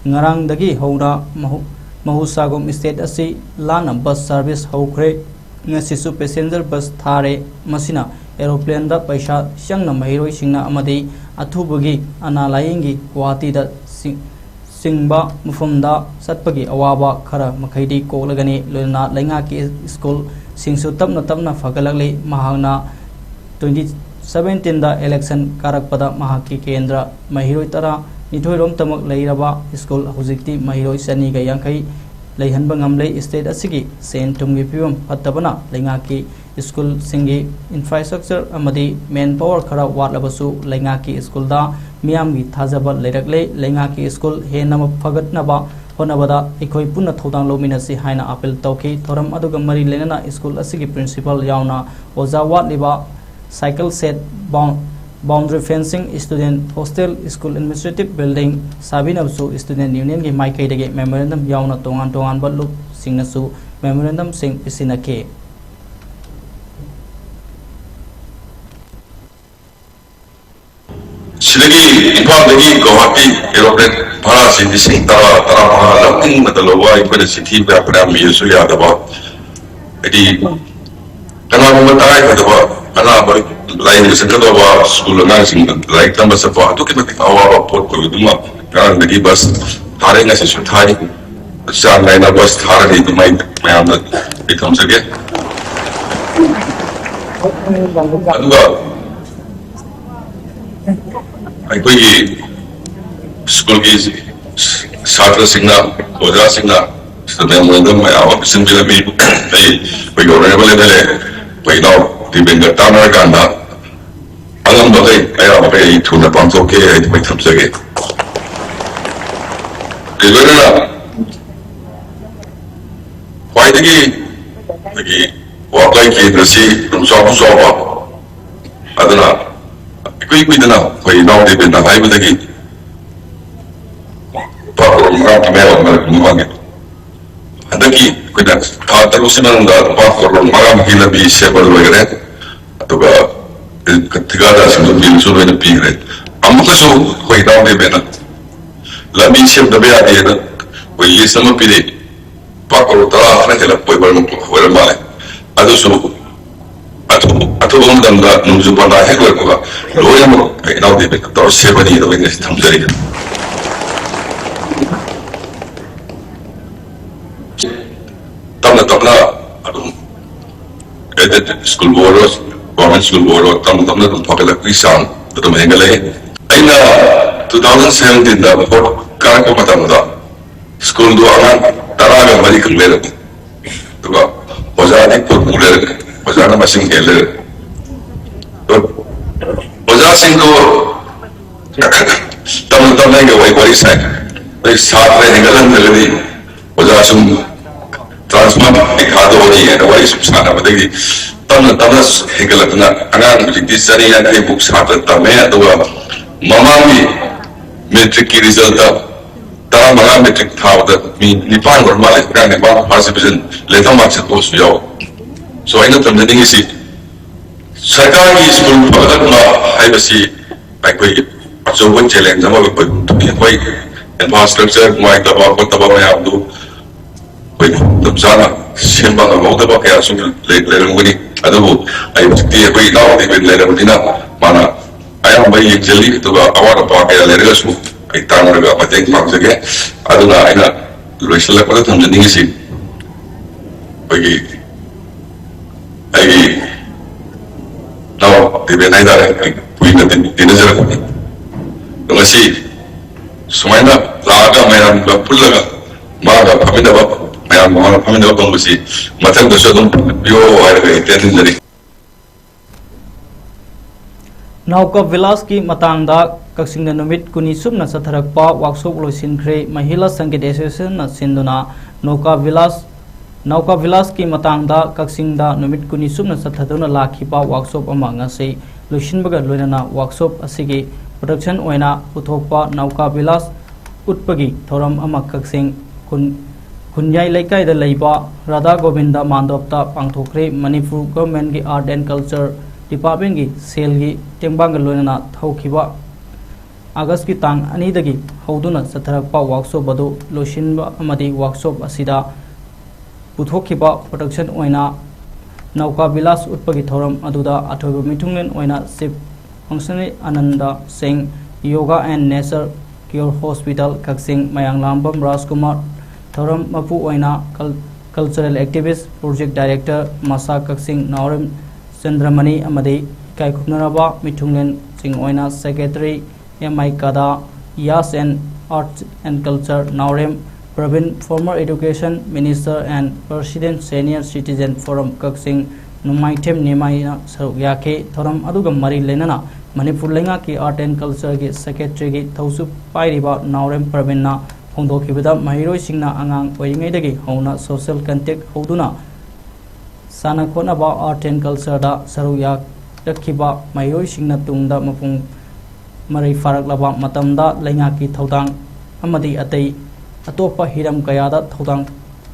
ꯉꯔꯥꯡꯗꯒꯤ ꯍꯧꯅ ꯃꯍꯨ-, ꯃꯍꯨꯁꯥꯒꯨꯝ state ꯑꯁꯤ ꯂꯥꯟꯅ bus service ꯍꯧꯈ꯭ꯔꯦ꯫ ꯉꯁꯤꯁꯨ passenger bus ꯊꯥꯔꯦ꯫ ꯃꯁꯤꯅ aeroplaneꯗ ꯄꯩꯁꯥ ꯆꯪꯅ ꯃꯍꯩꯔꯣꯏꯁꯤꯡꯅ ꯑꯃꯗꯤ ꯑꯊꯨꯕꯒꯤ ꯑꯅꯥ ꯂꯥꯌꯦꯡꯒꯤ ꯒꯨꯋꯥꯍꯥꯇꯤꯗ ꯆꯤꯡ-, ꯆꯤꯡꯕ ꯃꯐꯝꯗ ꯆꯠꯄꯒꯤ ꯑꯋꯥꯕ ꯈꯔ ꯃꯈꯩꯗꯤ ꯀꯣꯛꯂꯒꯅꯤ꯫ ꯂꯣꯏꯅꯅ ꯂꯩꯉꯥꯛꯀꯤ schoolꯁꯤꯡꯁꯨ ꯇꯞꯅ ꯇꯞꯅ ꯐꯒꯠꯂꯛꯂꯤ꯫ ꯃꯍꯥꯛꯅ twenty seventeenꯗ election ꯀꯥꯔꯛꯄꯗ ꯃꯍꯥꯛꯀꯤ ꯀꯦꯟꯗ꯭ꯔ ꯃꯍꯩꯔꯣꯏ ꯇꯔꯥꯅꯤꯊꯣꯏꯔꯣꯝꯇꯃꯛ ꯂꯩꯔꯕ school ꯍꯧꯖꯤꯛꯇꯤ ꯃꯍꯩꯔꯣꯏ ꯆꯅꯤꯒ ꯌꯥꯡꯈꯩ ꯂꯩꯍꯟꯕ ꯉꯝꯂꯦ꯫ State ꯑꯁꯤꯒꯤ ꯁꯦꯟ ꯊꯨꯝꯒꯤ ꯐꯤꯕꯝ ꯐꯠꯇꯕꯅ ꯂꯩꯉꯥꯛꯀꯤ schoolꯁꯤꯡꯒꯤ infrastructure ꯑꯃꯗꯤ manpower ꯈꯔ ꯋꯥꯠꯂꯕꯁꯨ, ꯂꯩꯉꯥꯛꯀꯤ schoolꯗ ꯃꯤꯌꯥꯝꯒꯤ ꯊꯥꯖꯕ ꯂꯩꯔꯛꯂꯦ꯫ ꯂꯩꯉꯥꯛꯀꯤ school ꯍꯦꯟꯅ ꯐꯒꯠꯅꯕ ꯍꯣꯠꯅꯕꯗ ꯑꯩꯈꯣꯏ ꯄꯨꯟꯅ ꯊꯧꯗꯥꯡ ꯂꯧꯃꯤꯟꯅꯁꯤ ꯍꯥꯏꯅ appeal ꯇꯧꯈꯤ꯫ ꯊꯧꯔꯝ ꯑꯗꯨꯒ ꯃꯔꯤ ꯂꯩꯅꯅ school ꯑꯁꯤꯒꯤ principal ꯌꯥꯎꯅ ꯑꯣꯖꯥ ꯋꯥꯠꯂꯤꯕ, cycle shed, bound-, boundary fencing, student hostel, school administrative building ꯁꯥꯕꯤꯅꯕꯁꯨ student unionꯒꯤ ꯃꯥꯏꯀꯩꯗꯒꯤ memorandum ꯌꯥꯎꯅ ꯇꯣꯉꯥꯟ ꯇꯣꯉꯥꯟꯕ ꯂꯨꯞꯁꯤꯡꯅꯁꯨ memorandumꯁꯤꯡ ꯄꯤꯁꯤꯟꯅꯈꯤ꯫ ꯁꯤꯗꯒꯤ ꯏꯝꯐꯥꯜꯗꯒꯤ ꯒꯧꯍꯥꯇꯤ aeroplane ꯚꯔꯥꯁꯤ ꯂꯤꯁꯤꯡ ꯇꯔꯥ, ꯇꯔꯥꯃꯉꯥ ꯂꯧꯅꯤꯡꯕꯗ ꯂꯧꯕ, ꯑꯩꯈꯣꯏꯅ ꯆꯤꯊꯤ ꯃꯌꯥꯝ ꯃꯌꯥꯝ ꯏꯔꯁꯨ ꯌꯥꯗꯕ, ꯍꯥꯏꯗꯤ ꯀꯅꯥꯒꯨꯝꯕ ꯇꯉꯥꯏꯐꯗꯕ ꯑꯅꯥꯕ ꯂꯥꯏꯌꯦꯡꯕ ꯆꯠꯀꯗꯧꯕ ꯁ꯭ꯀꯨꯜ ꯑꯉꯥꯡꯁꯤꯡ ꯂꯥꯏꯔꯤꯛ ꯇꯝꯕ ꯆꯠꯄ ꯑꯗꯨꯛꯀꯤ ꯃꯇꯤꯛ ꯑꯋꯥꯕ ꯄꯣꯠ ꯑꯣꯏꯕꯗꯨꯃ ꯉꯔꯥꯡꯗꯒꯤ ꯕꯁ ꯊꯥꯔꯦ, ꯉꯁꯤꯁꯨ ꯊꯥꯔꯤ꯫ ꯆꯥꯡ ꯅꯥꯏꯅ ꯕꯁ ꯊꯥꯔꯒ ꯑꯗꯨꯃꯥꯏꯅ ꯃꯌꯥꯝꯗ ꯑꯩ ꯊꯝꯖꯒꯦ꯫ ꯑꯗꯨꯒ ꯑꯩꯈꯣꯏꯒꯤ ꯁ꯭ꯀꯨꯜꯒꯤ ꯁꯥꯇ꯭ꯔꯁꯤꯡꯅ, ꯑꯣꯖꯥꯁꯤꯡꯅ ꯃꯌꯥꯝ ꯑꯃ ꯄꯤꯁꯤꯟꯕꯤꯔꯝꯃꯤ꯫ ꯑꯩ ꯑꯩꯈꯣꯏꯒꯤ ꯑꯣꯅꯔꯦꯕꯜ ꯑꯦꯝ ꯑꯦꯜ ꯑꯦ ꯑꯩꯈꯣꯏ ꯏꯅꯥꯎ ꯗꯤꯕꯦꯟꯒ ꯇꯥꯟꯅꯔꯀꯥꯟꯗ ꯑꯉꯝꯕꯈꯩ ꯑꯌꯥꯝꯕꯈꯩ ꯑꯩ ꯊꯨꯅ ꯄꯥꯡꯊꯣꯛꯀꯦ ꯍꯥꯏꯗꯨ ꯑꯩ ꯊꯝꯖꯒꯦ꯫ ꯂꯣꯏꯅꯅ ꯈ꯭ꯋꯥꯏꯗꯒꯤ ꯑꯩꯈꯣꯏꯒꯤ ꯋꯥꯕꯒꯤ ꯀꯦꯟꯗ꯭ꯔꯁꯤ ꯑꯗꯨꯝ ꯆꯥꯎꯁꯨ ꯆꯥꯎꯕ, ꯑꯗꯨꯅ ꯏꯀꯨꯏ ꯀꯨꯏꯗꯅ ꯑꯩꯈꯣꯏ ꯏꯅꯥꯎ ꯗꯦꯕꯦꯟꯅ ꯍꯥꯏꯕꯗꯒꯤ ꯂꯨꯄꯥ ꯀꯔꯣꯔ ꯃꯉꯥ ꯃꯌꯥ ꯑꯣꯏꯔꯝꯒꯅꯤ ꯃꯃꯥꯡꯒꯤ꯫ ꯍꯟꯗꯛꯀꯤ ꯑꯩꯈꯣꯏꯅ ꯊꯥ ꯇꯔꯨꯛꯁꯤ ꯃꯅꯨꯡꯗ ꯂꯨꯄꯥ ꯀꯔꯣꯔ ꯃꯉꯥꯃꯨꯛꯀꯤ ꯂꯝꯕꯤ ꯁꯦꯝꯕ ꯂꯣꯏꯈꯔꯦ꯫ ꯑꯗꯨꯒ ꯊꯤꯀꯥꯗꯥꯔꯁꯤꯡꯗꯨ ꯕꯤꯜꯁꯨ ꯂꯣꯏꯅ ꯄꯤꯈ꯭ꯔꯦ꯫ ꯑꯃꯨꯛꯀꯁꯨ ꯑꯩꯈꯣꯏ ꯏꯅꯥꯎ ꯗꯦꯕꯦꯟꯅ ꯂꯝꯕꯤ ꯁꯦꯝꯗꯕ ꯌꯥꯗꯦꯅ ꯑꯩꯈꯣꯏ ꯂꯤꯁ ꯑꯃ ꯄꯤꯔꯛꯏ꯫ ꯂꯨꯄꯥ ꯀꯔꯣꯔ ꯇꯔꯥ ꯈꯔ ꯍꯦꯜꯂꯛꯄ ꯑꯣꯏꯕ, ꯑꯣꯏꯔ ꯃꯥꯜꯂꯦ꯫ ꯑꯗꯨꯁꯨ ꯑꯊꯨ-, ꯑꯊꯨꯕ ꯃꯇꯝꯗ ꯅꯣꯡꯖꯨ ꯄꯟꯊꯥ ꯍꯦꯛ ꯂꯣꯏꯕꯒ ꯂꯣꯏꯅꯃꯛ ꯑꯩ ꯏꯅꯥꯎ ꯗꯦꯕꯦꯟꯅ ꯇꯧꯔ ꯁꯦꯝꯃꯅꯤ ꯑꯗꯨ ꯑꯩꯅ ꯊꯝꯖꯔꯤ꯫ ꯇꯞꯅ ꯇꯞꯅ ꯑꯗꯨꯝ ꯑꯦꯗꯦꯠ ꯁ꯭ꯀꯨꯜꯕꯨ ꯑꯣꯏꯔꯣ, ꯒꯣꯔꯃꯦꯟ ꯁ꯭ꯀꯨꯜꯕꯨ ꯑꯣꯏꯔꯣ, ꯇꯞꯅ ꯇꯞꯅ ꯑꯗꯨꯝ ꯐꯒꯠꯂꯛꯄꯒꯤ ꯆꯥꯡ ꯑꯗꯨꯝ ꯍꯦꯟꯒꯠꯂꯛꯏ꯫ ꯑꯩꯅ ꯇꯨ ꯊꯥꯎꯖꯟ ꯁꯚꯦꯟꯇꯤꯟꯗ ꯚꯣꯠ ꯀꯥꯔꯛꯄ ꯃꯇꯝꯗ ꯁ꯭ꯀꯨꯜꯗꯨ ꯑꯉꯥꯡ ꯇꯔꯥꯒ ꯃꯔꯤꯈꯛ ꯂꯩꯔꯝꯃꯤ꯫ ꯑꯗꯨꯒ ꯑꯣꯖꯥꯗꯤ ꯀꯨꯟꯃꯨꯛ ꯂꯩꯔꯝꯃꯤ꯫ ꯑꯣꯖꯥꯅ ꯃꯁꯤꯡ ꯍꯦꯜ ꯂꯩꯔꯝꯃꯤ꯫ ꯑꯗꯣ ꯑꯣꯖꯥꯁꯤꯡꯗꯨ ꯇꯞꯅ ꯇꯞꯅ ꯑꯩꯒ ꯋꯥꯔꯤ ꯋꯥꯔꯤ ꯁꯥꯏ꯫ ꯑꯩ ꯁꯥꯇ꯭ꯔ ꯍꯦꯟꯒꯠꯍꯟꯗ꯭ꯔꯒꯗꯤ ꯑꯣꯖꯥ ꯁꯨꯝ ꯇ꯭ꯔꯥꯟꯁꯐꯔ ꯊꯥꯗꯣꯛꯑꯅꯤ ꯍꯥꯏꯅ ꯋꯥꯔꯤ ꯁꯨꯝ ꯁꯥꯟꯅꯕꯗꯒꯤ ꯇꯞꯅ ꯇꯞꯅ ꯍꯦꯟꯒꯠꯂꯛꯇꯨꯅ ꯑꯉꯥꯡ ꯍꯧꯖꯤꯛꯇꯤ ꯆꯅꯤ ꯌꯥꯡꯈꯩꯃꯨꯛ ꯁꯥꯇ꯭ꯔ ꯇꯝꯃꯦ꯫ ꯑꯗꯨꯒ ꯃꯃꯥꯡꯒꯤ ꯃꯦꯇ꯭ꯔꯤꯛꯀꯤ ꯔꯤꯖꯜꯇ ꯇꯔꯥꯃꯉꯥ ꯃꯦꯇ꯭ꯔꯤꯛ ꯊꯥꯕꯗ ꯃꯤ ꯅꯤꯄꯥꯟ ꯑꯣꯏꯔ ꯃꯥꯜꯂꯦ, ꯑꯉꯥꯡ ꯅꯤꯄꯥꯟ ꯐꯥꯔꯁ ꯗꯤꯕꯤꯖꯟ ꯂꯦꯇꯔ ꯃꯥꯔꯛ ꯆꯠꯄꯁꯨ ꯌꯥꯎ꯫ ꯁꯣ ꯑꯩꯅ ꯊꯝꯖꯅꯤꯡꯉꯤꯁꯤ ꯁꯔꯀꯥꯔꯒꯤ ꯁ꯭ꯀꯨꯜ ꯐꯒꯠꯍꯟꯕ ꯍꯥꯏꯕꯁꯤ ꯑꯩꯈꯣꯏꯒꯤ ꯑꯆꯧꯕ ꯆꯦꯂꯦꯟꯖ ꯑꯃ ꯑꯣꯏꯕ ꯊꯣꯛꯏ꯫ ꯑꯩꯈꯣꯏ ꯏꯟꯐ꯭ꯔꯥꯁ꯭ꯇ꯭ꯔꯛꯆꯔ ꯅꯨꯡꯉꯥꯏꯇꯕ ꯈꯣꯠꯇꯕ ꯃꯌꯥꯝꯗꯨ ꯑꯩꯈꯣꯏ ꯃꯇꯝ ꯆꯥꯅ ꯁꯦꯝꯕ ꯉꯝꯍꯧꯗꯕ ꯀꯌꯥꯁꯨ ꯂꯩ-, ꯂꯩꯔꯝꯒꯅꯤ꯫ ꯑꯗꯨꯕꯨ ꯑꯩ ꯍꯧꯖꯤꯛꯇꯤ ꯑꯩꯈꯣꯏ ꯏꯅꯥꯎ ꯗꯦꯕꯤꯟ ꯂꯩꯔꯕꯅꯤꯅ ꯃꯥꯅ ꯑꯌꯥꯝꯕ ꯌꯦꯡꯁꯤꯜꯂꯤ꯫ ꯑꯗꯨꯒ ꯑꯋꯥꯠ ꯑꯄꯥ ꯀꯌꯥ ꯂꯩꯔꯒꯁꯨ ꯑꯩ ꯇꯥꯟꯅꯔꯒ ꯃꯇꯦꯡ ꯄꯥꯡꯖꯒꯦ꯫ ꯑꯗꯨꯅ ꯑꯩꯅ ꯂꯣꯏꯁꯤꯜꯂꯛꯄꯗ ꯊꯝꯖꯅꯤꯡꯉꯤꯁꯤ, ꯑꯩꯈꯣꯏꯒꯤ ꯑꯩꯒꯤ ꯏꯅꯥꯎ ꯗꯦꯕꯤꯟ ꯍꯥꯏꯇꯥꯔꯦ, ꯑꯩ ꯀꯨꯏꯅ ꯇꯤꯟ- ꯇꯤꯟꯅꯖꯔꯛꯄꯅꯤ꯫ ꯑꯗꯣ ꯉꯁꯤ ꯁꯨꯃꯥꯏꯅ ꯂꯥꯛꯑꯒ ꯃꯌꯥꯝꯒ ꯄꯨꯜꯂꯒ ꯃꯥꯒ ꯐꯝꯃꯤꯟꯅꯕ, ꯃꯌꯥꯝꯒ ꯃꯥꯒ ꯐꯝꯃꯤꯟꯅꯕ ꯐꯪꯕꯁꯤ ꯃꯊꯪꯗꯁꯨ ꯑꯗꯨꯝ ꯄꯤꯌꯣ ꯍꯥꯏꯔꯒ ꯑꯩ ꯇꯦꯟꯊꯤꯟꯖꯔꯤ꯫ ꯅꯥꯎꯀꯥ ꯚꯤꯂꯥꯖꯀꯤ ꯃꯇꯥꯡꯗ ꯀꯛꯆꯤꯡꯗ ꯅꯨꯃꯤꯠ ꯀꯨꯟꯅꯤ ꯁꯨꯞꯅ ꯆꯠꯊꯔꯛꯄ ꯋꯥꯛꯁꯣꯞ ꯂꯣꯏꯁꯤꯟꯈ꯭ꯔꯦ꯫ ꯃꯍꯤꯂꯥ ꯁꯪꯒꯤꯠ ꯑꯦꯁꯣꯁꯤꯌꯦꯁꯟꯅ ꯁꯤꯟꯗꯨꯅ ꯅꯥꯎꯀꯥ ꯚꯤꯂꯥꯖ ꯅꯥꯎꯀꯥ ꯚꯤꯂꯥꯖꯀꯤ ꯃꯇꯥꯡꯗ ꯀꯛꯆꯤꯡꯗ ꯅꯨꯃꯤꯠ ꯀꯨꯟꯅꯤ ꯁꯨꯞꯅ ꯆꯠꯊꯗꯨꯅ ꯂꯥꯛꯈꯤꯕ ꯋꯥꯛꯁꯣꯞ ꯑꯃ ꯉꯁꯤ ꯂꯣꯏꯁꯤꯟꯕꯒ ꯂꯣꯏꯅꯅ ꯋꯥꯛꯁꯣꯞ ꯑꯁꯤꯒꯤ ꯄ꯭ꯔꯗꯛꯁꯟ ꯑꯣꯏꯅ ꯄꯨꯊꯣꯛꯄ ꯅꯥꯎꯀꯥ ꯚꯤꯂꯥꯖ ꯎꯠꯄꯒꯤ ꯊꯧꯔꯝ ꯑꯃ ꯀꯛꯆꯤꯡ ꯈꯨꯟ ꯈꯨꯟꯌꯥꯏ ꯂꯩꯀꯥꯏꯗ ꯂꯩꯕ ꯔꯥꯙꯥ ꯒꯣꯕꯤꯟꯗ ꯃꯥꯟꯗꯣꯞꯇ ꯄꯥꯡꯊꯣꯛꯈ꯭ꯔꯦ꯫ ꯃꯅꯤꯄꯨꯔ ꯒꯚꯔꯟꯃꯦꯟꯠꯀꯤ ꯑꯥꯔꯠ ꯑꯦꯟ ꯀꯜꯆꯔ ꯗꯤꯄꯥꯔꯠꯃꯦꯟꯠꯀꯤ ꯁꯦꯜꯒꯤ ꯇꯦꯡꯕꯥꯡꯒ ꯂꯣꯏꯅꯅ ꯍꯧꯈꯤꯕ ꯑꯥꯒꯁꯀꯤ ꯇꯥꯡ ꯑꯅꯤꯗꯒꯤ ꯍꯧꯗꯨꯅ ꯆꯠꯊꯔꯛꯄ ꯋꯥꯛꯁꯣꯞ ꯑꯗꯨ ꯂꯣꯏꯁꯤꯟꯕ ꯑꯃꯗꯤ ꯋꯥꯛꯁꯣꯞ ꯑꯁꯤꯗ ꯄꯨꯊꯣꯛꯈꯤꯕ ꯄ꯭ꯔꯗꯛꯁꯟ ꯑꯣꯏꯅ ꯅꯥꯎꯀꯥ ꯚꯤꯂꯥꯖ ꯎꯠꯄꯒꯤ ꯊꯧꯔꯝ ꯑꯗꯨꯗ ꯑꯊꯣꯏꯕ ꯃꯤꯊꯨꯡꯂꯦꯟ ꯑꯣꯏꯅ chief functionary Ananda Singh, yoga and nature cure hospital Kakching, Mayanglambam Rajkumar, ꯊꯧꯔꯝ ꯃꯄꯨ ꯑꯣꯏꯅ ꯀꯜ- ꯀꯜꯆꯔꯦꯜ ꯑꯦꯛꯇꯤꯚꯤꯁ ꯄ꯭ꯔꯣꯖꯦꯛ ꯗꯥꯏꯔꯦꯛꯇꯔ ꯃꯁꯥ ꯀꯛꯆꯤꯡ ꯅꯥꯎꯔꯦꯝ ꯆꯟꯗ꯭ꯔꯃꯅꯤ ꯑꯃꯗꯤ ꯏꯀꯥꯏ ꯈꯨꯝꯅꯔꯕ ꯃꯤꯊꯨꯡꯂꯦꯟꯁꯤꯡ ꯑꯣꯏꯅ ꯁꯦꯀ꯭ꯔꯦꯇꯔꯤ ꯑꯦꯝ ꯑꯥꯏ ꯀꯗꯥ, ꯌꯥꯁ and arts and culture Naorem Prabin, former education minister and president senior citizen forum Kakching Nungmaithem ꯅꯤꯃꯥꯏꯅ ꯁꯔꯨꯛ ꯌꯥꯈꯤ꯫ ꯊꯧꯔꯝ ꯑꯗꯨꯒ ꯃꯔꯤ ꯂꯩꯅꯅ ꯃꯅꯤꯄꯨꯔ ꯂꯩꯉꯥꯛꯀꯤ ꯑꯥꯔꯠ ꯑꯦꯟ ꯀꯜꯆꯔꯒꯤ ꯁꯦꯀ꯭ꯔꯦꯇꯔꯤꯒꯤ ꯊꯧꯁꯨ ꯄꯥꯏꯔꯤꯕ ꯅꯥꯎꯔꯦꯝ ꯄ꯭ꯔꯕꯤꯟꯅ ꯐꯣꯡꯗꯣꯛꯈꯤꯕꯗ ꯃꯍꯩꯔꯣꯏꯁꯤꯡꯅ ꯑꯉꯥꯡ ꯑꯣꯏꯔꯤꯉꯩꯗꯒꯤ ꯍꯧꯅ ꯁꯣꯁꯦꯜ ꯀꯟꯇꯦꯛ ꯍꯧꯗꯨꯅ ꯁꯥꯟꯅ ꯈꯣꯠꯅꯕ, ꯑꯥꯔꯠ ꯑꯦꯟ ꯀꯜꯆꯔꯗ ꯁꯔꯨꯛ ꯌꯥꯔꯛꯈꯤꯕ ꯃꯍꯩꯔꯣꯏꯁꯤꯡꯅ ꯇꯨꯡꯗ ꯃꯄꯨꯡ ꯃꯔꯩ ꯐꯥꯔꯛꯂꯕ ꯃꯇꯝꯗ ꯂꯩꯉꯥꯛꯀꯤ ꯊꯧꯗꯥꯡ ꯑꯃꯗꯤ ꯑꯇꯩ ꯑꯇꯣꯞꯄ ꯍꯤꯔꯝ ꯀꯌꯥꯗ ꯊꯧꯗꯥꯡ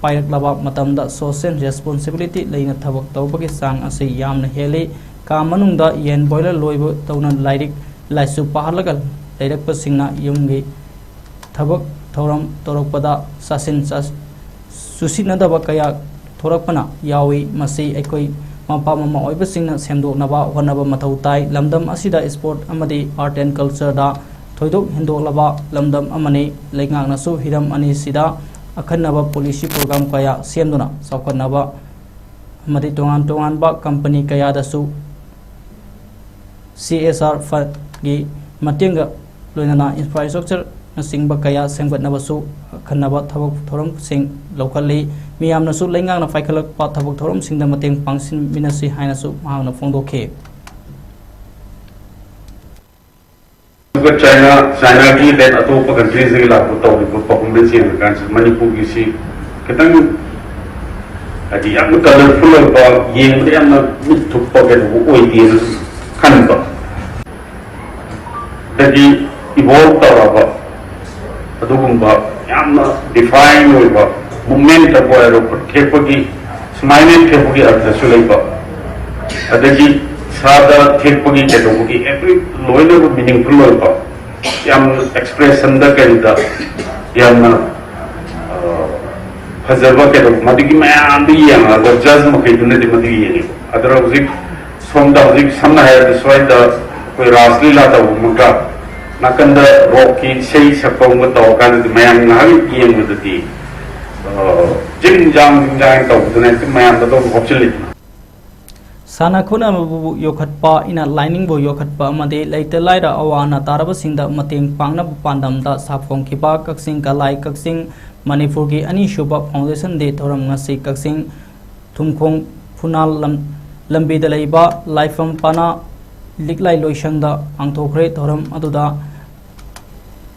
ꯄꯥꯏꯔꯛꯂꯕ ꯃꯇꯝꯗ ꯁꯣꯁꯦꯜ ꯔꯦꯁꯄꯣꯟꯁꯤꯕꯤꯂꯤꯇꯤ ꯂꯩꯅ ꯊꯕꯛ ꯇꯧꯕꯒꯤ ꯆꯥꯡ ꯑꯁꯤ ꯌꯥꯝꯅ ꯍꯦꯜꯂꯤ꯫ ꯀꯥ ꯃꯅꯨꯡꯗ ꯌꯦꯟ ꯕꯣꯏꯂꯔ ꯂꯣꯏꯕ ꯇꯧꯅ ꯂꯥꯏꯔꯤꯛ ꯂꯥꯏꯁꯨ ꯄꯥꯍꯜꯂꯒ ꯂꯩꯔꯛꯄꯁꯤꯡꯅ ꯌꯨꯝꯒꯤ ꯊꯕꯛ ꯊꯧꯔꯝ ꯇꯧꯔꯛꯄꯗ ꯆꯥꯁꯤꯟ ꯆꯥ- ꯆꯨꯁꯤꯟꯅꯗꯕ ꯀꯌꯥ ꯊꯣꯔꯛꯄꯅ ꯌꯥꯎꯏ꯫ ꯃꯁꯤ ꯑꯩꯈꯣꯏ ꯃꯄꯥ ꯃꯃꯥ ꯑꯣꯏꯕꯁꯤꯡꯅ ꯁꯦꯝꯗꯣꯛꯅꯕ ꯍꯣꯠꯅꯕ ꯃꯊꯧ ꯇꯥꯏ꯫ ꯂꯝꯗꯝ ꯑꯁꯤꯗ sport ꯑꯃꯗꯤ art and cultureꯗ ꯊꯣꯏꯗꯣꯛ ꯍꯦꯟꯗꯣꯛꯂꯕ ꯂꯝꯗꯝ ꯑꯃꯅꯤ꯫ ꯂꯩꯉꯥꯛꯅꯁꯨ ꯍꯤꯔꯝ ꯑꯅꯤꯁꯤꯗ ꯑꯈꯟꯅꯕ policy program ꯀꯌꯥ ꯁꯦꯝꯗꯨꯅ ꯆꯥꯎꯈꯠꯅꯕ ꯑꯃꯗꯤ ꯇꯣꯉꯥꯟ ꯇꯣꯉꯥꯟꯕ company ꯀꯌꯥꯗꯁꯨ C S R fundꯀꯤ ꯃꯇꯦꯡꯒ ꯂꯣꯏꯅꯅ infrastructureꯅꯆꯤꯡꯕ ꯀꯌꯥ ꯁꯦꯝꯒꯠꯅꯕꯁꯨ ꯑꯈꯟꯅꯕ ꯊꯕꯛ ꯊꯧꯔꯝꯁꯤꯡ ꯂꯧꯈꯠꯂꯤ꯫ ꯃꯤꯌꯥꯝꯅꯁꯨ ꯂꯩꯉꯥꯛꯅ ꯄꯥꯏꯈꯠꯂꯛꯄ ꯊꯕꯛ ꯊꯧꯔꯝꯁꯤꯡꯗ ꯃꯇꯦꯡ ꯄꯥꯡꯁꯤꯟꯃꯤꯟꯅꯁꯤ ꯍꯥꯏꯅꯁꯨ ꯃꯍꯥꯛꯅ ꯐꯣꯡꯗꯣꯛꯈꯤ꯫ ꯑꯗꯨꯒ ꯆꯥꯏꯅꯥ, ꯆꯥꯏꯅꯥꯒꯤ ꯂꯦꯟ ꯑꯇꯣꯞꯄ countries ꯇꯒꯤ ꯂꯥꯛꯄ ꯇꯧꯔꯤꯕ performance ꯌꯦꯡꯉꯀꯥꯟꯁꯤꯗ ꯃꯅꯤꯄꯨꯔꯒꯤꯁꯤ ꯈꯤꯇꯪ, ꯍꯥꯏꯗꯤ, ꯌꯥꯝꯅ colourful ꯑꯣꯏꯕ, ꯌꯦꯡꯕꯗ ꯌꯥꯝꯅ ꯃꯤꯠ ꯊꯨꯞꯄ ꯀꯩꯗꯧꯕ ꯑꯣꯏꯗꯦꯅ ꯈꯟꯕ꯫ ꯗꯒꯤ evolve ꯇꯧꯔꯕ ꯑꯗꯨꯒꯨꯝꯕ ꯌꯥꯝꯅ define ꯑꯣꯏꯕ movement ꯑꯃ ꯑꯣꯏꯔꯣ, ꯈꯨꯠ ꯊꯦꯛꯄꯒꯤ, ꯁꯨꯃꯥꯏꯅ ꯊꯦꯛꯄꯒꯤ ꯑꯔꯊꯁꯨ ꯂꯩꯕ, ꯑꯗꯒꯤ ꯏꯁꯥꯗ ꯊꯦꯛꯄꯒꯤ ꯀꯩꯗꯧꯕꯒꯤ every ꯂꯣꯏꯅꯃꯛ meaningful ꯑꯣꯏꯕ, ꯌꯥꯝ expressionꯗ ꯀꯔꯤꯗ ꯌꯥꯝꯅ, ꯑ, ꯐꯖꯕ ꯀꯩꯗꯧꯕ, ꯃꯗꯨꯒꯤ ꯃꯌꯥꯝꯗꯨ ꯌꯦꯡꯉꯒ judge ꯃꯈꯩꯗꯨꯅꯗꯤ ꯃꯗꯨ ꯌꯦꯡꯉꯦꯕ꯫ ꯑꯗꯨꯅ ꯍꯧꯖꯤꯛ ꯁꯣꯝꯗ ꯍꯧꯖꯤꯛ ꯁꯝꯅ ꯍꯥꯏꯔꯕꯗ ꯁ꯭ꯋꯥꯏꯗ ꯑꯩꯈꯣꯏ ꯔꯥꯁ ꯂꯤꯂꯥ ꯇꯧꯕ ꯑꯃꯒ ꯅꯥꯀꯟꯗ rockꯀꯤ ꯏꯁꯩ ꯁꯛꯄ ꯑꯃꯒ ꯇꯧꯔꯀꯥꯟꯗꯗꯤ ꯃꯌꯥꯝ ꯉꯥꯏꯍꯥꯛ ꯌꯦꯡꯕꯗꯗꯤ, ꯑ, ꯖꯤꯡ ꯖꯥꯡ ꯖꯤꯡ ꯖꯥꯡ ꯇꯧꯕꯗꯨꯅ ꯍꯦꯛꯇ ꯃꯌꯥꯝꯗ ꯑꯗꯨꯝ ꯍꯥꯞꯆꯤꯜꯂꯤꯗꯅ꯫ ꯁꯥꯟꯅ ꯈꯣꯠꯅꯕꯕꯨ ꯌꯣꯛꯈꯠꯄ, inner liningꯕꯨ ꯌꯣꯛꯈꯠꯄ ꯑꯃꯗꯤ ꯂꯩꯇ ꯂꯥꯏꯔ ꯑꯋꯥ ꯑꯅꯥ ꯇꯥꯔꯕꯁꯤꯡꯗ ꯃꯇꯦꯡ ꯄꯥꯡꯅꯕ ꯄꯥꯟꯗꯝꯗ ꯁꯥꯐꯣꯡꯈꯤꯕ ꯀꯛꯆꯤꯡ ꯀꯂꯥꯏ ꯀꯛꯆꯤꯡ ꯃꯅꯤꯄꯨꯔꯒꯤ ꯑꯅꯤꯁꯨꯕ Foundation Day ꯊꯧꯔꯝ ꯉꯁꯤ ꯀꯛꯆꯤꯡ ꯊꯨꯝꯈꯣꯡ ꯐꯨꯅꯥꯜ ꯂꯝ-, ꯂꯝꯕꯤꯗ ꯂꯩꯕ ꯂꯥꯏꯐꯝ ꯄꯅꯥ ꯂꯤꯛꯂꯥꯏ ꯂꯣꯏꯁꯪꯗ ꯄꯥꯡꯊꯣꯛꯈ꯭ꯔꯦ꯫ ꯊꯧꯔꯝ ꯑꯗꯨꯗ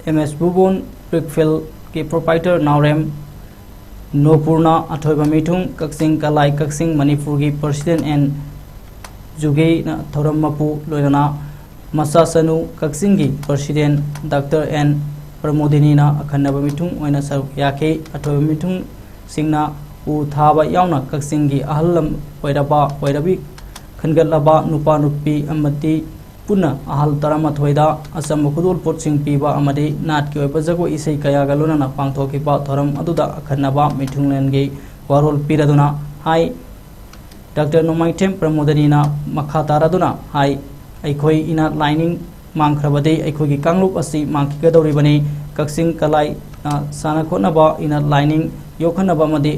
M S ꯕꯨꯕꯣꯟ Brick Fieldꯀꯤ proprietor ꯅꯥꯎꯔꯦꯝ ꯅꯣꯄꯨꯔꯅ ꯑꯊꯣꯏꯕ ꯃꯤꯊꯨꯡ, ꯀꯛꯆꯤꯡ ꯀꯂꯥꯏ ꯀꯛꯆꯤꯡ ꯃꯅꯤꯄꯨꯔꯒꯤ President N ꯖꯨꯒꯦꯅ ꯊꯧꯔꯝ ꯃꯄꯨ ꯂꯣꯏꯅꯅ ꯃꯆꯥ ꯆꯅꯨ ꯀꯛꯆꯤꯡꯒꯤ President Doctor N ꯄ꯭ꯔꯃꯣꯗꯤꯅꯤꯅ ꯑꯈꯟꯅꯕ ꯃꯤꯊꯨꯡ ꯑꯣꯏꯅ ꯁꯔꯨꯛ ꯌꯥꯈꯤ꯫ ꯑꯊꯣꯏꯕ ꯃꯤꯊꯨꯡꯁꯤꯡꯅ ꯎ ꯊꯥꯕ ꯌꯥꯎꯅ ꯀꯛꯆꯤꯡꯒꯤ ꯑꯍꯜ ꯂꯝ ꯑꯣꯏꯔꯕ, ꯑꯣꯏꯔꯕꯤ ꯈꯟꯒꯠꯂꯕ ꯅꯨꯄꯥ ꯅꯨꯄꯤ ꯑꯃꯗꯤ ꯄꯨꯟꯅ ꯑꯍꯜ ꯇꯔꯥꯃꯥꯊꯣꯏꯗ ꯑꯆꯝꯕ ꯈꯨꯗꯣꯜꯄꯣꯠꯁꯤꯡ ꯄꯤꯕ ꯑꯃꯗꯤ ꯅꯥꯠꯀꯤ ꯑꯣꯏꯕ ꯖꯒꯣꯏ ꯏꯁꯩ ꯀꯌꯥꯒ ꯂꯣꯏꯅꯅ ꯄꯥꯡꯊꯣꯛꯈꯤꯕ ꯊꯧꯔꯝ ꯑꯗꯨꯗ ꯑꯈꯟꯅꯕ ꯃꯤꯊꯨꯡꯂꯦꯟꯒꯤ ꯋꯥꯔꯣꯜ ꯄꯤꯔꯗꯨꯅ ꯍꯥꯏ꯫ ꯗꯥꯛꯇꯔ ꯅꯣꯡꯃꯥꯏꯊꯦꯝ ꯄ꯭ꯔꯃꯣꯗꯅꯤꯅ ꯃꯈꯥ ꯇꯥꯔꯗꯨꯅ ꯍꯥꯏ, ꯑꯩꯈꯣꯏ ꯏꯟꯅꯔ ꯂꯥꯏꯅꯤꯡ ꯃꯥꯡꯈ꯭ꯔꯕꯗꯤ ꯑꯩꯈꯣꯏꯒꯤ ꯀꯥꯡꯂꯨꯞ ꯑꯁꯤ ꯃꯥꯡꯈꯤꯒꯗꯧꯔꯤꯕꯅꯤ꯫ ꯀꯛꯆꯤꯡ ꯀꯂꯥꯏꯅ ꯁꯥꯟꯅ ꯈꯣꯠꯅꯕ, ꯏꯟꯅꯔ ꯂꯥꯏꯅꯤꯡ ꯌꯣꯛꯈꯠꯅꯕ ꯑꯃꯗꯤ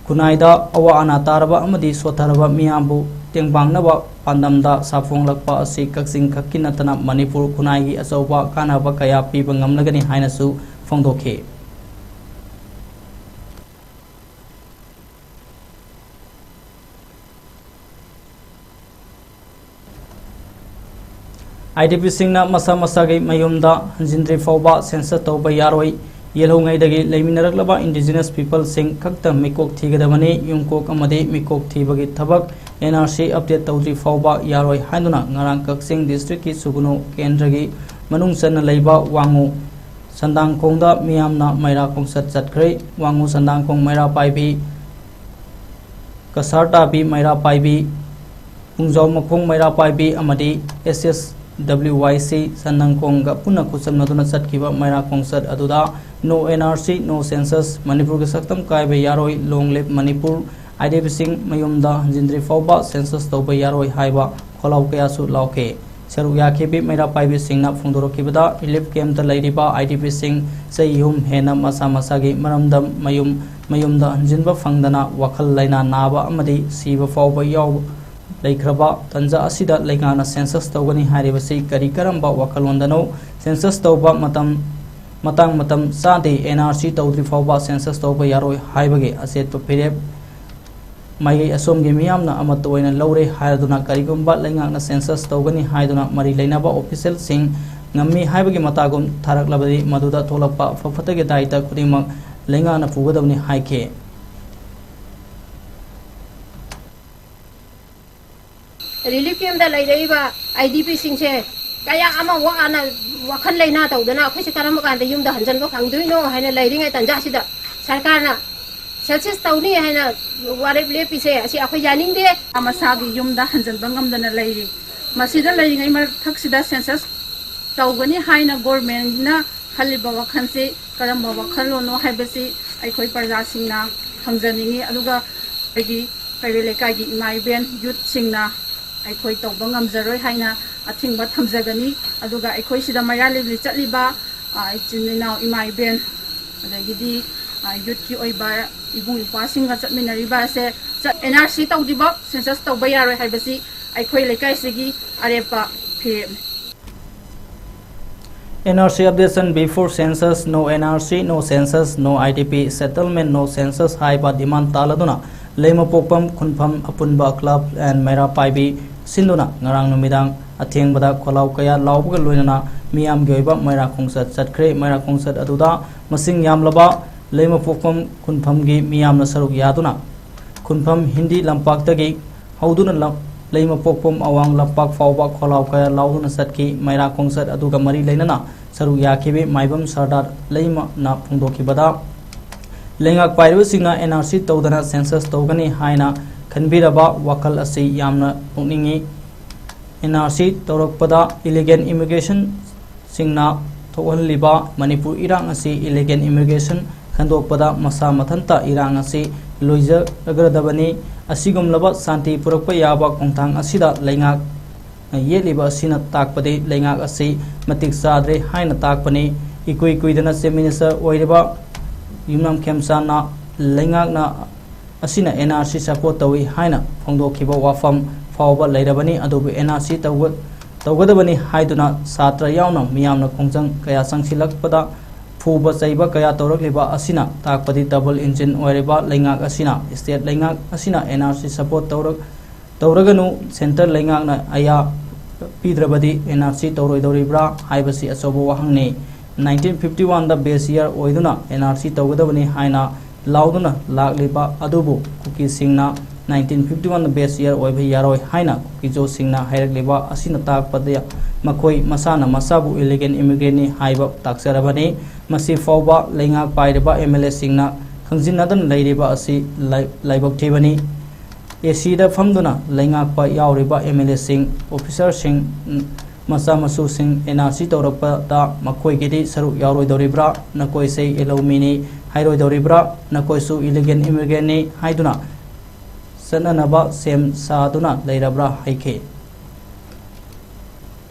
ꯈꯨꯟꯅꯥꯏꯗ ꯑꯋꯥ ꯑꯅꯥ ꯇꯥꯔꯕ ꯑꯃꯗꯤ ꯁꯣꯠꯊꯔꯕ ꯃꯤꯌꯥꯝꯕꯨ ꯇꯦꯡꯕꯥꯡꯅꯕ ꯄꯥꯟꯗꯝꯗ ꯁꯥꯐꯣꯡꯂꯛꯄ ꯑꯁꯤ ꯀꯛꯆꯤꯡ ꯈꯛꯀꯤ ꯅꯠꯇꯅ ꯃꯅꯤꯄꯨꯔ ꯈꯨꯟꯅꯥꯏꯒꯤ ꯑꯆꯧꯕ ꯀꯥꯟꯅꯕ ꯀꯌꯥ ꯄꯤꯕ ꯉꯝꯂꯒꯅꯤ ꯍꯥꯏꯅꯁꯨ ꯐꯣꯡꯗꯣꯛꯈꯤ꯫ ꯑꯥꯏ ꯗꯤ ꯄꯤꯁꯤꯡꯅ ꯃꯁꯥ ꯃꯁꯥꯒꯤ ꯃꯌꯨꯝꯗ ꯍꯟꯖꯤꯟꯗ꯭ꯔꯤ ꯐꯥꯎꯕ ꯁꯦꯟꯁꯁ ꯇꯧꯕ ꯌꯥꯔꯣꯏ꯫ ꯌꯦꯜꯍꯧꯉꯩꯗꯒꯤ ꯂꯩꯃꯤꯟꯅꯔꯛꯂꯕ ꯏꯟꯗꯤꯖꯤꯅꯁ ꯄꯤꯄꯜꯁꯤꯡ ꯈꯛꯇ ꯃꯤꯀꯣꯛ ꯊꯤꯒꯗꯕꯅꯤ꯫ ꯌꯨꯝꯀꯣꯛ ꯑꯃꯗꯤ ꯃꯤꯀꯣꯛ ꯊꯤꯕꯒꯤ ꯊꯕꯛ ꯑꯦꯟ ꯑꯥꯔ ꯁꯤ ꯑꯞꯗꯦꯠ ꯇꯧꯗ꯭ꯔꯤ ꯐꯥꯎꯕ ꯌꯥꯔꯣꯏ ꯍꯥꯏꯗꯨꯅ ꯉꯔꯥꯡ ꯀꯛꯆꯤꯡ ꯗꯤꯁꯇ꯭ꯔꯤꯛꯀꯤ ꯁꯨꯒꯨꯅꯨ ꯀꯦꯟꯗ꯭ꯔꯒꯤ ꯃꯅꯨꯡ ꯆꯟꯅ ꯂꯩꯕ ꯋꯥꯡꯉꯨ ꯁꯟꯗꯥꯡꯈꯣꯡꯗ ꯃꯤꯌꯥꯝꯅ ꯃꯩꯔꯥ ꯈꯣꯡꯆꯠ ꯆꯠꯈ꯭ꯔꯦ꯫ ꯋꯥꯡꯉꯨ ꯁꯟꯗꯥꯡꯈꯣꯡ ꯃꯩꯔꯥ ꯄꯥꯏꯕꯤ ꯀꯁꯥꯔ ꯇꯥꯕꯤ ꯃꯩꯔꯥ ꯄꯥꯏꯕꯤ, ꯄꯨꯡꯖꯥꯎ ꯃꯈꯣꯡ ꯃꯩꯔꯥ ꯄꯥꯏꯕꯤ ꯑꯃꯗꯤ ꯑꯦꯁ ꯑꯦꯁ ꯗꯕ꯭ꯂꯤꯎ ꯋꯥꯏ ꯁꯤ ꯁꯟꯗꯪꯈꯣꯡꯒ ꯄꯨꯟꯅ ꯈꯨꯠꯁꯝꯅꯗꯨꯅ ꯆꯠꯈꯤꯕ ꯃꯩꯔꯥ ꯈꯣꯡꯆꯠ ꯑꯗꯨꯗ ꯅꯣ and R C, no census, ꯃꯅꯤꯄꯨꯔꯒꯤ ꯁꯛꯇꯝ ꯀꯥꯏꯕ ꯌꯥꯔꯣꯏ, ꯂꯣꯡ ꯂꯤꯞ ꯃꯅꯤꯄꯨꯔ, ꯑꯥꯏ ꯗꯤ ꯄꯤꯁꯤꯡ ꯃꯌꯨꯝꯗ ꯍꯟꯖꯤꯟꯗ꯭ꯔꯤ ꯐꯥꯎꯕ ꯁꯦꯟꯁꯁ ꯇꯧꯕ ꯌꯥꯔꯣꯏ ꯍꯥꯏꯕ ꯈꯣꯜꯂꯥꯎ ꯀꯌꯥꯁꯨ ꯂꯥꯎꯈꯤ꯫ ꯁꯔꯨꯛ ꯌꯥꯈꯤꯕꯤ ꯃꯩꯔꯥ ꯄꯥꯏꯕꯤꯁꯤꯡꯅ ꯐꯣꯡꯗꯣꯔꯛꯈꯤꯕꯗ, ꯔꯤꯂꯤꯐ ꯀꯦꯝꯞꯇ ꯂꯩꯔꯤꯕ ꯑꯥꯏ ꯗꯤ ꯄꯤꯁꯤꯡ ꯆꯍꯤ ꯑꯍꯨꯝ ꯍꯦꯟꯅ ꯃꯁꯥ ꯃꯁꯥꯒꯤ ꯃꯔꯝꯗ ꯃꯌꯨꯝ, ꯃꯌꯨꯝꯗ ꯍꯟꯖꯤꯟꯕ ꯐꯪꯗꯅ ꯋꯥꯈꯜ ꯂꯩꯅꯥ ꯅꯥꯕ ꯑꯃꯗꯤ ꯁꯤꯕ ꯐꯥꯎꯕ ꯌꯥꯎ-, ꯂꯩꯈ꯭ꯔꯕ ꯇꯟꯖꯥ ꯑꯁꯤꯗ ꯂꯩꯉꯥꯛꯅ ꯁꯦꯟꯁꯁ ꯇꯧꯒꯅꯤ ꯍꯥꯏꯔꯤꯕꯁꯤ ꯀꯔꯤ ꯀꯔꯝꯕ ꯋꯥꯈꯜꯂꯣꯟꯗꯅꯣ? ꯁꯦꯟꯁꯁ ꯇꯧꯕ ꯃꯇꯝ, ꯃꯇꯥꯡ ꯃꯇꯝ ꯆꯥꯗꯦ, ꯑꯦꯟ ꯑꯥꯔ ꯁꯤ ꯇꯧꯗ꯭ꯔꯤ ꯐꯥꯎꯕ ꯁꯦꯟꯁꯁ ꯇꯧꯕ ꯌꯥꯔꯣꯏ ꯍꯥꯏꯕꯒꯤ ꯑꯆꯦꯠꯄ ꯐꯤꯔꯦꯞ ꯃꯥꯏꯀꯩ ꯑꯁꯣꯝꯒꯤ ꯃꯤꯌꯥꯝꯅ ꯑꯃꯠꯇ ꯑꯣꯏꯅ ꯂꯧꯔꯦ ꯍꯥꯏꯔꯗꯨꯅ, ꯀꯔꯤꯒꯨꯝꯕ ꯂꯩꯉꯥꯛꯅ ꯁꯦꯟꯁꯁ ꯇꯧꯒꯅꯤ ꯍꯥꯏꯗꯨꯅ ꯃꯔꯤ ꯂꯩꯅꯕ ꯑꯣꯐꯤꯁꯦꯜꯁꯤꯡ ꯉꯝꯃꯤ ꯍꯥꯏꯕꯒꯤ ꯃꯇꯥꯒꯨꯝ ꯊꯥꯔꯛꯂꯕꯗꯤ, ꯃꯗꯨꯗ ꯊꯣꯛꯂꯛꯄ ꯑꯐ ꯐꯠꯇꯒꯤ ꯗꯥꯏꯇ ꯈꯨꯗꯤꯡꯃꯛ ꯂꯩꯉꯥꯛꯅ ꯄꯨꯒꯗꯕꯅꯤ ꯍꯥꯏꯈꯤ꯫ ꯔꯤꯂꯤꯐ ꯀꯦꯝꯞꯇ ꯂꯩꯔꯛꯏꯕ ꯑꯥꯏ ꯗꯤ ꯄꯤꯁꯤꯡꯁꯦ ꯀꯌꯥ ꯑꯃ ꯋꯥꯅ, ꯋꯥꯈꯜ ꯂꯩꯅꯥ ꯇꯧꯗꯅ ꯑꯩꯈꯣꯏꯁꯦ ꯀꯔꯝꯕ ꯀꯥꯟꯗ ꯌꯨꯝꯗ ꯍꯟꯖꯤꯟꯕ ꯐꯪꯗꯣꯏꯅꯣ ꯍꯥꯏꯅ ꯂꯩꯔꯤꯉꯩ ꯇꯥꯟꯖꯥꯁꯤꯗ ꯁꯔꯀꯥꯔꯅ ꯁꯦꯟꯁꯁ ꯇꯧꯅꯤ ꯍꯥꯏꯅ ꯋꯥꯔꯦꯞ ꯂꯦꯞꯄꯤꯁꯦ, ꯑꯁꯤ ꯑꯩꯈꯣꯏ ꯌꯥꯅꯤꯡꯗꯦ꯫ ꯃꯁꯥꯒꯤ ꯌꯨꯝꯗ ꯍꯟꯖꯤꯟꯕ ꯉꯝꯗꯅ ꯂꯩꯔꯤ꯫ ꯃꯁꯤꯗ ꯂꯩꯔꯤꯉꯩ ꯃꯊꯛꯁꯤꯗ ꯁꯦꯟꯁꯁ ꯇꯧꯒꯅꯤ ꯍꯥꯏꯅ ꯒꯣꯔꯃꯦꯟꯅ ꯈꯜꯂꯤꯕ ꯋꯥꯈꯜꯁꯤ ꯀꯔꯝꯕ ꯋꯥꯈꯜꯂꯣꯟꯅꯣ ꯍꯥꯏꯕꯁꯤ ꯑꯩꯈꯣꯏ ꯄ꯭ꯔꯖꯥꯁꯤꯡꯅ ꯈꯪꯖꯅꯤꯡꯏ꯫ ꯑꯗꯨꯒ ꯑꯩꯈꯣꯏꯒꯤ ꯀꯩꯔꯣꯏ ꯂꯩꯀꯥꯏꯒꯤ ꯏꯃꯥ ꯏꯕꯦꯟ ꯌꯨꯠꯁꯤꯡꯅ ꯑꯩꯈꯣꯏ ꯇꯧꯕ ꯉꯝꯖꯔꯣꯏ ꯍꯥꯏꯅ ꯑꯊꯤꯡꯕ ꯊꯝꯖꯒꯅꯤ꯫ ꯑꯗꯨꯒ ꯑꯩꯈꯣꯏ ꯁꯤꯗ ꯃꯩꯔꯥ ꯂꯤꯂꯤ ꯆꯠꯂꯤꯕ, ꯑ, ꯏꯆꯤꯟ ꯏꯅꯥꯎ ꯏꯃꯥ ꯏꯕꯦꯟ, ꯑꯗꯒꯤꯗꯤ, ꯑ, ꯌꯨꯠꯀꯤ ꯑꯣꯏꯕ ꯏꯕꯨꯡ ꯏꯄ꯭ꯋꯥꯁꯤꯡꯒ ꯆꯠꯃꯤꯟꯅꯔꯤꯕ ꯑꯁꯦ, ꯆꯠ-, NRC ꯇꯧꯗ꯭ꯔꯤꯕ census ꯇꯧꯕ ꯌꯥꯔꯣꯏ ꯍꯥꯏꯕꯁꯤ ꯑꯩꯈꯣꯏ ꯂꯩꯀꯥꯏꯁꯤꯒꯤ ꯑꯔꯦꯞꯄ ꯐꯤꯔꯦꯞꯅꯤ꯫ NRC updation before census, no NRC, no census, no IDP settlement, no census ꯍꯥꯏꯕ demand ꯇꯥꯜꯂꯗꯨꯅ ꯂꯩꯃꯄꯣꯛꯄꯝ ꯈꯨꯟꯐꯝ ꯑꯄꯨꯟꯕ club and ꯃꯩꯔꯥ ꯄꯥꯏꯕꯤ ꯁꯤꯟꯗꯨꯅ ꯉꯔꯥꯡ ꯅꯨꯃꯤꯗꯥꯡ ꯑꯊꯦꯡꯕꯗ ꯈꯣꯜꯂꯥꯎ ꯀꯌꯥ ꯂꯥꯎꯕꯒ ꯂꯣꯏꯅꯅ ꯃꯤꯌꯥꯝꯒꯤ ꯑꯣꯏꯕ ꯃꯩꯔꯥ ꯈꯣꯡꯆꯠ ꯆꯠꯈ꯭ꯔꯦ꯫ ꯃꯩꯔꯥ ꯈꯣꯡꯆꯠ ꯑꯗꯨꯗ ꯃꯁꯤꯡ ꯌꯥꯝꯂꯕ ꯂꯩꯃꯄꯣꯛꯄꯝ ꯈꯨꯟꯐꯝꯒꯤ ꯃꯤꯌꯥꯝꯅ ꯁꯔꯨꯛ ꯌꯥꯗꯨꯅ ꯈꯨꯟꯐꯝ ꯍꯤꯟꯗꯤ ꯂꯝꯄꯥꯛꯇꯒꯤ ꯍꯧꯗꯨꯅ ꯂꯝ-, ꯂꯩꯃꯄꯣꯛꯄꯝ ꯑꯋꯥꯡ ꯂꯝꯄꯥꯛ ꯐꯥꯎꯕ ꯈꯣꯜꯂꯥꯎ ꯀꯌꯥ ꯂꯥꯎꯗꯨꯅ ꯆꯠꯈꯤ꯫ ꯃꯩꯔꯥ ꯈꯣꯡꯆꯠ ꯑꯗꯨꯒ ꯃꯔꯤ ꯂꯩꯅꯅ ꯁꯔꯨꯛ ꯌꯥꯈꯤꯕꯤ ꯃꯥꯏꯕꯝ ꯁꯔꯗꯥꯔ ꯂꯩꯃꯅ ꯐꯣꯡꯗꯣꯛꯈꯤꯕꯗ, ꯂꯩꯉꯥꯛ ꯄꯥꯏꯔꯤꯕꯁꯤꯡꯅ NRC ꯇꯧꯗꯅ census ꯇꯧꯒꯅꯤ ꯍꯥꯏꯅ ꯈꯟꯕꯤꯔꯕ ꯋꯥꯈꯜ ꯑꯁꯤ ꯌꯥꯝꯅ ꯅꯣꯛꯅꯤꯡꯏ꯫ NRC ꯇꯧꯔꯛꯄꯗ illegal immigrationꯁꯤꯡꯅ ꯊꯣꯛꯍꯜꯂꯤꯕ ꯃꯅꯤꯄꯨꯔ ꯏꯔꯥꯡ ꯑꯁꯤ illegal immigration ꯈꯟꯗꯣꯛꯄꯗ ꯃꯁꯥ ꯃꯊꯟꯇ ꯏꯔꯥꯡ ꯑꯁꯤ ꯂꯣꯏꯖꯒꯗꯕꯅꯤ꯫ ꯑꯁꯤꯒꯨꯝꯂꯕ ꯁꯥꯟꯇꯤ ꯄꯨꯔꯛꯄ ꯌꯥꯕ ꯈꯣꯡꯊꯥꯡ ꯑꯁꯤꯗ ꯂꯩꯉꯥꯛꯅ ꯌꯦꯠꯂꯤꯕ ꯑꯁꯤꯅ ꯇꯥꯛꯄꯗꯤ ꯂꯩꯉꯥꯛ ꯑꯁꯤ ꯃꯇꯤꯛ ꯆꯥꯗ꯭ꯔꯦ ꯍꯥꯏꯅ ꯇꯥꯛꯄꯅꯤ꯫ ꯏꯀꯨꯏ ꯀꯨꯏꯗꯅ Chief Minister ꯑꯣꯏꯔꯤꯕ ꯌꯨꯝꯅꯥꯝ ꯈꯦꯝꯆꯥꯟꯅ ꯂꯩꯉꯥꯛꯅ ꯑꯁꯤꯅ NRC support ꯇꯧꯏ ꯍꯥꯏꯅ ꯐꯣꯡꯗꯣꯛꯈꯤꯕ ꯋꯥꯐꯝ ꯐꯥꯎꯕ ꯂꯩꯔꯕꯅꯤ꯫ ꯑꯗꯨꯕꯨ NRC ꯇꯧꯒ-, ꯇꯧꯒꯗꯕꯅꯤ ꯍꯥꯏꯗꯨꯅ ꯁꯥꯇ꯭ꯔ ꯌꯥꯎꯅ ꯃꯤꯌꯥꯝꯅ ꯈꯣꯡꯖꯪ ꯀꯌꯥ ꯆꯪꯁꯤꯜꯂꯛꯄꯗ ꯐꯨꯕ ꯆꯩꯕ ꯀꯌꯥ ꯇꯧꯔꯛꯂꯤꯕ ꯑꯁꯤꯅ ꯇꯥꯛꯄꯗꯤ double engine ꯑꯣꯏꯔꯤꯕ ꯂꯩꯉꯥꯛ ꯑꯁꯤꯅ, state ꯂꯩꯉꯥꯛ ꯑꯁꯤꯅ NRC support ꯇꯧꯔ-, ꯇꯧꯔꯒꯅꯨ, centre ꯂꯩꯉꯥꯛꯅ ꯑꯌꯥ ꯄꯤꯗ꯭ꯔꯕꯗꯤ NRC ꯇꯧꯔꯣꯏꯗꯧꯔꯤꯕ꯭ꯔꯥ ꯍꯥꯏꯕꯁꯤ ꯑꯆꯧꯕ ꯋꯥꯍꯪꯅꯤ꯫ Nineteen fifty oneꯗ base year ꯑꯣꯏꯗꯨꯅ NRC ꯇꯧꯒꯗꯕꯅꯤ ꯍꯥꯏꯅ ꯂꯥꯎꯗꯨꯅ ꯂꯥꯛꯂꯤꯕ ꯑꯗꯨꯕꯨ ꯀꯨꯀꯤꯁꯤꯡꯅ nineteen fifty oneꯗ base year ꯑꯣꯏꯕ ꯌꯥꯔꯣꯏ ꯍꯥꯏꯅ ꯀꯨꯀꯤꯖꯣꯁꯤꯡꯅ ꯍꯥꯏꯔꯛꯂꯤꯕ ꯑꯁꯤꯅ ꯇꯥꯛꯄꯗ ꯃꯈꯣꯏ ꯃꯁꯥꯅ ꯃꯁꯥꯕꯨ illegal immigrantꯅꯤ ꯍꯥꯏꯕ ꯇꯥꯛꯆꯔꯕꯅꯤ꯫ ꯃꯁꯤ ꯐꯥꯎꯕ ꯂꯩꯉꯥꯛ ꯄꯥꯏꯔꯤꯕ MLAꯁꯤꯡꯅ ꯈꯪꯖꯤꯟꯅꯗꯅ ꯂꯩꯔꯤꯕ ꯑꯁꯤ ꯂꯥꯏ-, ꯂꯥꯏꯕꯛ ꯊꯤꯕꯅꯤ꯫ ACꯗ ꯐꯝꯗꯨꯅ ꯂꯩꯉꯥꯛꯄ ꯌꯥꯎꯔꯤꯕ MLAꯁꯤꯡ, officerꯁꯤꯡ, ꯃꯆꯥ ꯃꯁꯨꯁꯤꯡ NRC ꯇꯧꯔꯛꯄꯗ ꯃꯈꯣꯏꯒꯤꯗꯤ ꯁꯔꯨꯛ ꯌꯥꯎꯔꯣꯏꯗꯧꯔꯤꯕ꯭ꯔꯥ? ꯅꯈꯣꯏꯁꯦ ꯏꯂꯧꯃꯤꯅꯤ ꯍꯥꯏꯔꯣꯏꯗꯧꯔꯤꯕ꯭ꯔꯥ? ꯅꯈꯣꯏꯁꯨ illegal immigrantꯅꯤ ꯍꯥꯏꯗꯨꯅ ꯆꯠꯅꯅꯕ ꯁꯦꯝ ꯁꯥꯗꯨꯅ ꯂꯩꯔꯕ꯭ꯔꯥ ꯍꯥꯏꯈꯤ꯫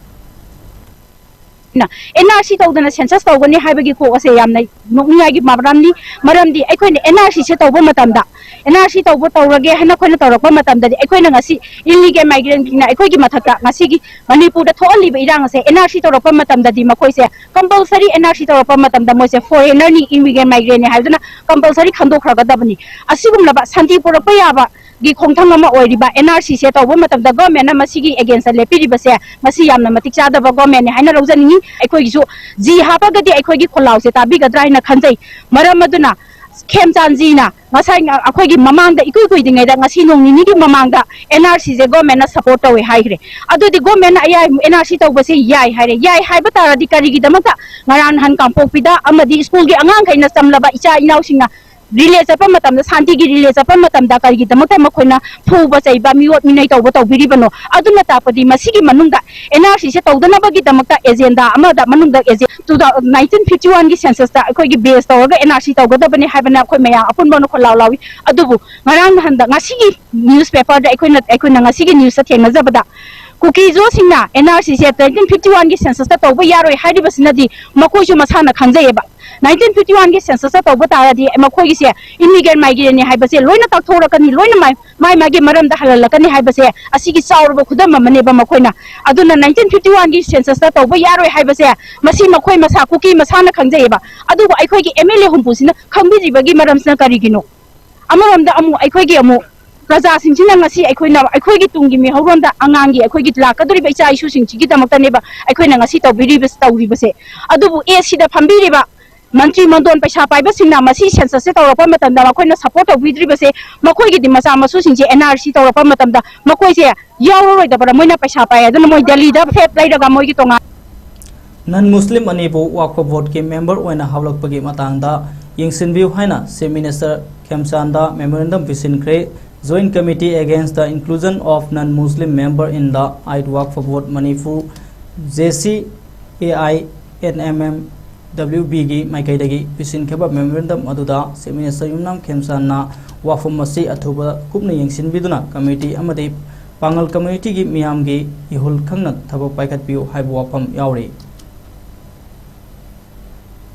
ꯑꯦꯟ ꯑꯥꯔ ꯁꯤ ꯇꯧꯗꯅ ꯁꯦꯟꯁꯁ ꯇꯧꯒꯅꯤ ꯍꯥꯏꯕꯒꯤ ꯀꯣꯛ ꯑꯁꯦ ꯌꯥꯝꯅ ꯅꯣꯛꯅꯤꯡꯉꯥꯏꯒꯤ ꯃꯔꯝꯅꯤ꯫ ꯃꯔꯝꯗꯤ ꯑꯩꯈꯣꯏꯅ ꯑꯦꯟ ꯑꯥꯔ ꯁꯤꯁꯦ ꯇꯧꯕ ꯃꯇꯝꯗ, ꯑꯦꯟ ꯑꯥꯔ ꯁꯤ ꯇꯧꯕ ꯇꯧꯔꯒꯦ ꯍꯥꯏꯅ ꯑꯩꯈꯣꯏꯅ ꯇꯧꯔꯛꯄ ꯃꯇꯝꯗꯗꯤ, ꯑꯩꯈꯣꯏꯅ ꯉꯁꯤ ꯏꯜꯂꯤꯒꯦꯜ ꯃꯥꯏꯒ꯭ꯔꯦꯟꯁꯤꯡꯅ ꯑꯩꯈꯣꯏꯒꯤ ꯃꯊꯛꯇ ꯉꯁꯤꯒꯤ ꯃꯅꯤꯄꯨꯔꯗ ꯊꯣꯛꯍꯜꯂꯤꯕ ꯏꯔꯥꯡ ꯑꯁꯦ ꯑꯦꯟ ꯑꯥꯔ ꯁꯤ ꯇꯧꯔꯛꯄ ꯃꯇꯝꯗꯗꯤ ꯃꯈꯣꯏꯁꯦ ꯀꯝꯄꯜꯁꯔꯤ ꯑꯦꯟ ꯑꯥꯔ ꯁꯤ ꯇꯧꯔꯛꯄ ꯃꯇꯝꯗ ꯃꯣꯏꯁꯦ ꯐꯣꯔꯦꯅꯔꯅꯤ, ꯏꯜꯂꯤꯒꯦꯜ ꯃꯥꯏꯒ꯭ꯔꯦꯟꯅꯤ ꯍꯥꯏꯗꯨꯅ ꯀꯝꯄꯜꯁꯔꯤ ꯈꯟꯗꯣꯛꯈ꯭ꯔꯒꯗꯕꯅꯤ꯫ ꯑꯁꯤꯒꯨꯝꯂꯕ ꯁꯥꯟꯇꯤ ꯄꯨꯔꯛꯄ ꯌꯥꯕ ꯒꯤ ꯈꯣꯡꯊꯥꯡ ꯑꯃ ꯑꯣꯏꯔꯤꯕ ꯑꯦꯟ ꯑꯥꯔ ꯁꯤꯁꯦ ꯇꯧꯕ ꯃꯇꯝꯗ ꯒꯣꯔꯃꯦꯟꯅ ꯃꯁꯤꯒꯤ ꯑꯦꯒꯦꯟꯁꯇ ꯂꯦꯞꯄꯤꯔꯤꯕꯁꯦ, ꯃꯁꯤ ꯌꯥꯝꯅ ꯃꯇꯤꯛ ꯆꯥꯗꯕ ꯒꯣꯔꯃꯦꯟꯅꯤ ꯍꯥꯏꯅ ꯂꯧꯖꯅꯤꯡꯉꯤ꯫ ꯑꯩꯈꯣꯏꯒꯤꯁꯨ ꯖꯤ ꯍꯥꯞꯄꯒꯗꯤ ꯑꯩꯈꯣꯏꯒꯤ ꯈꯣꯜꯂꯥꯎꯁꯦ ꯇꯥꯕꯤꯒꯗ꯭ꯔꯥ ꯍꯥꯏꯅ ꯈꯟꯖꯩ꯫ ꯃꯔꯝ ꯑꯗꯨꯅ ꯈꯦꯝꯆꯥꯟꯖꯤꯅ ꯉꯁꯥꯏ ꯑꯩꯈꯣꯏꯒꯤ ꯃꯃꯥꯡꯗ ꯏꯀꯨꯏ ꯀꯨꯏꯗ꯭ꯔꯤꯉꯩꯗ ꯉꯁꯤ ꯅꯣꯡ ꯅꯤꯅꯤꯒꯤ ꯃꯃꯥꯡꯗ ꯑꯦꯟ ꯑꯥꯔ ꯁꯤꯁꯦ ꯒꯣꯔꯃꯦꯟꯅ ꯁꯄꯣꯔꯠ ꯇꯧꯋꯦ ꯍꯥꯏꯈ꯭ꯔꯦ꯫ ꯑꯗꯨꯗꯤ ꯒꯣꯔꯃꯦꯟꯅ ꯑꯌꯥꯏ ꯑꯦꯟ ꯑꯥꯔ ꯁꯤ ꯇꯧꯕꯁꯦ ꯌꯥꯏ ꯍꯥꯏꯔꯦ꯫ ꯌꯥꯏ ꯍꯥꯏꯕ ꯇꯥꯔꯗꯤ ꯀꯔꯤꯒꯤꯗꯃꯛꯇ ꯉꯔꯥꯡ ꯅꯍꯥꯟ ꯀꯥꯡꯄꯣꯛꯄꯤꯗ ꯑꯃꯗꯤ ꯁ꯭ꯀꯨꯜꯒꯤ ꯑꯉꯥꯡꯈꯩꯅ ꯆꯝꯂꯕ ꯏꯆꯥ ꯏꯅꯥꯎꯁꯤꯡꯅ ꯔꯤꯂꯦ ꯆꯠꯄ ꯃꯇꯝꯗ, ꯁꯥꯟꯇꯤꯒꯤ ꯔꯤꯂꯦ ꯆꯠꯄ ꯃꯇꯝꯗ ꯀꯔꯤꯒꯤꯗꯃꯛꯇ ꯃꯈꯣꯏꯅ ꯐꯨꯕ ꯆꯩꯕ, ꯃꯤꯑꯣꯠ ꯃꯤꯅꯩ ꯇꯧꯕ ꯇꯧꯕꯤꯔꯤꯕꯅꯣ? ꯑꯗꯨꯅ ꯇꯥꯛꯄꯗꯤ ꯃꯁꯤꯒꯤ ꯃꯅꯨꯡꯗ ꯑꯦꯟ ꯑꯥꯔ ꯁꯤꯁꯦ ꯇꯧꯗꯅꯕꯒꯤꯗꯃꯛꯇ ꯑꯦꯖꯦꯟꯗꯥ ꯑꯃꯗ ꯃꯅꯨꯡꯗ ꯑꯦꯖꯦ-, two thou-, nineteen fifty one ꯒꯤ ꯁꯦꯟꯁꯁꯇ ꯑꯩꯈꯣꯏꯒꯤ ꯕꯦꯁ ꯇꯧꯔꯒ ꯑꯦꯟ ꯑꯥꯔ ꯁꯤ ꯇꯧꯒꯗꯕꯅꯤ ꯍꯥꯏꯕꯅ ꯑꯩꯈꯣꯏ ꯃꯌꯥꯝ ꯑꯄꯨꯟꯕ ꯑꯣꯏꯅ ꯈꯣꯜꯂꯥꯎ ꯂꯥꯎꯏ꯫ ꯑꯗꯨꯕꯨ ꯉꯔꯥꯡ ꯅꯍꯥꯟꯗ ꯉꯁꯤꯒꯤ ꯅ꯭ꯌꯨꯁꯄꯦꯄꯔꯗ ꯑꯩꯈꯣꯏꯅ, ꯑꯩꯈꯣꯏꯅ ꯉꯁꯤꯒꯤ ꯅ꯭ꯌꯨꯁꯇ ꯊꯦꯡꯅꯖꯕꯗ ꯀꯨꯀꯤꯖꯣꯁꯤꯡꯅ ꯑꯦꯟ ꯑꯥꯔ ꯁꯤꯁꯦ nineteen fifty one ꯒꯤ ꯁꯦꯟꯁꯁꯇ ꯇꯧꯕ ꯌꯥꯔꯣꯏ ꯍꯥꯏꯔꯤꯕꯁꯤꯅꯗꯤ ꯃꯈꯣꯏꯁꯨ ꯃꯁꯥꯅ ꯈꯪꯖꯩꯑꯕ꯫ nineteen fifty one ꯒꯤ ꯁꯦꯟꯁꯁꯇ ꯇꯧꯕ ꯇꯥꯔꯗꯤ ꯃꯈꯣꯏꯒꯤꯁꯦ ꯏꯜꯂꯤꯒꯦꯜ ꯃꯥꯏꯒ꯭ꯔꯦꯟꯅꯤ ꯍꯥꯏꯕꯁꯦ ꯂꯣꯏꯅ ꯇꯥꯛꯊꯣꯔꯛꯀꯅꯤ, ꯂꯣꯏꯅ ꯃꯥꯏ, ꯃꯥꯏ ꯃꯥꯒꯤ ꯃꯔꯝꯗ ꯍꯜꯍꯜꯂꯛꯀꯅꯤ ꯍꯥꯏꯕꯁꯦ ꯑꯁꯤꯒꯤ ꯆꯥꯎꯔꯕ ꯈꯨꯗꯝ ꯑꯃꯅꯦꯕ꯫ ꯃꯈꯣꯏꯅ ꯑꯗꯨꯅ nineteen fifty one ꯒꯤ ꯁꯦꯟꯁꯁꯇ ꯇꯧꯕ ꯌꯥꯔꯣꯏ ꯍꯥꯏꯕꯁꯦ ꯃꯁꯤ ꯃꯈꯣꯏ ꯃꯁꯥ, ꯀꯨꯀꯤ ꯃꯁꯥꯅ ꯈꯪꯖꯩꯑꯕ꯫ ꯑꯗꯨꯕꯨ ꯑꯩꯈꯣꯏꯒꯤ ꯑꯦꯝ ꯑꯦꯜ ꯑꯦ ꯍꯨꯝꯐꯨꯁꯤꯅ ꯈꯪꯕꯤꯗ꯭ꯔꯤꯕꯒꯤ ꯃꯔꯝꯁꯤꯅ ꯀꯔꯤꯒꯤꯅꯣ? ꯑꯃꯔꯣꯝꯗ ꯑꯃꯨꯛ ꯑꯩꯈꯣꯏꯒꯤ ꯑꯃꯨꯛ ꯄ꯭ꯔꯖꯥꯁꯤꯡꯁꯤꯅ ꯉꯁꯤ ꯑꯩꯈꯣꯏꯅ, ꯑꯩꯈꯣꯏꯒꯤ ꯇꯨꯡꯒꯤ ꯃꯤꯍꯧꯔꯣꯟꯗ, ꯑꯉꯥꯡꯒꯤ, ꯑꯩꯈꯣꯏꯒꯤ ꯂꯥꯛꯀꯗꯧꯔꯤꯕ ꯏꯆꯥ ꯏꯁꯨꯁꯤꯡꯁꯤꯒꯤꯗꯃꯛꯇꯅꯦꯕ ꯑꯩꯈꯣꯏꯅ ꯉꯁꯤ ꯇꯧꯕꯤꯔꯤꯕꯁꯤ, ꯇꯧꯔꯤꯕꯁꯦ꯫ ꯑꯗꯨꯕꯨ ꯑꯦ ꯁꯤꯗ ꯐꯝꯕꯤꯔꯤꯕ ꯃꯟꯇ꯭ꯔꯤ ꯃꯟꯗꯣꯟ ꯄꯩꯁꯥ ꯄꯥꯏꯕꯁꯤꯡꯅ ꯃꯁꯤ ꯁꯦꯟꯁꯁꯁꯦ ꯇꯧꯔꯛꯄ ꯃꯇꯝꯗ ꯃꯈꯣꯏꯅ ꯁꯄꯣꯔꯠ ꯇꯧꯕꯤꯗ꯭ꯔꯤꯕꯁꯦ, ꯃꯈꯣꯏꯒꯤꯗꯤ ꯃꯆꯥ ꯃꯁꯨꯁꯤꯡꯁꯦ ꯑꯦꯟ ꯑꯥꯔ ꯁꯤ ꯇꯧꯔꯛꯄ ꯃꯇꯝꯗ ꯃꯈꯣꯏꯁꯦ ꯌꯥꯎꯔꯔꯣꯏꯗꯕ꯭ꯔꯥ? ꯃꯣꯏꯅ ꯄꯩꯁꯥ ꯄꯥꯏ ꯑꯗꯨꯅ ꯃꯣꯏ ꯗꯦꯜꯂꯤꯗ ꯐ꯭ꯂꯦꯠ ꯂꯩꯔꯒ ꯃꯣꯏꯒꯤ ꯇꯣꯉꯥꯟ ꯅꯟ ꯃꯨꯁꯂꯤꯝ ꯑꯅꯤꯕꯨ ꯋꯥꯛꯐ ꯕꯣꯔꯗꯀꯤ ꯃꯦꯝꯕꯔ ꯑꯣꯏꯅ ꯍꯥꯞꯂꯛꯄꯒꯤ ꯃꯇꯥꯡꯗ ꯌꯦꯡꯁꯤꯟꯕꯤꯌꯨ ꯍꯥꯏꯅ ꯆꯤꯐ ꯃꯤꯅꯤꯁꯇꯔ ꯈꯦꯝꯆꯥꯟꯗ ꯃꯦꯃꯣꯔꯦꯟꯗꯝ ꯄꯤꯁꯤꯟꯈ꯭ꯔꯦ꯫ Joint Committee Against the Inclusion of Non-Muslim Member in the Eighth Waqf Board, Manipur, J C A I N M M, ꯗꯕ꯭ꯂꯤꯌꯨ ꯕꯤꯒꯤ ꯃꯥꯏꯀꯩꯗꯒꯤ ꯄꯤꯁꯤꯟꯈꯤꯕ memorandum ꯑꯗꯨꯗ Chief Minister ꯌꯨꯝꯅꯥꯝ ꯈꯦꯝꯆꯥꯟꯅ ꯋꯥꯐꯝ ꯑꯁꯤ ꯑꯊꯨꯕ ꯀꯨꯞꯅ ꯌꯦꯡꯁꯤꯟꯕꯤꯗꯨꯅ committee ꯑꯃꯗꯤ ꯄꯥꯡꯒꯜ communityꯒꯤ ꯃꯤꯌꯥꯝꯒꯤ ꯏꯍꯨꯜ ꯈꯪꯅ ꯊꯕꯛ ꯄꯥꯏꯈꯠꯄꯤꯌꯨ ꯍꯥꯏꯕ ꯋꯥꯐꯝ ꯌꯥꯎꯔꯤ꯫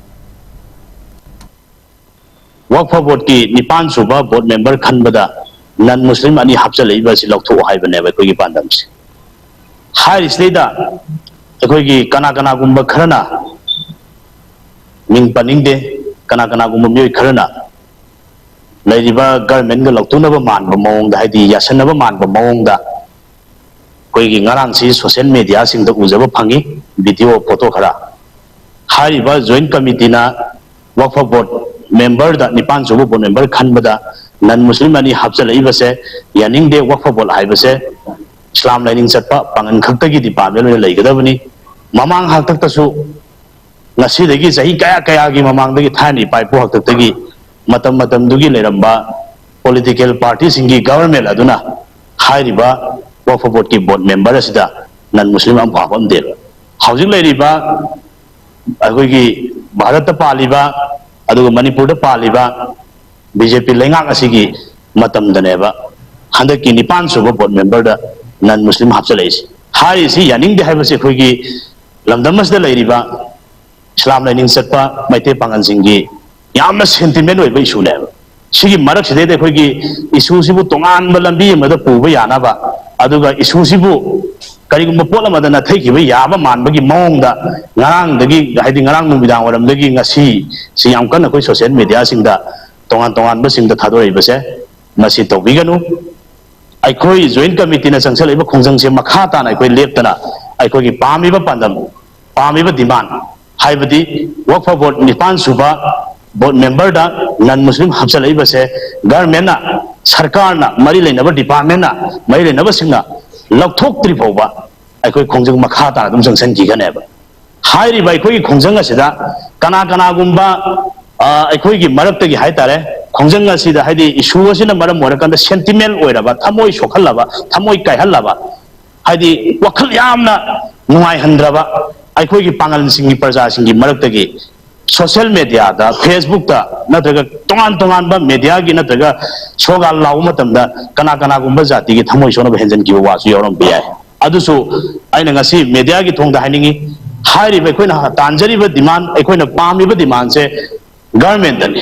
ꯋꯛꯐ ꯕꯣꯔꯗꯀꯤ ꯅꯤꯄꯥꯟ ꯁꯨꯕ ꯕꯣꯔꯗ ꯃꯦꯝꯕꯔ ꯈꯟꯕꯗ ꯅꯟ ꯃꯨꯁꯂꯤꯝ ꯑꯅꯤ ꯍꯥꯞꯆꯤꯜꯂꯛꯏꯕ ꯑꯁꯤ ꯂꯧꯊꯣꯛꯑꯣ ꯍꯥꯏꯕꯅꯦꯕ ꯑꯩꯈꯣꯏꯒꯤ ꯄꯥꯟꯗꯝꯁꯦ꯫ ꯍꯥꯏꯔꯤꯁꯤꯗꯩꯗ ꯑꯩꯈꯣꯏꯒꯤ ꯀꯅꯥ ꯀꯅꯥꯒꯨꯝꯕ ꯈꯔꯅ, ꯃꯤꯡ ꯄꯟꯅꯤꯡꯗꯦ, ꯀꯅꯥ ꯀꯅꯥꯒꯨꯝꯕ ꯃꯤꯑꯣꯏ ꯈꯔꯅ ꯂꯩꯔꯤꯕ ꯒꯔꯃꯦꯟꯒ ꯂꯧꯇꯨꯅꯕ ꯃꯥꯟꯕ ꯃꯑꯣꯡꯗ, ꯍꯥꯏꯗꯤ ꯌꯥꯁꯟꯅꯕ ꯃꯥꯟꯕ ꯃꯑꯣꯡꯗ ꯑꯩꯈꯣꯏꯒꯤ ꯉꯔꯥꯡꯁꯤ ꯁꯣꯁꯤꯌꯦꯜ ꯃꯦꯗꯤꯌꯥꯁꯤꯡꯗ ꯎꯖꯕ ꯐꯪꯉꯤ, ꯚꯤꯗꯤꯑꯣ ꯐꯣꯇꯣ ꯈꯔ꯫ ꯍꯥꯏꯔꯤꯕ ꯖꯣꯏꯟ ꯀꯃꯤꯇꯤꯅ ꯋꯛꯐ ꯕꯣꯔꯗ ꯃꯦꯝꯕꯔꯗ, ꯅꯤꯄꯥꯟ ꯁꯨꯕ ꯕꯣꯔꯗ ꯃꯦꯝꯕꯔ ꯈꯟꯕꯗ ꯅꯟ ꯃꯨꯁꯂꯤꯝ ꯑꯅꯤ ꯍꯥꯞꯆꯤꯜꯂꯛꯏꯕꯁꯦ ꯌꯥꯅꯤꯡꯗꯦ꯫ ꯋꯛꯐ ꯕꯣꯔꯗ ꯍꯥꯏꯕꯁꯦ ꯏꯁꯂꯥꯝ ꯂꯥꯏꯅꯤꯡ ꯆꯠꯄ ꯄꯥꯡꯒꯜ ꯈꯛꯇꯒꯤ ꯗꯤꯄꯥꯔꯠꯃꯦꯟ ꯑꯣꯏꯅ ꯂꯩꯒꯗꯕꯅꯤ꯫ ꯃꯃꯥꯡ ꯍꯥꯛꯇꯛꯇꯁꯨ ꯉꯁꯤꯗꯒꯤ ꯆꯍꯤ ꯀꯌꯥ ꯀꯌꯥꯒꯤ ꯃꯃꯥꯡꯗꯒꯤ, ꯊꯥꯏꯅ ꯏꯄꯥ ꯏꯄꯨ ꯍꯥꯛꯇꯛꯇꯒꯤ, ꯃꯇꯝ ꯃꯇꯝꯗꯨꯒꯤ ꯂꯩꯔꯝꯕ ꯄꯣꯂꯤꯇꯤꯀꯦꯜ ꯄꯥꯔꯇꯤꯁꯤꯡꯒꯤ ꯒꯕꯔꯃꯦꯟ ꯑꯗꯨꯅ ꯍꯥꯏꯔꯤꯕ ꯋꯛꯐ ꯕꯣꯔꯗꯀꯤ ꯕꯣꯔꯗ ꯃꯦꯝꯕꯔ ꯑꯁꯤꯗ ꯅꯟ ꯃꯨꯁꯂꯤꯝ ꯑꯃꯐꯥꯎ ꯍꯥꯞꯄꯝꯗꯦꯕ꯫ ꯍꯧꯖꯤꯛ ꯂꯩꯔꯤꯕ ꯑꯩꯈꯣꯏꯒꯤ ꯚꯥꯔꯠꯇ ꯄꯥꯜꯂꯤꯕ ꯑꯗꯨꯒ ꯃꯅꯤꯄꯨꯔꯗ ꯄꯥꯜꯂꯤꯕ ꯕꯤ ꯖꯦ ꯄꯤ ꯂꯩꯉꯥꯛ ꯑꯁꯤꯒꯤ ꯃꯇꯝꯗꯅꯦꯕ ꯍꯟꯗꯛꯀꯤ ꯅꯤꯄꯥꯟ ꯁꯨꯕ ꯕꯣꯔꯗ ꯃꯦꯝꯕꯔꯗ ꯅꯟ ꯃꯨꯁꯂꯤꯝ ꯍꯥꯞꯆꯤꯜꯂꯛꯏꯁꯦ꯫ ꯍꯥꯏꯔꯤꯁꯤ ꯌꯥꯅꯤꯡꯗꯦ ꯍꯥꯏꯕꯁꯤ ꯑꯩꯈꯣꯏꯒꯤ ꯂꯝꯗꯝ ꯑꯁꯤꯗ ꯂꯩꯔꯤꯕ ꯏꯁꯂꯥꯝ ꯂꯥꯏꯅꯤꯡ ꯆꯠꯄ ꯃꯩꯇꯩ ꯄꯥꯉꯜꯁꯤꯡꯒꯤ ꯌꯥꯝꯅ ꯁꯦꯟꯇꯤꯃꯦꯟ ꯑꯣꯏꯕ ꯏꯁꯨꯅꯦꯕ꯫ ꯁꯤꯒꯤ ꯃꯔꯛꯁꯤꯗꯩꯗ ꯑꯩꯈꯣꯏꯒꯤ ꯏꯁꯨꯁꯤꯕꯨ ꯇꯣꯉꯥꯟꯕ ꯂꯝꯕꯤ ꯑꯃꯗ ꯄꯨꯕ ꯌꯥꯅꯕ, ꯑꯗꯨꯒ ꯏꯁꯨꯁꯤꯕꯨ ꯀꯔꯤꯒꯨꯝꯕ ꯄꯣꯠ ꯑꯃꯗ ꯅꯥꯊꯩꯈꯤꯕ ꯌꯥꯕ ꯃꯥꯟꯕꯒꯤ ꯃꯑꯣꯡꯗ ꯉꯔꯥꯡꯗꯒꯤ, ꯍꯥꯏꯗꯤ ꯉꯔꯥꯡ ꯅꯨꯃꯤꯗꯥꯡ ꯋꯥꯏꯔꯝꯗꯒꯤ ꯉꯁꯤ ꯁꯤ ꯌꯥꯝ ꯀꯟꯅ ꯑꯩꯈꯣꯏ ꯁꯣꯁꯤꯌꯦꯜ ꯃꯦꯗꯤꯌꯥꯁꯤꯡꯗ ꯇꯣꯉꯥꯟ ꯇꯣꯉꯥꯟꯕꯁꯤꯡꯗ ꯊꯥꯗꯣꯔꯛꯏꯕꯁꯦ ꯃꯁꯤ ꯇꯧꯕꯤꯒꯅꯨ꯫ ꯑꯩꯈꯣꯏ ꯖꯣꯏꯟ ꯀꯃꯤꯇꯤꯅ ꯆꯪꯁꯜꯂꯛꯏꯕ ꯈꯣꯡꯖꯪꯁꯦ ꯃꯈꯥ ꯇꯥꯅ ꯑꯩꯈꯣꯏ ꯂꯦꯞꯇꯅ ꯑꯩꯈꯣꯏꯒꯤ ꯄꯥꯝꯃꯤꯕ ꯄꯥꯟꯗꯝ, ꯄꯥꯝꯃꯤꯕ ꯗꯤꯃꯥꯟ, ꯍꯥꯏꯕꯗꯤ ꯋꯛꯐ ꯕꯣꯔꯗ ꯅꯤꯄꯥꯟ ꯁꯨꯕ ꯕꯣꯔꯗ ꯃꯦꯝꯕꯔꯗ ꯅꯟ ꯃꯨꯁꯂꯤꯝ ꯍꯥꯞꯆꯤꯜꯂꯛꯏꯕꯁꯦ ꯒꯔꯃꯦꯟꯅ, ꯁꯔꯀꯥꯔꯅ, ꯃꯔꯤ ꯂꯩꯅꯕ ꯗꯤꯄꯥꯔꯠꯃꯦꯟꯅ, ꯃꯔꯤ ꯂꯩꯅꯕꯁꯤꯡꯅ ꯂꯧꯊꯣꯛꯇ꯭ꯔꯤ ꯐꯥꯎꯕ ꯑꯩꯈꯣꯏ ꯈꯣꯡꯖꯪ ꯃꯈꯥ ꯇꯥꯅ ꯑꯗꯨꯝ ꯆꯪꯁꯤꯟꯈꯤꯒꯅꯦꯕ꯫ ꯍꯥꯏꯔꯤꯕ ꯑꯩꯈꯣꯏꯒꯤ ꯈꯣꯡꯖꯪ ꯑꯁꯤꯗ ꯀꯅꯥ ꯀꯅꯥꯒꯨꯝꯕ, ꯑ, ꯑꯩꯈꯣꯏꯒꯤ ꯃꯔꯛꯇꯒꯤ ꯍꯥꯏꯇꯥꯔꯦ, ꯈꯣꯡꯖꯪ ꯑꯁꯤꯗ, ꯍꯥꯏꯗꯤ ꯏꯁꯨ ꯑꯁꯤꯅ ꯃꯔꯝ ꯑꯣꯏꯔꯀꯥꯟꯗ ꯁꯦꯟꯇꯤꯃꯦꯟ ꯑꯣꯏꯔꯕ, ꯊꯃꯣꯏ ꯁꯣꯛꯍꯜꯂꯕ, ꯊꯃꯣꯏ ꯀꯥꯏꯍꯜꯂꯕ, ꯍꯥꯏꯗꯤ ꯋꯥꯈꯜ ꯌꯥꯝꯅ ꯅꯨꯡꯉꯥꯏꯍꯟꯗ꯭ꯔꯕ, ꯑꯩꯈꯣꯏꯒꯤ ꯄꯥꯡꯒꯜꯁꯤꯡꯒꯤ, ꯄ꯭ꯔꯖꯥꯁꯤꯡꯒꯤ ꯃꯔꯛꯇꯒꯤ social mediaꯗ, Facebookꯇ ꯅꯠꯇ꯭ꯔꯒ ꯇꯣꯉꯥꯟ ꯇꯣꯉꯥꯟꯕ mediaꯒꯤ ꯅꯠꯇ꯭ꯔꯒ ꯁꯣꯒꯥꯜ ꯂꯥꯎꯕ ꯃꯇꯝꯗ ꯀꯅꯥ ꯀꯅꯥꯒꯨꯝꯕ ꯖꯥꯇꯤꯒꯤ ꯊꯃꯣꯏ ꯁꯣꯛꯅꯕ ꯍꯦꯟꯖꯟꯈꯤꯕ ꯋꯥꯁꯨ ꯌꯥꯎꯔꯝꯕ ꯌꯥꯏ꯫ ꯑꯗꯨꯁꯨ ꯑꯩꯅ ꯉꯁꯤ mediaꯒꯤ ꯊꯣꯡꯗ ꯍꯥꯏꯅꯤꯡꯉꯤ, ꯍꯥꯏꯔꯤꯕ ꯑꯩꯈꯣꯏꯅ ꯇꯥꯟꯖꯔꯤꯕ demand, ꯑꯩꯈꯣꯏꯅ ꯄꯥꯝꯃꯤꯕ demandꯁꯦ governmentꯇꯅꯤ,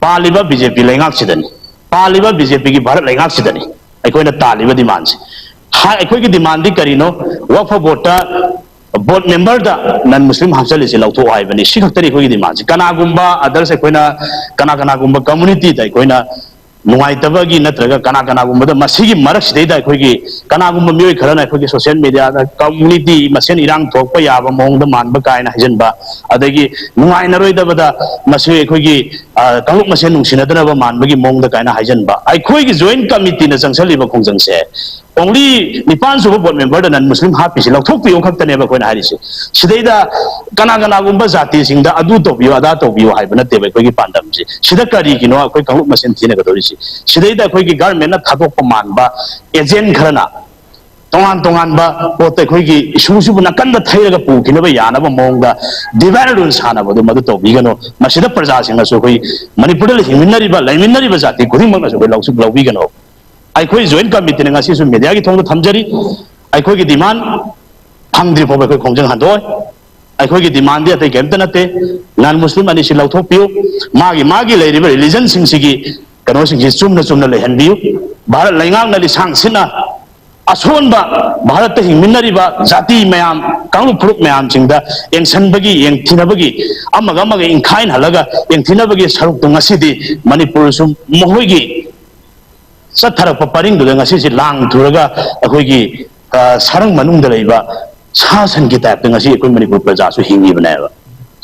ꯄꯥꯜꯂꯤꯕ BJP ꯂꯩꯉꯥꯛꯁꯤꯗꯅꯤ, ꯄꯥꯜꯂꯤꯕ BJPꯒꯤ ꯚꯥꯔꯠ ꯂꯩꯉꯥꯛꯁꯤꯗꯅꯤ ꯑꯩꯈꯣꯏꯅ ꯇꯥꯜꯂꯤꯕ demandꯁꯦ꯫ ꯍꯥ-, ꯑꯩꯈꯣꯏꯒꯤ demandꯗꯤ ꯀꯔꯤꯅꯣ? Waqf Boardꯇ board memberꯗ non Muslim ꯍꯥꯞꯆꯜꯂꯤꯁꯦ ꯂꯧꯊꯣꯛꯑꯣ ꯍꯥꯏꯕꯅꯤ꯫ ꯁꯤ ꯈꯛꯇꯅꯤ ꯑꯩꯈꯣꯏꯒꯤ demandꯁꯦ꯫ ꯀꯅꯥꯒꯨꯝꯕ others ꯑꯩꯈꯣꯏꯅ, ꯀꯅꯥ ꯀꯅꯥꯒꯨꯝꯕ communityꯗ ꯑꯩꯈꯣꯏꯅ ꯅꯨꯡꯉꯥꯏꯇꯕꯒꯤ ꯅꯠꯇ꯭ꯔꯒ ꯀꯅꯥ ꯀꯅꯥꯒꯨꯝꯕꯗ ꯃꯁꯤꯒꯤ ꯃꯔꯛꯁꯤꯗꯩꯗ ꯑꯩꯈꯣꯏꯒꯤ ꯀꯅꯥꯒꯨꯝꯕ ꯃꯤꯑꯣꯏ ꯈꯔꯅ ꯑꯩꯈꯣꯏꯒꯤ social mediaꯗ community ꯃꯁꯦꯟ ꯏꯔꯥꯡ ꯊꯣꯛꯄ ꯌꯥꯕ ꯃꯑꯣꯡꯗ ꯃꯥꯟꯕ ꯀꯥꯏꯅ ꯍꯥꯏꯖꯟꯕ, ꯑꯗꯒꯤ ꯅꯨꯡꯉꯥꯏꯅꯔꯣꯏꯗꯕꯗ ꯃꯁꯤ ꯑꯩꯈꯣꯏꯒꯤ, ꯑ, ꯀꯥꯡꯂꯨꯞ ꯃꯁꯦꯟ ꯅꯨꯡꯁꯤꯅꯗꯅꯕ ꯃꯥꯟꯕꯒꯤ ꯃꯑꯣꯡꯗ ꯀꯥꯏꯅ ꯍꯥꯏꯖꯟꯕ꯫ ꯑꯩꯈꯣꯏꯒꯤ joint committeeꯅ ꯆꯪꯁꯜꯂꯤꯕ ꯈꯣꯡꯖꯪꯁꯦ only ꯅꯤꯄꯥꯟ ꯁꯨꯕ board memberꯗ non Muslim ꯍꯥꯞꯄꯤꯁꯤ ꯂꯧꯊꯣꯛꯄꯤꯌꯨ ꯈꯛꯇꯅꯦꯕ ꯑꯩꯈꯣꯏꯅ ꯍꯥꯏꯔꯤꯁꯦ꯫ ꯁꯤꯗꯩꯗ ꯀꯅꯥ ꯀꯅꯥꯒꯨꯝꯕ ꯖꯥꯇꯤꯁꯤꯡꯗ ꯑꯗꯨ ꯇꯧꯕꯤꯌꯨ, ꯑꯗꯥ ꯇꯧꯕꯤꯌꯨ ꯍꯥꯏꯕ ꯅꯠꯇꯦꯕ ꯑꯩꯈꯣꯏꯒꯤ ꯄꯥꯟꯗꯝꯁꯦ꯫ ꯁꯤꯗ ꯀꯔꯤꯒꯤꯅꯣ ꯑꯩꯈꯣꯏ ꯀꯥꯡꯂꯨꯞ ꯃꯁꯦꯟ ꯊꯤꯅꯒꯗꯧꯔꯤꯁꯤ? ꯁꯤꯗꯩꯗ ꯑꯩꯈꯣꯏꯒꯤ governmentꯅ ꯊꯥꯗꯣꯛꯄ ꯃꯥꯟꯕ agent ꯈꯔꯅ ꯇꯣꯉꯥꯟ ꯇꯣꯉꯥꯟꯕ ꯄꯣꯠꯇ ꯑꯩꯈꯣꯏꯒꯤ ꯏꯁꯨꯁꯤꯕꯨ ꯅꯥꯀꯟꯗ ꯊꯩꯔꯒ ꯄꯨꯈꯤꯅꯕ ꯌꯥꯅꯕ ꯃꯑꯣꯡꯗ divide and rule ꯁꯥꯟꯅꯕꯗꯨ ꯃꯗꯨ ꯇꯧꯕꯤꯒꯅꯨ꯫ ꯃꯁꯤꯗ ꯄ꯭ꯔꯖꯥꯁꯤꯡꯅꯁꯨ ꯑꯩꯈꯣꯏ ꯃꯅꯤꯄꯨꯔꯗ ꯍꯤꯡꯃꯤꯟꯅꯔꯤꯕ, ꯂꯩꯃꯤꯟꯅꯔꯤꯕ ꯖꯥꯇꯤ ꯈꯨꯗꯤꯡꯃꯛꯅꯁꯨ ꯑꯩꯈꯣꯏ ꯂꯧꯁꯨ ꯂꯧꯕꯤꯒꯅꯨ꯫ ꯑꯩꯈꯣꯏ joint committeeꯅ ꯉꯁꯤꯁꯨ mediaꯒꯤ ꯊꯣꯡꯗ ꯊꯝꯖꯔꯤ꯫ ꯑꯩꯈꯣꯏꯒꯤ demand ꯐꯪꯗ꯭ꯔꯤ ꯐꯥꯎꯕ ꯑꯩꯈꯣꯏ ꯈꯣꯡꯖꯪ ꯍꯟꯗꯣꯛꯑꯣꯏ꯫ ꯑꯩꯈꯣꯏꯒꯤ demandꯗꯤ ꯑꯇꯩ ꯀꯔꯤꯝꯇ ꯅꯠꯇꯦ꯫ Non Muslim ꯑꯅꯤꯁꯤ ꯂꯧꯊꯣꯛꯄꯤꯌꯨ꯫ ꯃꯥꯒꯤ ꯃꯥꯒꯤ ꯂꯩꯔꯤꯕ religionꯁꯤꯡꯁꯤꯒꯤ ꯀꯩꯅꯣꯁꯤꯡꯁꯤ ꯆꯨꯝꯅ ꯆꯨꯝꯅ ꯂꯩꯍꯟꯕꯤꯌꯨ꯫ ꯚꯥꯔꯠ ꯂꯩꯉꯥꯛꯅ ꯂꯤꯁꯥꯡ ꯁꯤꯠꯅ ꯑꯁꯣꯟꯕ ꯚꯥꯔꯠꯇ ꯍꯤꯡꯃꯤꯟꯅꯔꯤꯕ ꯖꯥꯇꯤ ꯃꯌꯥꯝ, ꯀꯥꯡꯂꯨꯞ ꯐꯨꯔꯨꯞ ꯃꯌꯥꯝꯁꯤꯡꯗ ꯌꯦꯡꯁꯤꯟꯕꯒꯤ, ꯌꯦꯡꯊꯤꯅꯕꯒꯤ, ꯑꯃꯒ ꯑꯃꯒ ꯏꯪꯈꯥꯏꯅꯍꯜꯂꯒ ꯌꯦꯡꯊꯤꯅꯕꯒꯤ ꯁꯔꯨꯛꯇꯨ ꯉꯁꯤꯗꯤ ꯃꯅꯤꯄꯨꯔꯁꯨ ꯃꯈꯣꯏꯒꯤ ꯆꯠꯊꯔꯛꯄ ꯄꯔꯤꯡꯗꯨꯗ ꯉꯁꯤꯁꯤ ꯂꯥꯡ ꯊꯨꯔꯒ ꯑꯩꯈꯣꯏꯒꯤ, ꯑ, ꯁꯔꯪ ꯃꯅꯨꯡꯗ ꯂꯩꯕ ꯁꯥ ꯁꯟꯒꯤ typeꯇ ꯉꯁꯤ ꯑꯩꯈꯣꯏ ꯃꯅꯤꯄꯨꯔ ꯄ꯭ꯔꯖꯥꯁꯨ ꯍꯤꯡꯉꯤꯕꯅꯦꯕ꯫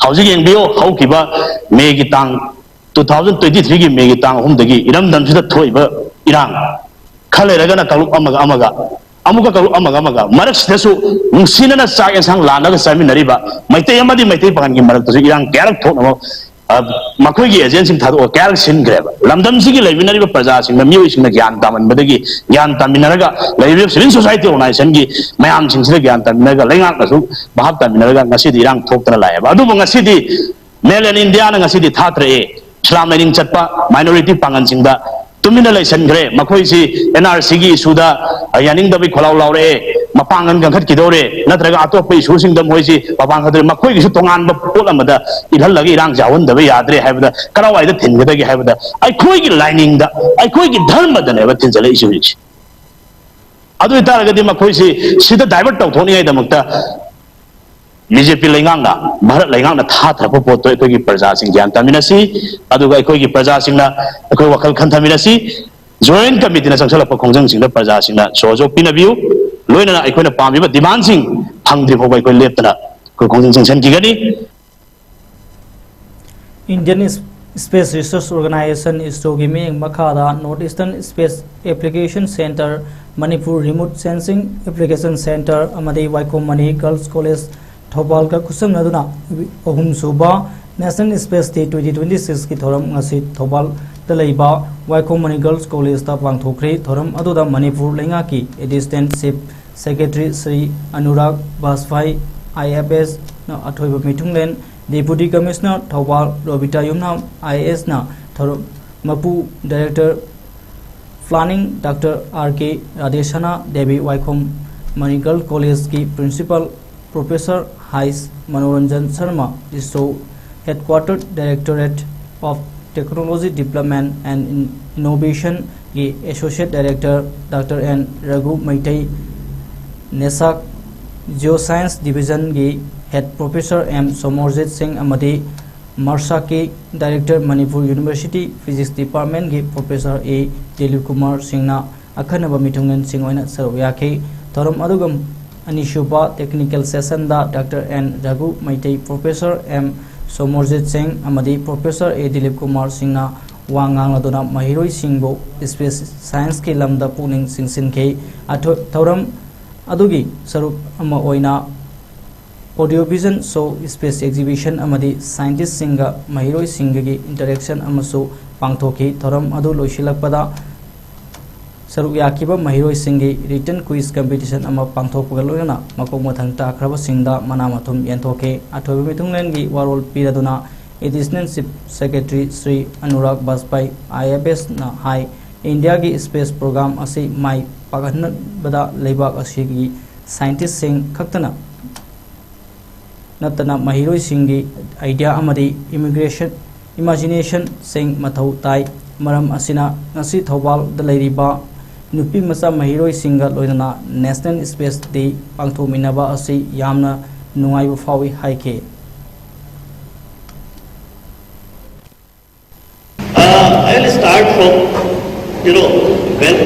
ꯍꯧꯖꯤꯛ ꯌꯦꯡꯕꯤꯌꯨ, ꯍꯧꯈꯤꯕ ꯃꯦꯒꯤ ꯇꯥꯡ, two thousand twenty threeꯒꯤ ꯃꯦꯒꯤ ꯇꯥꯡ ꯑꯍꯨꯝꯗꯒꯤ ꯏꯔꯝꯗꯝꯁꯤꯗ ꯊꯣꯛꯏꯕ ꯏꯔꯥꯡ, ꯈꯔ ꯂꯩꯔꯒꯅ ꯀꯥꯡꯂꯨꯞ ꯑꯃꯒ ꯑꯃꯒ, ꯑꯃꯨꯛꯀ ꯀꯥꯡꯂꯨꯞ ꯑꯃꯒ ꯑꯃꯒ, ꯃꯔꯛꯁꯤꯗꯁꯨ ꯅꯨꯡꯁꯤꯅꯅ ꯆꯥꯛ ꯌꯦꯟꯁꯥꯡ ꯂꯥꯟꯅꯒ ꯆꯥꯃꯤꯟꯅꯔꯤꯕ ꯃꯩꯇꯩ ꯑꯃꯗꯤ ꯃꯩꯇꯩ ꯄꯥꯉꯜꯒꯤ ꯃꯔꯛꯇꯁꯨ ꯏꯔꯥꯡ ꯀꯌꯥꯔꯛ ꯊꯣꯛꯅꯕ ꯑ, ꯃꯈꯣꯏꯒꯤ ꯑꯦꯖꯦꯟꯁꯤꯡ ꯊꯥꯗꯣꯛꯑꯒ ꯀꯌꯥꯔꯛ ꯁꯤꯟꯈ꯭ꯔꯦꯕ꯫ ꯂꯝꯗꯝꯁꯤꯒꯤ ꯂꯩꯃꯤꯟꯅꯔꯤꯕ ꯄ꯭ꯔꯖꯥꯁꯤꯡꯅ, ꯃꯤꯑꯣꯏꯁꯤꯡꯅ ꯒ꯭ꯌꯥꯟ ꯇꯥꯃꯟꯕꯗꯒꯤ, ꯒ꯭ꯌꯥꯟ ꯇꯥꯃꯤꯟꯅꯔꯒ, ꯂꯩꯔꯤꯕ ꯁꯤꯚꯤꯜ ꯁꯣꯁꯥꯏꯇꯤ ꯑꯣꯔꯒꯅꯥꯏꯖꯦꯁꯟꯒꯤ ꯃꯌꯥꯝꯁꯤꯡꯁꯤꯗ ꯒ꯭ꯌꯥꯟ ꯇꯥꯃꯤꯟꯅꯔꯒ, ꯂꯩꯉꯥꯛꯅꯁꯨ ꯚꯥꯞ ꯇꯥꯃꯤꯟꯅꯔꯒ ꯉꯁꯤꯗꯤ ꯏꯔꯥꯡ ꯊꯣꯛꯇꯅ ꯂꯥꯛꯑꯦꯕ꯫ ꯑꯗꯨꯕꯨ ꯉꯁꯤꯗꯤ ꯃꯦꯟꯂꯦꯟ ꯏꯟꯗꯤꯌꯥꯅ ꯉꯁꯤꯗꯤ ꯊꯥꯊꯔꯛꯑꯦ꯫ ꯏꯁꯂꯥꯝ ꯂꯥꯏꯅꯤꯡ ꯆꯠꯄ ꯃꯥꯏꯅꯣꯔꯤꯇꯤ ꯄꯥꯡꯒꯜꯁꯤꯡꯗ ꯇꯨꯃꯤꯟꯅ ꯂꯩꯁꯟꯈ꯭ꯔꯦ꯫ ꯃꯈꯣꯏꯁꯤ ꯑꯦꯟ ꯑꯥꯔ ꯁꯤꯒꯤ ꯏꯁꯨꯗ ꯌꯥꯅꯤꯡꯗꯕꯩ ꯈꯣꯜꯂꯥꯎ ꯂꯥꯎꯔꯛꯑꯦ, ꯃꯄꯥꯡꯒꯜ ꯀꯟꯈꯠꯈꯤꯗꯧꯔꯦ, ꯅꯠꯇ꯭ꯔꯒ ꯑꯇꯣꯞꯄ ꯏꯁꯨꯁꯤꯡꯗ ꯃꯈꯣꯏꯁꯤ ꯃꯄꯥꯡꯒꯜ ꯀꯟꯈꯠ-, ꯃꯈꯣꯏꯒꯤꯁꯨ ꯇꯣꯉꯥꯟꯕ ꯄꯣꯠ ꯑꯃꯗ ꯏꯜꯍꯜꯂꯒ ꯏꯔꯥꯡ ꯌꯥꯎꯍꯟꯗꯕ ꯌꯥꯗ꯭ꯔꯦ ꯍꯥꯏꯕꯗ ꯀꯔꯥꯏꯋꯥꯏꯗ ꯊꯤꯟꯒꯗꯒꯦ ꯍꯥꯏꯕꯗ ꯑꯩꯈꯣꯏꯒꯤ ꯂꯥꯏꯅꯤꯡꯗ, ꯑꯩꯈꯣꯏꯒꯤ ꯙꯔꯃꯗꯅꯦꯕ ꯊꯤꯟꯖꯜꯂꯛꯏꯁꯦ ꯍꯧꯖꯤꯛꯁꯦ꯫ ꯑꯗꯨ ꯑꯣꯏꯇꯥꯔꯒꯗꯤ ꯃꯈꯣꯏꯁꯤ ꯁꯤꯗ ꯗꯥꯏꯚꯔꯠ ꯇꯧꯊꯣꯛꯅꯤꯡꯉꯥꯏꯗꯃꯛꯇ ꯕꯤ ꯖꯦ ꯄꯤ ꯂꯩꯉꯥꯛꯅ, ꯚꯥꯔꯠ ꯂꯩꯉꯥꯛꯅ ꯊꯥꯊꯔꯛꯄ ꯄꯣꯠꯇꯣ ꯑꯩꯈꯣꯏꯒꯤ ꯄ꯭ꯔꯖꯥꯁꯤꯡ ꯒ꯭ꯌꯥꯟ ꯇꯥꯃꯤꯟꯅꯁꯤ, ꯑꯗꯨꯒ ꯑꯩꯈꯣꯏꯒꯤ ꯄ꯭ꯔꯖꯥꯁꯤꯡꯅ ꯑꯩꯈꯣꯏ ꯋꯥꯈꯜ ꯈꯟꯊꯃꯤꯟꯅꯁꯤ꯫ ꯖꯣꯏꯟꯠ ꯀꯃꯤꯇꯤꯅ ꯆꯪꯁꯤꯜꯂꯛꯄ ꯈꯣꯡꯖꯪꯁꯤꯡꯗ ꯄ꯭ꯔꯖꯥꯁꯤꯡꯅ ꯁꯍꯖꯣꯒ ꯄꯤꯅꯕꯤꯌꯨ꯫ ꯂꯣꯏꯅꯅ ꯑꯩꯈꯣꯏꯅ ꯄꯥꯝꯃꯤꯕ ꯗꯤꯃꯥꯟꯁꯤꯡ ꯐꯪꯗ꯭ꯔꯤ ꯐꯥꯎꯕ ꯑꯩꯈꯣꯏ ꯂꯦꯞꯇꯅ ꯑꯩꯈꯣꯏ ꯈꯣꯡꯖꯪ ꯆꯪꯁꯤꯟꯈꯤꯒꯅꯤ꯫ Indian Space Research Organisation, ꯏꯁꯔꯣꯒꯤ ꯃꯤꯠꯌꯦꯡ ꯃꯈꯥꯗ North Eastern Space Application Centre, Manipur Remote Sensing Application Centre ꯑꯃꯗꯤ ꯋꯥꯏꯈꯣꯝ ꯃꯅꯤ Girls College, ꯊꯧꯕꯥꯜꯒ ꯈꯨꯠꯁꯝꯅꯗꯨꯅ ꯑꯍꯨꯝꯁꯨꯕ National Space Day twenty twenty six ꯀꯤ ꯊꯧꯔꯝ ꯉꯁꯤ ꯊꯧꯕꯥꯜꯗ ꯂꯩꯕ ꯋꯥꯏꯈꯣꯝ ꯃꯅꯤ Girls College ꯇ ꯄꯥꯡꯊꯣꯛꯈ꯭ꯔꯦ꯫ ꯊꯧꯔꯝ ꯑꯗꯨꯗ ꯃꯅꯤꯄꯨꯔ ꯂꯩꯉꯥꯛꯀꯤ Additional Chief Secretary Shri Anurag ꯕꯥꯖꯄꯥꯏ, ꯑꯥꯏ ꯑꯦꯐ ꯑꯦꯁꯅ ꯑꯊꯣꯏꯕ ꯃꯤꯊꯨꯡꯂꯦꯟ, Deputy Commissioner Thoubal Robita Yumnam, I A ꯑꯦꯁꯅ ꯊꯧꯔꯝ ꯃꯄꯨ Director Planning doctor R K Radhesana Devi, Waikhom Mani Girls College ꯀꯤ Principal Professor H Manoranjan Sharma, ISRO Headquarter Directorate of Technology Development and Innovation ꯒꯤ Associate Director doctor N Raghu Meitei, NESAC Geoscience Division ꯒꯤ Head Professor M Somorjit Singh ꯑꯃꯗꯤ ꯃꯥꯔꯁꯥꯛꯀꯤ Director Manipur University Physics Department ꯒꯤ Professor ꯑꯦ ꯗꯤꯂꯤꯞ ꯀꯨꯃꯥꯔ ꯁꯤꯡꯅ ꯑꯈꯟꯅꯕ ꯃꯤꯊꯨꯡꯂꯦꯟꯁꯤꯡ ꯑꯣꯏꯅ ꯁꯔꯨꯛ ꯌꯥꯈꯤ꯫ ꯊꯧꯔꯝ ꯑꯗꯨꯒ ꯑꯅꯤꯁꯨꯕ Technical Session ꯗ doctor N Raghu Meitei, Professor M Somorjit Singh ꯑꯃꯗꯤ Professor ꯑꯦ ꯗꯤꯂꯤꯞ ꯀꯨꯃꯥꯔ ꯁꯤꯡꯅ ꯋꯥ ꯉꯥꯡꯂꯗꯨꯅ ꯃꯍꯩꯔꯣꯏꯁꯤꯡꯕꯨ Space Science ꯀꯤ ꯂꯝꯗ ꯄꯨꯛꯅꯤꯡ ꯆꯤꯡꯁꯤꯟꯈꯤ꯫ ꯑꯊꯣ-, ꯊꯧꯔꯝ ꯑꯗꯨꯒꯤ ꯁꯔꯨꯛ ꯑꯃ ꯑꯣꯏꯅ Audio Vision Show, Space Exhibition ꯑꯃꯗꯤ scientistꯁꯤꯡꯒ ꯃꯍꯩꯔꯣꯏꯁꯤꯡꯒꯒꯤ interaction ꯑꯃꯁꯨ ꯄꯥꯡꯊꯣꯛꯈꯤ꯫ ꯊꯧꯔꯝ ꯑꯗꯨ ꯂꯣꯏꯁꯤꯜꯂꯛꯄꯗ ꯁꯔꯨꯛ ꯌꯥꯈꯤꯕ ꯃꯍꯩꯔꯣꯏꯁꯤꯡꯒꯤ written quiz competition ꯑꯃ ꯄꯥꯡꯊꯣꯛꯄꯒ ꯂꯣꯏꯅꯅ ꯃꯀꯣꯛ ꯃꯊꯪ ꯇꯥꯈ꯭ꯔꯕꯁꯤꯡꯗ ꯃꯅꯥ ꯃꯊꯨꯝ ꯌꯦꯟꯊꯣꯛꯈꯤ꯫ ꯑꯊꯣꯏꯕ ꯃꯤꯊꯨꯡꯂꯦꯟꯒꯤ ꯋꯥꯔꯣꯜ ꯄꯤꯔꯗꯨꯅ Additional Chief Secretary Shri Anurag ꯕꯥꯖꯄꯥꯏ, ꯑꯥꯏ ꯑꯦꯐ ꯑꯦꯁꯅ ꯍꯥꯏ, ꯏꯟꯗꯤꯌꯥꯒꯤ space program ꯑꯁꯤ ꯃꯥꯏ ꯄꯥꯛꯍꯟꯕꯗ ꯂꯩꯕꯥꯛ ꯑꯁꯤꯒꯤ scientistꯁꯤꯡ ꯈꯛꯇꯅ ꯅꯠꯇꯅ ꯃꯍꯩꯔꯣꯏꯁꯤꯡꯒꯤ idea ꯑꯃꯗꯤ immigration, imaginationꯁꯤꯡ ꯃꯊꯧ ꯇꯥꯏ꯫ ꯃꯔꯝ ꯑꯁꯤꯅ ꯉꯁꯤ ꯊꯧꯕꯥꯜꯗ ꯂꯩꯔꯤꯕ ꯅꯨꯄꯤ ꯃꯆꯥ ꯃꯍꯩꯔꯣꯏꯁꯤꯡꯒ ꯂꯣꯏꯅꯅ National Space Day ꯄꯥꯡꯊꯣꯛꯃꯤꯟꯅꯕ ꯑꯁꯤ ꯌꯥꯝꯅ ꯅꯨꯡꯉꯥꯏꯕ ꯐꯥꯎꯏ ꯍꯥꯏꯈꯤ꯫ Uh, I will start from, you know, when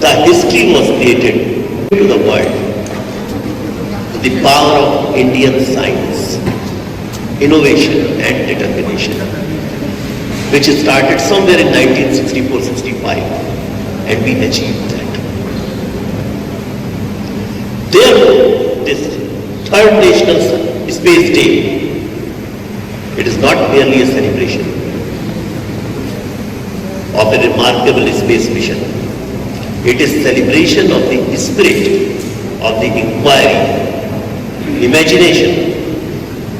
the history was created to the world, the power of Indian science, innovation and determination, which started somewhere in nineteen sixty-four sixty-five, and we achieved that. Therefore, this third National Space Day, it is not merely a celebration of a remarkable space mission. It is celebration of the spirit of the inquiry, imagination,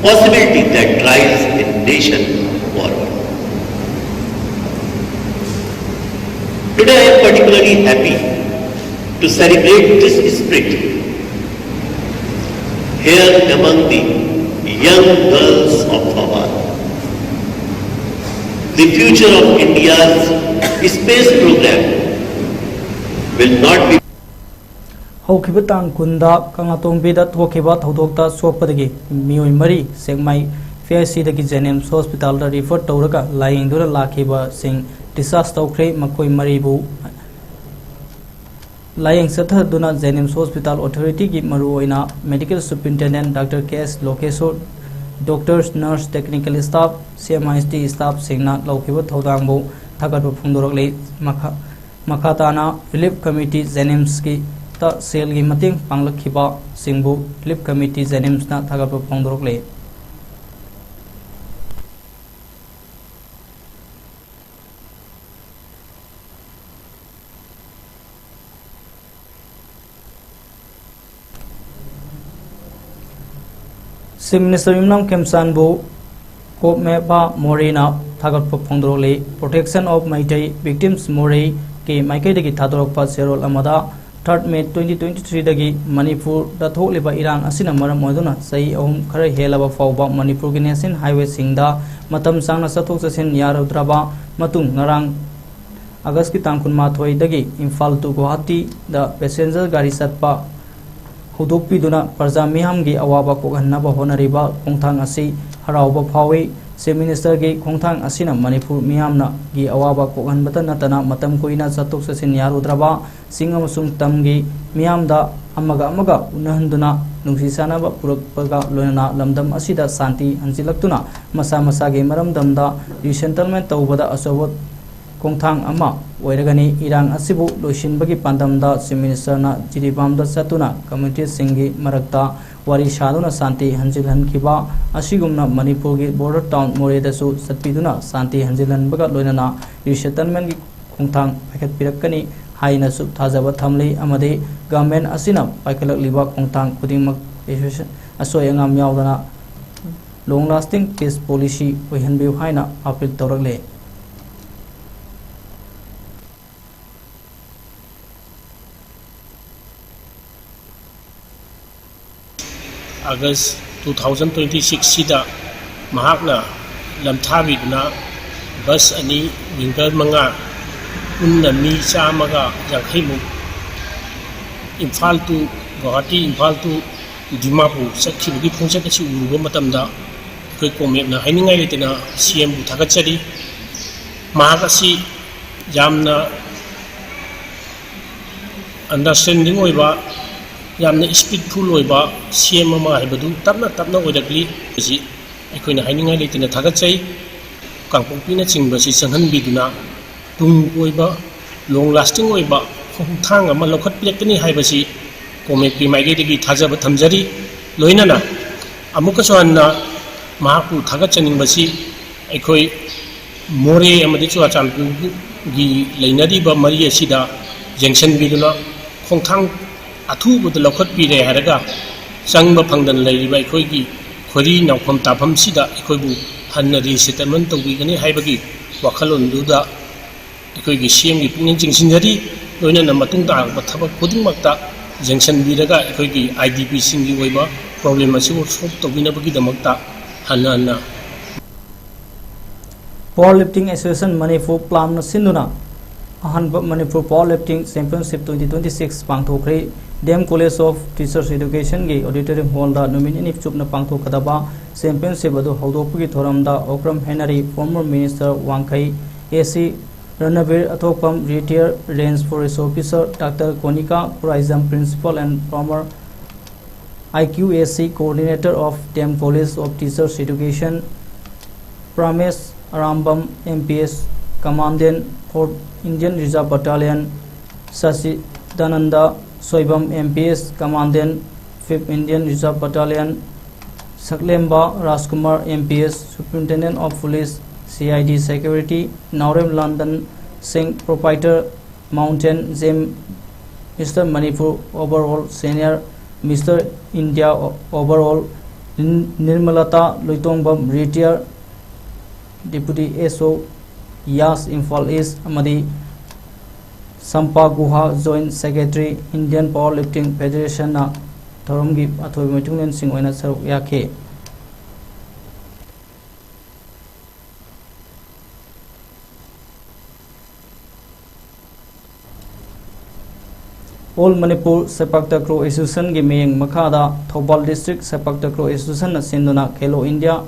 possibility that drives a nation forward. Today I am particularly happy to celebrate this spirit here among the young girls of Thoubal. The future of India's space program will not be ꯍꯧꯈꯤꯕ ꯇꯥꯡ ꯀꯨꯟꯗ ꯀꯪꯂꯥꯇꯣꯡꯕꯤꯗ ꯊꯣꯛꯈꯤꯕ ꯊꯧꯗꯣꯛꯇ ꯁꯣꯛꯄꯗꯒꯤ ꯃꯤꯑꯣꯏ ꯃꯔꯤ ꯁꯦꯛꯃꯥꯏ P H ꯁꯤꯗꯒꯤ ꯖꯦꯅꯤꯝꯁ ꯍꯣꯁꯄꯤꯇꯥꯜꯗ refer ꯇꯧꯔꯒ ꯂꯥꯌꯦꯡꯗꯨꯅ ꯂꯥꯛꯈꯤꯕꯁꯤꯡ discharge ꯇꯧꯈ꯭ꯔꯦ꯫ ꯃꯈꯣꯏ ꯃꯔꯤꯕꯨ ꯂꯥꯌꯦꯡ ꯆꯠꯊꯗꯨꯅ ꯖꯦꯅꯤꯝꯁ ꯍꯣꯁꯄꯤꯇꯥꯜ ꯑꯣꯊꯣꯔꯤꯇꯤꯒꯤ ꯃꯔꯨꯑꯣꯏꯅ ꯃꯦꯗꯤꯀꯦꯜ ꯁꯨꯄꯔꯤꯟꯇꯦꯟꯗꯦꯟ ꯗꯥꯛꯇꯔ ꯀꯦ ꯑꯦꯁ ꯂꯣꯀꯦꯁꯣꯔ, ꯗꯣꯛꯇꯔꯁ, ꯅꯔꯁ, ꯇꯦꯛꯅꯤꯀꯦꯜ ꯁ꯭ꯇꯥꯐ, ꯁꯤ ꯑꯦꯝ ꯑꯥꯏ ꯑꯦꯁ ꯇꯤ ꯁ꯭ꯇꯥꯐꯁꯤꯡꯅ ꯂꯧꯈꯤꯕ ꯊꯧꯗꯥꯡꯕꯨ ꯊꯥꯒꯠꯄ ꯐꯣꯡꯗꯣꯔꯛꯂꯤ꯫ ꯃꯈꯥ ꯃꯈꯥ ꯇꯥꯅ ꯔꯤꯂꯤꯐ ꯀꯃꯤꯇꯤ ꯖꯦꯅꯤꯝꯁꯀꯤ ꯇ ꯁꯦꯜꯒꯤ ꯃꯇꯦꯡ ꯄꯥꯡꯂꯛꯈꯤꯕꯁꯤꯡꯕꯨ ꯔꯤꯂꯤꯐ ꯀꯃꯤꯇꯤ ꯖꯦꯅꯤꯝꯁꯅ ꯊꯥꯒꯠꯄ ꯐꯣꯡꯗꯣꯔꯛꯂꯤ꯫ Chief Minister ꯌꯨꯝꯅꯥꯝ ꯈꯦꯝꯆꯥꯟꯕꯨ ꯀꯣꯞꯃꯦꯕꯥ ꯃꯣꯔꯦꯅ ꯊꯥꯒꯠꯄ ꯐꯣꯡꯗꯣꯔꯛꯂꯤ꯫ Protection of Meitei Victims ꯃꯣꯔꯦꯒꯤ ꯃꯥꯏꯀꯩꯗꯒꯤ ꯊꯥꯗꯣꯔꯛꯄ ꯆꯦꯔꯣꯜ ꯑꯃꯗ, third May twenty twenty-threeꯗꯒꯤ ꯃꯅꯤꯄꯨꯔꯗ ꯊꯣꯛꯂꯤꯕ ꯏꯔꯥꯡ ꯑꯁꯤꯅ ꯃꯔꯝ ꯑꯣꯏꯗꯨꯅ ꯆꯍꯤ ꯑꯍꯨꯝ ꯈꯔ ꯍꯦꯜꯂꯕ ꯐꯥꯎꯕ ꯃꯅꯤꯄꯨꯔꯒꯤ national highwayꯁꯤꯡꯗ ꯃꯇꯝ ꯁꯥꯡꯅ ꯆꯠꯊꯣꯛ ꯆꯠꯁꯤꯟ ꯌꯥꯔꯨꯗ꯭ꯔꯕ ꯃꯇꯨꯡ, ꯉꯔꯥꯡ Augustꯀꯤ ꯇꯥꯡ ꯀꯨꯟꯃꯥꯊꯣꯏꯗꯒꯤ ꯏꯝꯐꯥꯜ to ꯒꯨꯋꯥꯍꯥꯇꯤꯗ passenger ꯒꯥꯔꯤ ꯆꯠꯄ ꯍꯧꯗꯣꯛꯄꯤꯗꯨꯅ ꯄ꯭ꯔꯖꯥ ꯃꯤꯌꯥꯝꯒꯤ ꯑꯋꯥꯕ ꯀꯣꯛꯍꯟꯅꯕ ꯍꯣꯠꯅꯔꯤꯕ ꯈꯣꯡꯊꯥꯡ ꯑꯁꯤ ꯍꯔꯥꯎꯕ ꯐꯥꯎꯏ꯫ Chief Ministerꯒꯤ ꯈꯣꯡꯊꯥꯡ ꯑꯁꯤꯅ ꯃꯅꯤꯄꯨꯔ ꯃꯤꯌꯥꯝꯅꯒꯤ ꯑꯋꯥꯕ ꯀꯣꯛꯍꯟꯕꯇ ꯅꯠꯇꯅ ꯃꯇꯝ ꯀꯨꯏꯅ ꯆꯠꯊꯣꯛ ꯆꯠꯁꯤꯟ ꯌꯥꯔꯨꯗ꯭ꯔꯕ ꯆꯤꯡ ꯑꯃꯁꯨꯡ ꯇꯝꯒꯤ ꯃꯤꯌꯥꯝꯗ ꯑꯃꯒ ꯑꯃꯒ ꯎꯅꯍꯟꯗꯨꯅ ꯅꯨꯡꯁꯤ ꯆꯥꯟꯅꯕ ꯄꯨꯔꯛꯄꯒ ꯂꯣꯏꯅꯅ ꯂꯝꯗꯝ ꯑꯁꯤꯗ ꯁꯥꯟꯇꯤ ꯍꯟꯖꯤꯜꯂꯛꯇꯨꯅ ꯃꯁꯥ ꯃꯁꯥꯒꯤ ꯃꯔꯝꯗꯝꯗ resettlement ꯇꯧꯕꯗ ꯑꯆꯧꯕ ꯈꯣꯡꯊꯥꯡ ꯑꯃ ꯑꯣꯏꯔꯒꯅꯤ꯫ ꯏꯔꯥꯡ ꯑꯁꯤꯕꯨ ꯂꯣꯏꯁꯤꯟꯕꯒꯤ ꯄꯥꯟꯗꯝꯗ Chief Ministerꯅ ꯖꯤꯔꯤꯕꯥꯝꯗ ꯆꯠꯇꯨꯅ communityꯁꯤꯡꯒꯤ ꯃꯔꯛꯇ ꯋꯥꯔꯤ ꯁꯥꯗꯨꯅ ꯁꯥꯟꯇꯤ ꯍꯟꯖꯤꯜꯍꯟꯈꯤꯕ ꯑꯁꯤꯒꯨꯝꯅ ꯃꯅꯤꯄꯨꯔꯒꯤ border town ꯃꯣꯔꯦꯗꯁꯨ ꯆꯠꯄꯤꯗꯨꯅ ꯁꯥꯟꯇꯤ ꯍꯟꯖꯤꯜꯍꯟꯕꯒ ꯂꯣꯏꯅꯅ resettlementꯀꯤ ꯈꯣꯡꯊꯥꯡ ꯄꯥꯏꯈꯠꯄꯤꯔꯛꯀꯅꯤ ꯍꯥꯏꯅꯁꯨ ꯊꯥꯖꯕ ꯊꯝꯂꯤ ꯑꯃꯗꯤ government ꯑꯁꯤꯅ ꯄꯥꯏꯈꯠꯂꯛꯂꯤꯕ ꯈꯣꯡꯊꯥꯡ ꯈꯨꯗꯤꯡꯃꯛ ꯑꯁꯣꯏ ꯑꯉꯥꯝ ꯌꯥꯎꯗꯅ long lasting peace policy ꯑꯣꯏꯍꯟꯕꯤꯌꯨ ꯍꯥꯏꯅ appeal ꯇꯧꯔꯛꯂꯦ꯫ August two thousand twenty sixꯁꯤꯗ ꯃꯍꯥꯛꯅ ꯂꯝꯊꯥꯕꯤꯗꯨꯅ bus ꯑꯅꯤ, winger ꯃꯉꯥ, ꯄꯨꯟꯅ ꯃꯤ ꯆꯥꯝꯃꯒ ꯌꯥꯡꯈꯩꯃꯨꯛ ꯏꯝꯐꯥꯜ to ꯒꯨꯋꯥꯍꯥꯇꯤ, ꯏꯝꯐꯥꯜ to ꯗꯤꯃꯥꯄꯨꯔ ꯆꯠꯈꯤꯕꯒꯤ ꯈꯣꯡꯆꯠ ꯑꯁꯤ ꯎꯔꯨꯕ ꯃꯇꯝꯗ ꯑꯩꯈꯣꯏ ꯀꯣꯝꯔꯦꯗꯅ ꯍꯥꯏꯅꯤꯡꯉꯥꯏ ꯂꯩꯇꯅ CMꯕꯨ ꯊꯥꯒꯠꯆꯔꯤ꯫ ꯃꯍꯥꯛ ꯑꯁꯤ ꯌꯥꯝꯅ understanding ꯑꯣꯏꯕ, ꯌꯥꯝꯅ speedful ꯑꯣꯏꯕ CM ꯑꯃ ꯍꯥꯏꯕꯗꯨ ꯇꯞꯅ ꯇꯞꯅ ꯑꯣꯏꯔꯛꯂꯤ꯫ ꯑꯁꯤ ꯑꯩꯈꯣꯏꯅ ꯍꯥꯏꯅꯤꯡꯉꯥꯏ ꯂꯩꯇꯅ ꯊꯥꯒꯠꯆꯩ꯫ ꯀꯥꯡꯄꯣꯛꯄꯤꯅꯆꯤꯡꯕꯁꯤ ꯆꯪꯍꯟꯕꯤꯗꯨꯅ ꯇꯨꯡ ꯀꯣꯏꯕ, long lasting ꯑꯣꯏꯕ ꯈꯣꯡꯊꯥꯡ ꯑꯃ ꯂꯧꯈꯠꯄꯤꯔꯛꯀꯅꯤ ꯍꯥꯏꯕꯁꯤ ꯀꯣꯃꯦꯞꯀꯤ ꯃꯥꯏꯀꯩꯗꯒꯤ ꯊꯥꯖꯕ ꯊꯝꯖꯔꯤ꯫ ꯂꯣꯏꯅꯅ ꯑꯃꯨꯛꯀꯁꯨ ꯍꯟꯅ ꯃꯍꯥꯛꯄꯨ ꯊꯥꯒꯠꯆꯅꯤꯡꯕꯁꯤ ꯑꯩꯈꯣꯏ ꯃꯣꯔꯦ ꯑꯃꯗꯤ ꯆꯨꯔꯥꯆꯥꯟꯄꯨꯔꯒꯤ ꯂꯩꯅꯔꯤꯕ ꯃꯔꯤ ꯑꯁꯤꯗ ꯌꯦꯡꯁꯤꯟꯕꯤꯗꯨꯅ ꯈꯣꯡꯊꯥꯡ ꯑꯊꯨꯕꯗ ꯂꯧꯈꯠꯄꯤꯔꯦ ꯍꯥꯏꯔꯒ ꯆꯪꯕ ꯐꯪꯗꯅ ꯂꯩꯔꯤꯕ ꯑꯩꯈꯣꯏꯒꯤ ꯈꯣꯏꯔꯤ ꯅꯥꯎꯐꯝ ꯇꯥꯐꯝꯁꯤꯗ ꯑꯩꯈꯣꯏꯕꯨ ꯍꯟꯅ ꯔꯤꯁꯦꯇꯜꯃꯦꯟ ꯇꯧꯕꯤꯒꯅꯤ ꯍꯥꯏꯕꯒꯤ ꯋꯥꯈꯜꯂꯣꯟꯗꯨꯗ ꯑꯩꯈꯣꯏꯒꯤ ꯁꯤ ꯑꯦꯝꯒꯤ ꯄꯨꯛꯅꯤꯡ ꯆꯤꯡꯁꯤꯟꯖꯔꯤ꯫ ꯂꯣꯏꯅꯅ ꯃꯇꯨꯡ ꯇꯥꯔꯛꯄ ꯊꯕꯛ ꯈꯨꯗꯤꯡꯃꯛꯇ ꯌꯦꯡꯁꯤꯟꯕꯤꯔꯒ ꯑꯩꯈꯣꯏꯒꯤ ꯑꯥꯏ ꯗꯤ ꯄꯤꯁꯤꯡꯒꯤ ꯑꯣꯏꯕ ꯄ꯭ꯔꯣꯕ꯭ꯂꯦꯝ ꯑꯁꯤꯕꯨ ꯁꯣꯜꯕ ꯇꯧꯕꯤꯅꯕꯒꯤꯗꯃꯛꯇ ꯍꯟꯅ ꯍꯟꯅ Power Lifting Association Manipur ꯄ꯭ꯂꯥꯝꯅ ꯁꯤꯟꯗꯨꯅ ꯑꯍꯥꯟꯕ Manipur Power Lifting Championship twenty twenty six ꯄꯥꯡꯊꯣꯛꯈ꯭ꯔꯦ꯫ D M College of Teachers Educationꯒꯤ auditorium hallꯗ ꯅꯨꯃꯤꯠ ꯅꯤꯅꯤ ꯆꯨꯞꯅ ꯄꯥꯡꯊꯣꯛꯀꯗꯕ championship ꯑꯗꯨ ꯍꯧꯗꯣꯛꯄꯒꯤ ꯊꯧꯔꯝꯗ ꯑꯣꯀ꯭ꯔꯝ ꯍꯦꯅꯔꯤ, former minister ꯋꯥꯡꯈꯩ ꯑꯦ ꯁꯤ ꯔꯅꯕꯤꯔ ꯑꯊꯣꯛꯄꯝ, retired Range Forest Officer, Doctor Konika Khuraijam, Principal and former I Q A C Coordinator of D M College of Teachers Education, Pramesh Arambam, M P S, Commandant, fourth Indian Reserve Battalion, Sachidananda Soibam, M P S, Commandant, fifth Indian Reserve Battalion, Saklemba Rajkumar, M P S, Superintendent of Police, C I D Security, Naorem London Singh, Proprietor, Mountain Gem, Mister Manipur overall, senior Mister India overall, Nirmalata Luitongbam, retired Deputy S O, Yas, Imphal East, ꯑꯃꯗꯤ ꯁꯝꯄꯥ ꯒꯨꯍꯥ, Joint Secretary, Indian Power Lifting Federationꯅ ꯊꯧꯔꯝꯒꯤ ꯑꯊꯣꯏꯕ ꯃꯤꯊꯨꯡꯂꯦꯟꯁꯤꯡ ꯑꯣꯏꯅ ꯁꯔꯨꯛ ꯌꯥꯈꯤ꯫ All Manipur Sepak Takraw Associationꯒꯤ ꯃꯤꯠꯌꯦꯡ ꯃꯈꯥꯗ Thoubal District Sepak Takraw Associationꯅ ꯁꯤꯟꯗꯨꯅ Khelo India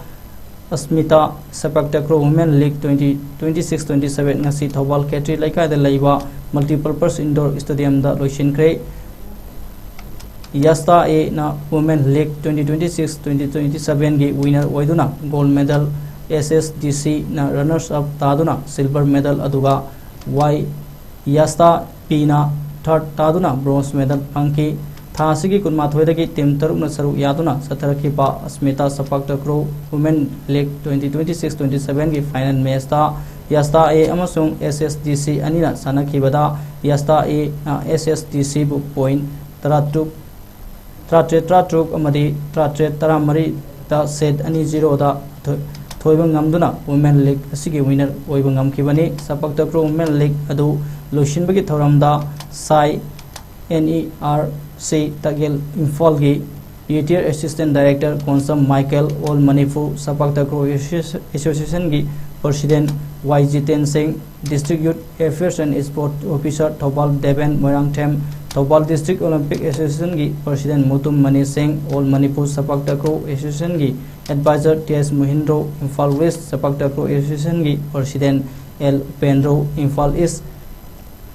Asmita Sepak Takraw Women League twenty twenty six twenty seven ꯉꯁꯤ ꯊꯧꯕꯥꯜ ꯈꯦꯇ꯭ꯔꯤ ꯂꯩꯀꯥꯏꯗ ꯂꯩꯕ Multipurpose Indoor Stadiumꯗ ꯂꯣꯏꯁꯤꯟꯈ꯭ꯔꯦ꯫ ꯌꯥꯁꯇꯥ ꯑꯦꯅ Women League twenty twenty six twenty twenty sevenꯒꯤ winner ꯑꯣꯏꯗꯨꯅ gold medal, S S D Cꯅ runners up ꯇꯥꯗꯨꯅ silver medal, ꯑꯗꯨꯒ ꯋꯥꯏ ꯌꯥꯁꯇꯥ ꯄꯤꯅ ꯊꯥꯔꯠ ꯇꯥꯗꯨꯅ ꯕ꯭ꯔꯣꯟꯖ ꯃꯦꯗꯜ ꯐꯪꯈꯤ꯫ ꯊꯥ ꯑꯁꯤꯒꯤ ꯀꯨꯟꯃꯥꯊꯣꯏꯗꯒꯤ ꯇꯤꯝ ꯇꯔꯨꯛꯅ ꯁꯔꯨꯛ ꯌꯥꯗꯨꯅ ꯆꯠꯊꯔꯛꯈꯤꯕ Asmita sepak takraw women league twenty twenty six twenty ꯁꯚꯦꯟꯒꯤ ꯐꯥꯏꯅꯦꯜ ꯃꯦꯆꯇ ꯌꯥꯁꯇꯥ ꯑꯦ ꯑꯃꯁꯨꯡ ꯑꯦꯁ ꯑꯦꯁ ꯗꯤ ꯁꯤ ꯑꯅꯤꯅ ꯁꯥꯟꯅꯈꯤꯕꯗ ꯌꯥꯁꯇꯥ ꯑꯦꯅ ꯑꯦꯁ ꯑꯦꯁ ꯗꯤ ꯁꯤꯕꯨ ꯄꯣꯏꯟ ꯇꯔꯥꯇꯔꯨꯛ, ꯇꯔꯥꯇꯔꯦꯠ, ꯇꯔꯥꯇꯔꯨꯛ ꯑꯃꯗꯤ ꯇꯔꯥꯇꯔꯦꯠ, ꯇꯔꯥꯃꯔꯤꯗ ꯁꯦꯠ ꯑꯅꯤ ꯖꯤꯔꯣꯗ ꯊꯣꯏ-, ꯊꯣꯏꯕ ꯉꯝꯗꯨꯅ ꯋꯨꯃꯦꯟ ꯂꯤꯒ ꯑꯁꯤꯒꯤ ꯋꯤꯅꯔ ꯑꯣꯏꯕ ꯉꯝꯈꯤꯕꯅꯤ꯫ ꯁꯄꯥꯛ ꯇꯀ꯭ꯔꯣ ꯋꯨꯃꯦꯟ ꯂꯤꯒ ꯑꯗꯨ ꯂꯣꯏꯁꯤꯟꯕꯒꯤ ꯊꯧꯔꯝꯗ ꯁꯥꯏ ꯑꯦꯟ ꯏ ꯑꯥꯔ ꯁꯤ ꯇꯥꯒꯦꯜ ꯏꯝꯐꯥꯜꯒꯤ retired assistant director Konsam Michael, all Manipur sepak takraw ꯑꯦꯁꯣꯁꯤ-, ꯑꯦꯁꯣꯁꯤꯌꯦꯁꯟꯒꯤ president Y Jiten Singh, district youth affairs and sport officer Thoubal Deben Moirangthem, Thoubal district Olympic ꯑꯦꯁꯣꯁꯤꯌꯦꯁꯟꯒꯤ president Mutum Mani Singh, all Manipur sepak takraw ꯑꯦꯁꯣꯁꯤꯌꯦꯁꯟꯒꯤ adviser T S Mohindro, Imphal west sepak takraw ꯑꯦꯁꯣꯁꯤꯌꯦꯁꯟꯒꯤ president L Upendro, Imphal east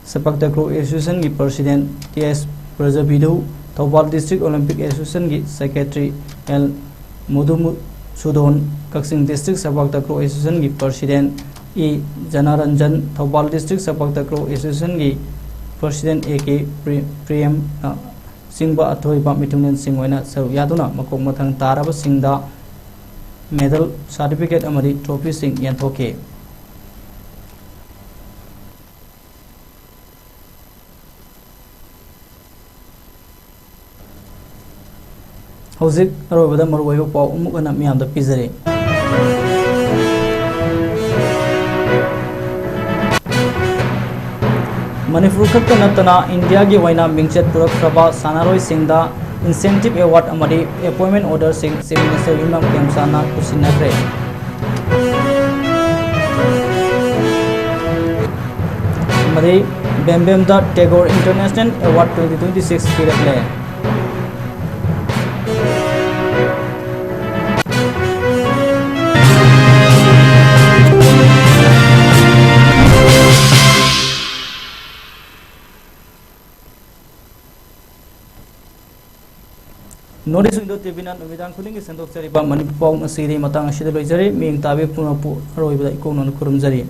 sepak takraw ꯑꯦꯁꯣꯁꯤꯌꯦꯁꯟꯒꯤ president T S Brajabidhu, Thoubal district Olympic ꯑꯦꯁꯣꯁꯤꯌꯦꯁꯟꯒꯤ secretary L Mudumusudon, ꯀꯛꯆꯤꯡ district sepak takraw ꯑꯦꯁꯣꯁꯤꯌꯦꯁꯟꯒꯤ president E Janaranjan, Thoubal district sepak takraw ꯑꯦꯁꯣꯁꯤꯌꯦꯁꯟꯒꯤ president A K ꯄ꯭ꯔꯦ-, ꯄ꯭ꯔꯦꯝꯅ ꯆꯤꯡꯕ ꯑꯊꯣꯏꯕ ꯃꯤꯊꯨꯡꯂꯦꯟꯁꯤꯡ ꯑꯣꯏꯅ ꯁꯔꯨꯛ ꯌꯥꯗꯨꯅ ꯃꯀꯣꯛ ꯃꯊꯪ ꯇꯥꯔꯕꯁꯤꯡꯗ ꯃꯦꯗꯜ, ꯁꯥꯔꯇꯤꯐꯤꯀꯦꯠ ꯑꯃꯗꯤ ꯇ꯭ꯔꯣꯐꯤꯁꯤꯡ ꯌꯦꯟꯊꯣꯛꯈꯤ꯫ ꯍꯧꯖꯤꯛ ꯑꯔꯣꯏꯕꯗ ꯃꯔꯨꯑꯣꯏꯕ ꯄꯥꯎ ꯑꯃꯨꯛ ꯍꯟꯅ ꯃꯤꯌꯥꯝꯗ ꯄꯤꯖꯔꯤ꯫ ꯃꯅꯤꯄꯨꯔ ꯈꯛꯇ ꯅꯠꯇꯅ ꯏꯟꯗꯤꯌꯥꯒꯤ ꯑꯣꯏꯅ ꯃꯤꯡꯆꯠ ꯄꯨꯔꯛꯈ꯭ꯔꯕ ꯁꯥꯟꯅꯔꯣꯏꯁꯤꯡꯗ incentive award ꯑꯃꯗꯤ appointment orderꯁꯤꯡ Chief Minister ꯌꯨꯝꯅꯥꯝ ꯈꯦꯝꯆꯥꯟꯅ ꯈꯨꯠꯁꯤꯟꯅꯈ꯭ꯔꯦ꯫ ꯑꯃꯗꯤ ꯕꯦꯝꯕꯦꯝꯗ Tagore International Award twenty twenty six ꯄꯤꯔꯛꯂꯦ꯫ North East Window ꯇꯤ ꯚꯤꯅ ꯅꯨꯃꯤꯗꯥꯡ ꯈꯨꯗꯤꯡꯒꯤ ꯁꯟꯗꯣꯛꯆꯔꯤꯕ ꯃꯅꯤꯄꯨꯔ ꯄꯥꯎ ꯉꯁꯤꯗꯤ ꯃꯇꯥꯡ ꯑꯁꯤꯗ ꯂꯣꯏꯖꯔꯦ꯫ ꯃꯤꯠꯌꯦꯡ ꯇꯥꯕꯤꯕ ꯄꯨꯝꯅꯃꯛꯄꯨ ꯑꯔꯣꯏꯕꯗ ꯏꯀꯣꯛꯅꯅ ꯈꯨꯔꯨꯝꯖꯔꯤ꯫